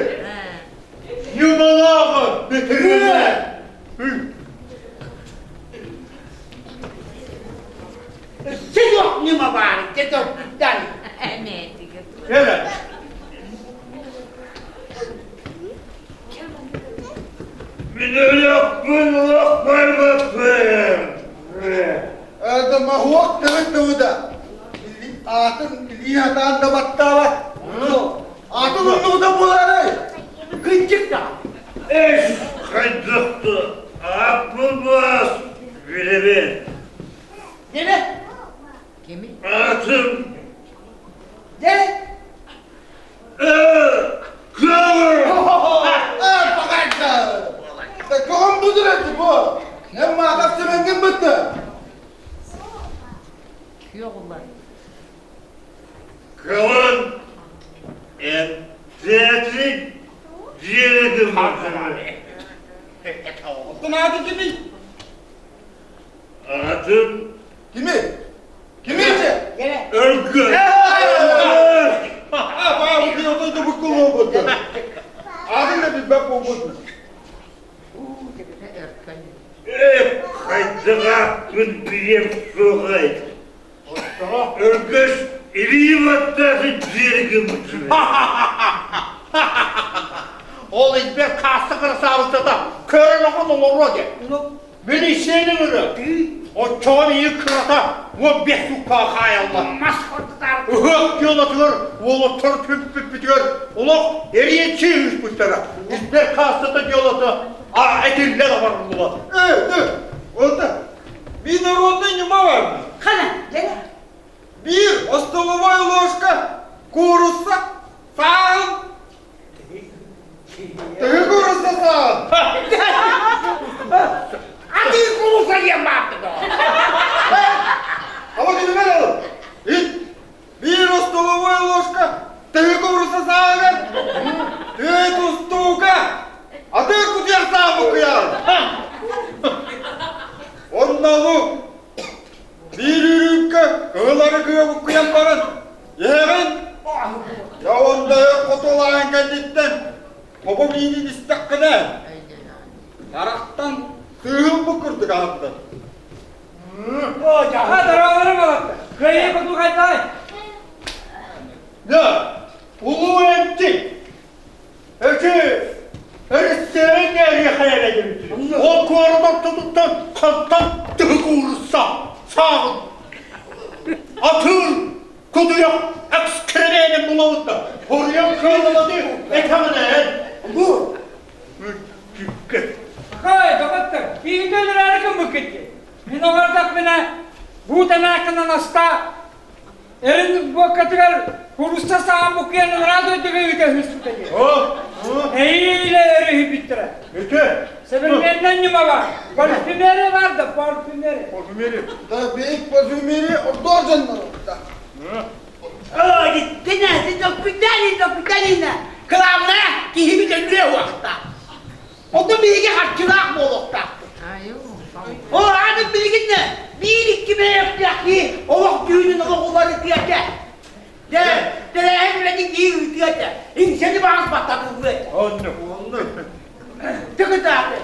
Ньымалааҕы бэтэринэ! Сидок ньыма баар, дедоттан. Кэлэ. Мин өлөхпүн олох барбаппын. Это моһуок тыгын тыбыда. Аатын илии хатаан да баттаабат. Атын уннугута буолаарай? Кынчык да. Эс хайдахты аппылбас билебин. Неме? Атым. Күөх улар. Кылын эмтээчик дьиэлэтин бардылар. Оттон ааты кимий? Аатын Кими? Кими иче? Өргөн. А, бу отой да буккул буолбут. Аатын да билбэт буолбут. Э, хайдах билиэм суоҕай. Өргөс илии баттаатын дьиэри гыммытын. Ол избер каасса кырасаабыттата көрөн охон олоруо диэн. Милициянын ыры. Оччоҕо миигин кырата 15 сууккаҕа хаайаллар. Мас хордутаар. Ыһыах дьыалатыгар уолаттар түмпүппүтүгэр олох эриэнчи ыыспыттара. Избер каассата дьыалата а этиллэ да барыллыбат. Э, э, это мин народный ньыма бар. Хана, дьэ. Биир остоловой ложка куурусса сааһын. Төһө куурусса сааһын? Аты куурусса диэн баарды доо. Ама кимер ол? Ит биир остоловой ложка төһө куурусса сааһыгар түөрт устуука аты кутуйах саа букуйаҕын. Онно биир үрүүккэ кыһыл арыгыга буккуйан баран иһэҕин. Дьэ онно хотуолаан кэнниттэн хобо миинин истэххинэ харахтан сыыһылбыт курдук аһардар. Аха, дороолору балатта. Кыайыы кутуу хайдаҕай? Да, улуу эмчик Эти өрүстээн эриэхэ Ол куорат ортотуттан хантан тыһык уурусса сааҕын атыыр кутуйах экскремени булабыт да хоруйан кыаллыбаты этэҕинэ бу Хай, доҕоттор, бииргэ өлөрөөрү гыммыккыт дии. Мин олордохпуна, бу танаакынан аста Эрин буоккатыгар курусса саҕан буккуйан ыныраа дойдуга ыыта үһүспүтэ дии. Эйиилэ өрүһүйбүттэрэ. Үтө. Современный ньыма бар. Парфюмерия бар да, парфюмерия. Парфюмерия. Да, бейт парфюмерия ордор дьоннор. Оо, диттинэ, докпиталина, докпиталина. Главное, киһи бүтүннүү уохта. Онтон биһиги харчылаах буолуохтаахпыт. Ол ааны билигин биир-икки бэйэхтээх киһи олох түүнүн олох уларытыа этэ. Дьэ, тэрээһин үлэтин киһи ыытыа этэ. Иҥсэни баҕас баттатыллыа этэ. Оннук, оннук. Тыкытааты.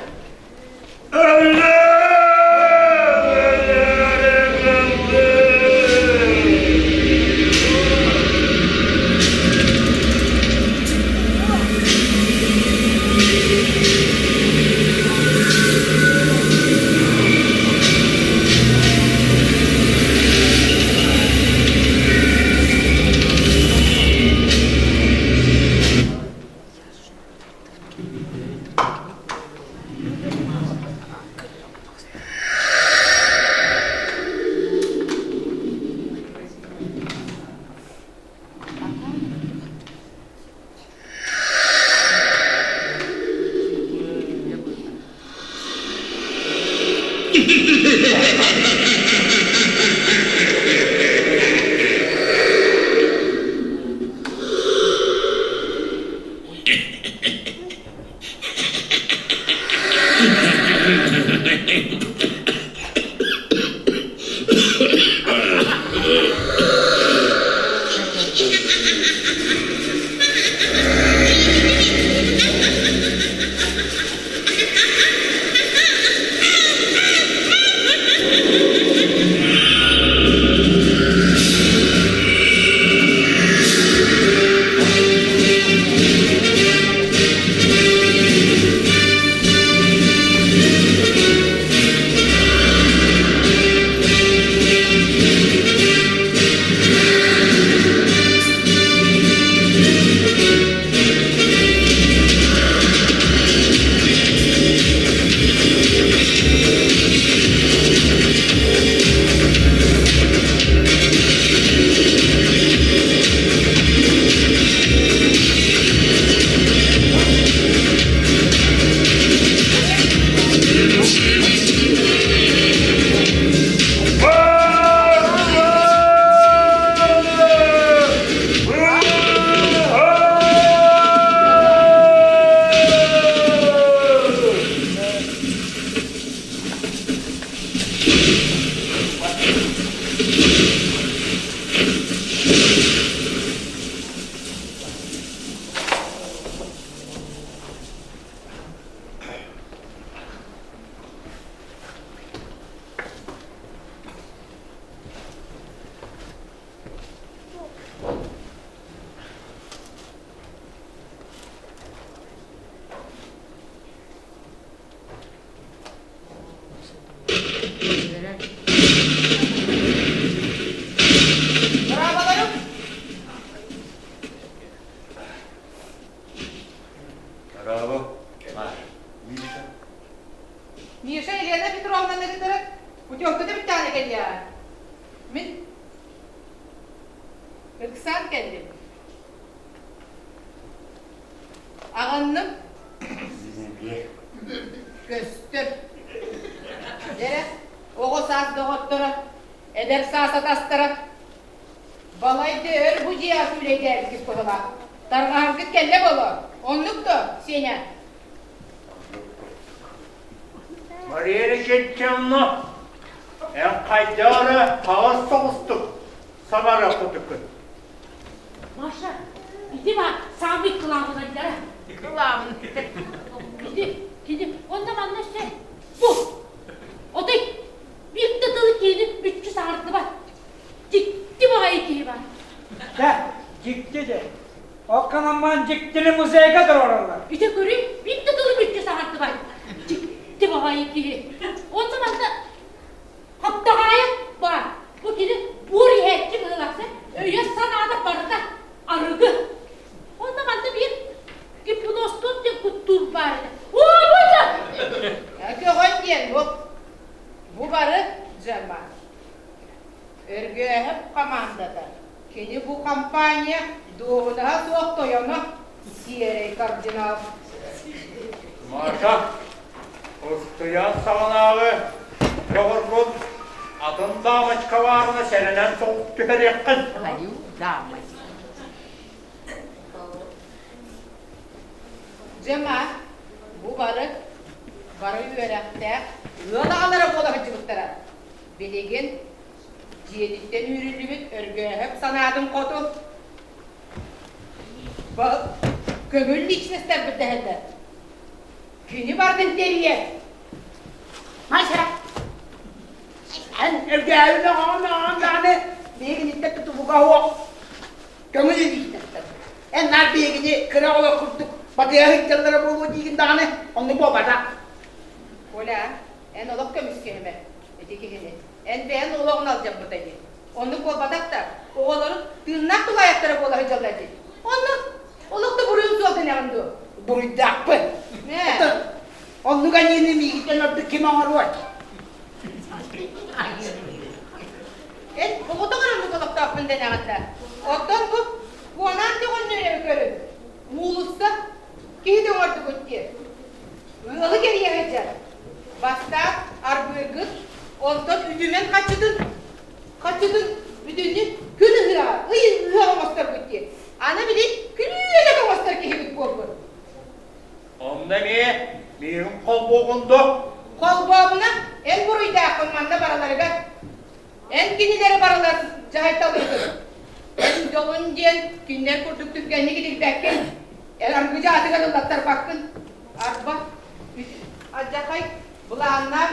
Браабаларым! Браво! Миша. Миша Елена Петровнаны кытары путевката бүттэҕинэ кэлиэҕэ. Мин ыксаан кэллим. Аҕынным. Көстөр. Дьэрэ, оҕо саас доҕотторо, эдэр саас атастара. Балайда өр бу дьиэҕэ күүлэйдээбиккит быһылаах. Тарҕаһаргыт кэллэ боло. Оннук дуо, Сеня? Мария Рекетчевна, эн хайдах эрэ хаҕыс соҕустук сабара кутуккун. Маша, ити ба самый кылаабынайдара. Кылаабын. Кини, кини, онно манна өссө бу. Отой биир да тылы киһини мүччү саҥардыбат. Дьикти баҕайы киһи бар. Дьэ, дьикти де. Окканаммаан дьиктини музейга туруораллар. Ити көрүй, биир да тылы мүччү саҥардыбат. Дьикти баҕайы киһи. Онно манна Хаптаҕаайа баар. Бу кини буор иһээччи быһыылаахса өйө-санаата барыта арыгы. Онно манна биир гипностон диэн куттуур баар этэ. Оо, бу да! Көҕөн диэн бу. Бу бары дьама. Өргөөһөп хамаандата. Кини бу компания дуоһунаһа суох тойоно сиэрэй кардинал. Маша, Устуйан саҕанааҕы доҕоргун атын дамочка баарына сэрэнэн соҕус түһэриэххин. Хаю дамочка. Дьыма, бу бары бары үөрэхтээх ыал аҕалара буола сылдьыбыттара. Билигин дьиэтиттэн үүрүллүбүт Өргөөһөп санаатын хоту көҥүл личностарбыт дэһэллэр. Кини бардын тэрийэр. Маша, эн өргөөбүн оҕоҕун оҕоҕун даҕаны биһигиниттэн тутулуга суох көҥүл илиитинэттэн. Эн наар биһигини кыра оҕолор курдук батыһа сылдьаллара буолуо диигин даҕаны оннук буолбатах. Коля, эн олох көмүскэһимэ ити киһини. Эн бэйэн олоҕун алдьаммыта дии. Оннук буолбатах да, оҕолорун тыыннаах тулаайахтара буола сылдьаллар дии. Оннук олох да буруйум суох гынэҕин дуо? Буруйдаахпын. Оннук аньыыны миигиттэн ордук ким оҥоруой? Эн оҕотоҕор оннук олохтоохпун дэнэҕин да. Оттон бу Куонаан төҕөннүөрэ көрүн. Уулусса киһи да оҥордугут диэн. Ыалы кэрийэ сылдьар. Бастаан арбыыргыт, онтон үтүмэн хаччытын хаччытын бүтүннүү күн ыһыаҕа, ый ыһыаҕа оҥосторбут диэн. Аны били күлүөлэк оҥостор киһибит буолбут. Онно эмиэ миигин холбуоҕун дуо? Холбообуна эн буруйдааххын манна бараларыгар. Эн кинилэри баралар дьаһайталыыгын. Эн дьолун диэн кинилэр курдук түргэнник итирбэккин. Эн аргы дьаатыгар ыллаттарбаккын. Арба, алдьархай былааннаах,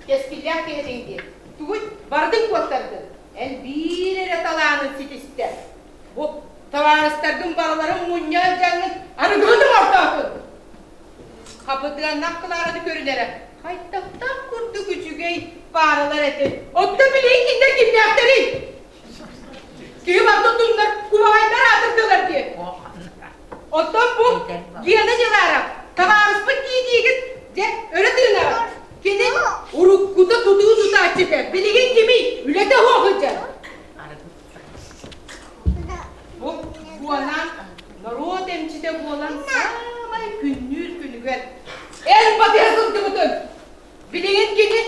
кэскиллээх киһитиҥ дии. Тугуй, барытын куоттардын. Эн биир эрэ талаанын ситистэ. Бу табаарыстаргын барыларын мунньа дьаҥҥын арыгыһыт оҥортоотун. Хапытыаннах Клараны көрүнэрэ хайдахтаах курдук үчүгэй пааралар этэ. Оттон билигин кинилэр кимнээхтэрий? Киһи барыта тумнар кубаҕайдар аатырдылар диэн. Оттон бу Гена Диларов табаарыспыт дии-диигит дьэ өрө тыынаҕыт. Кини уруккута тутуу тутааччыта, билигин кимий? Үлэтэ суох сылдьар. Бу Куонаан норуот эмчитэ буолан саамай күннүүр күнүгэр эн батыһа сылдьыбытын билигин кини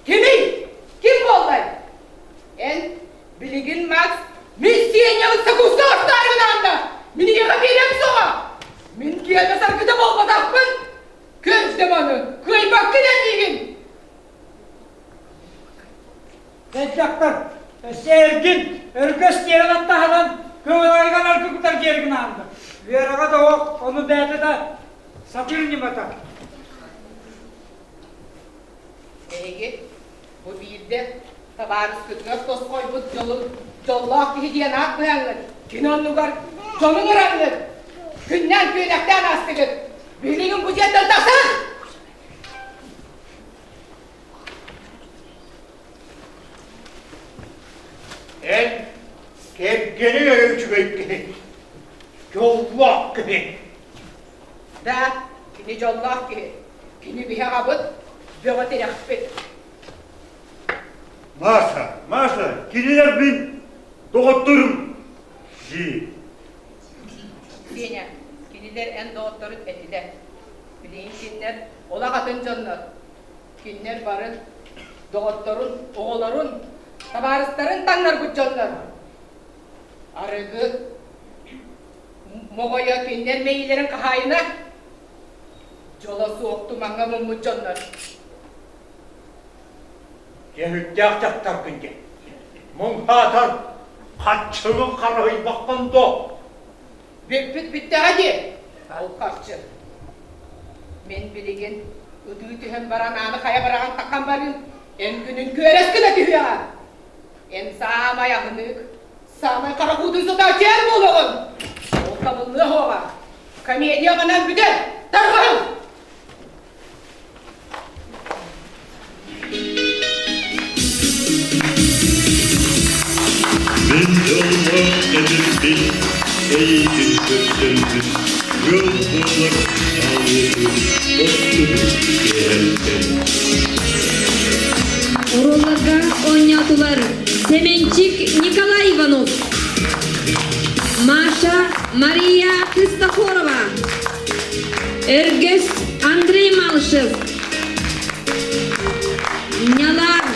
кимий? Ким буоллай? Эн билигин Макс мин Сенябын сокуска ортаарыгын аанда мин ийэҕэ биэриэм суоҕа. Мин киэбэ саргыта буолбатахпын. Көс маны кыайбаккын эн миигин. Кэлдэх. Өссө эргин, өргөс тиэрэн аттаһынан көҥүл аргы кутар диэригин аанда. Үөрэҕэ да ох, ону бэйэтэ да сатыыр ньымата. Эһиги бу биирдэ табаарыскытыгар тосхойбут дьолун дьоллоох киһи диэн аат быһаҥҥыт, кини оннугар дьонун ыраҥҥыт, күннээн күөнэхтээн аастыгыт. Билигин бу дьиэттэн тахсыҥ! Эн кэргэниҥ эрэ үчүгэй киһи, дьоллоох киһи. Да, кини дьоллоох киһи. Кини биһи аҕабыт, бөҕө тирэхпит. Маша, Маша, кинилэр мин доҕотторум дии. Сеня, кинилэр эн доҕотторун этилэр. Билигин кинилэр олох атын дьоннор. Кинилэр бары доҕотторун, оҕолорун, табаарыстарын таҥнарбыт дьоннор. Арыгы моҕойо кинилэр мэйиилэрин хаһаайына. Дьоло суох тумаҥҥа муммут дьоннор. Дьэһүттээх дьахтаргын дьэ. Муҥхаатар хаччыгын харыһыйбаккын дуо? Бүппүт бүттэҕэ дии, ол харчы. Мин билигин ытыы түһэн баран ааны хайа быраҕан таххан барыым, эн күнүн күөрэс гына түһүөҕэ. Эн саамай аһыныык, саамай харах уутун сытааччы эн буолуоҕун. Ол табыллыа суоҕа. Комедия манан бүтэр, тарҕаһыҥ! Мин дьоллоох эбиппин, эйигин көрсөммүн, ыал буолар аалыыбын оттубут киэһэлтэн. Оруолларга оонньоотулар Сэмэнчик Николай Иванов, Маша Мария Христофорова, Өргөс Андрей Малышев, Нялар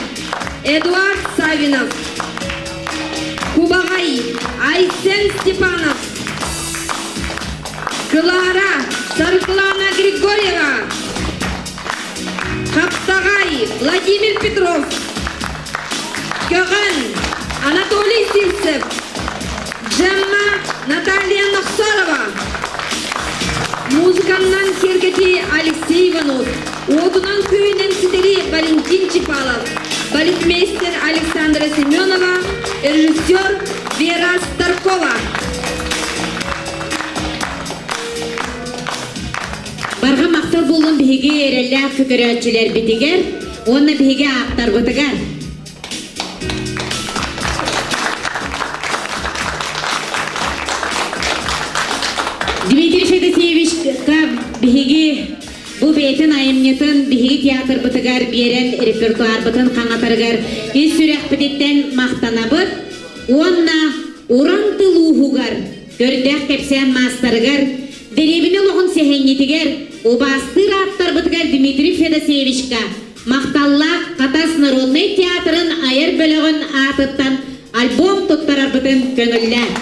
Эдуард Савинов, Кубаҕай Айсен Степанов, Клара Саргылана Григорьева, Хаптаҕай Владимир Петров, Көҕөн Анатолий Сивцев, Джемма Наталья Нохсорова, Музыканнан киэргэтии Алексей Иванов, уотунан күүһүнэн ситэри Валентин Чипалов, балетмейстер Александра Семенова, режиссер Вера Старкова. Барҕа махтал буоллун биһиги эрэллээх көрөөччүлэрбитигэр уонна биһиги ааптарбытыгар. Дмитрий Федосеевичка биһиги бу бэйэтин айымньытын биһиги театрбытыгар биэрэн репертуарбытын хаҥатарыгар ис сүрэхпититтэн махтанабыт уонна уран тыл ууһугар көрдөөх кэпсээн маастарыгар дэриэбинэ олоҕун сэһэнньитигэр убаастыыр ааптарбытыгар Дмитрий Федосеевичка Махталлаах Хатас народнай театрын айар бөлөҕүн аатыттан альбом туттарарбытын көҥүллээн.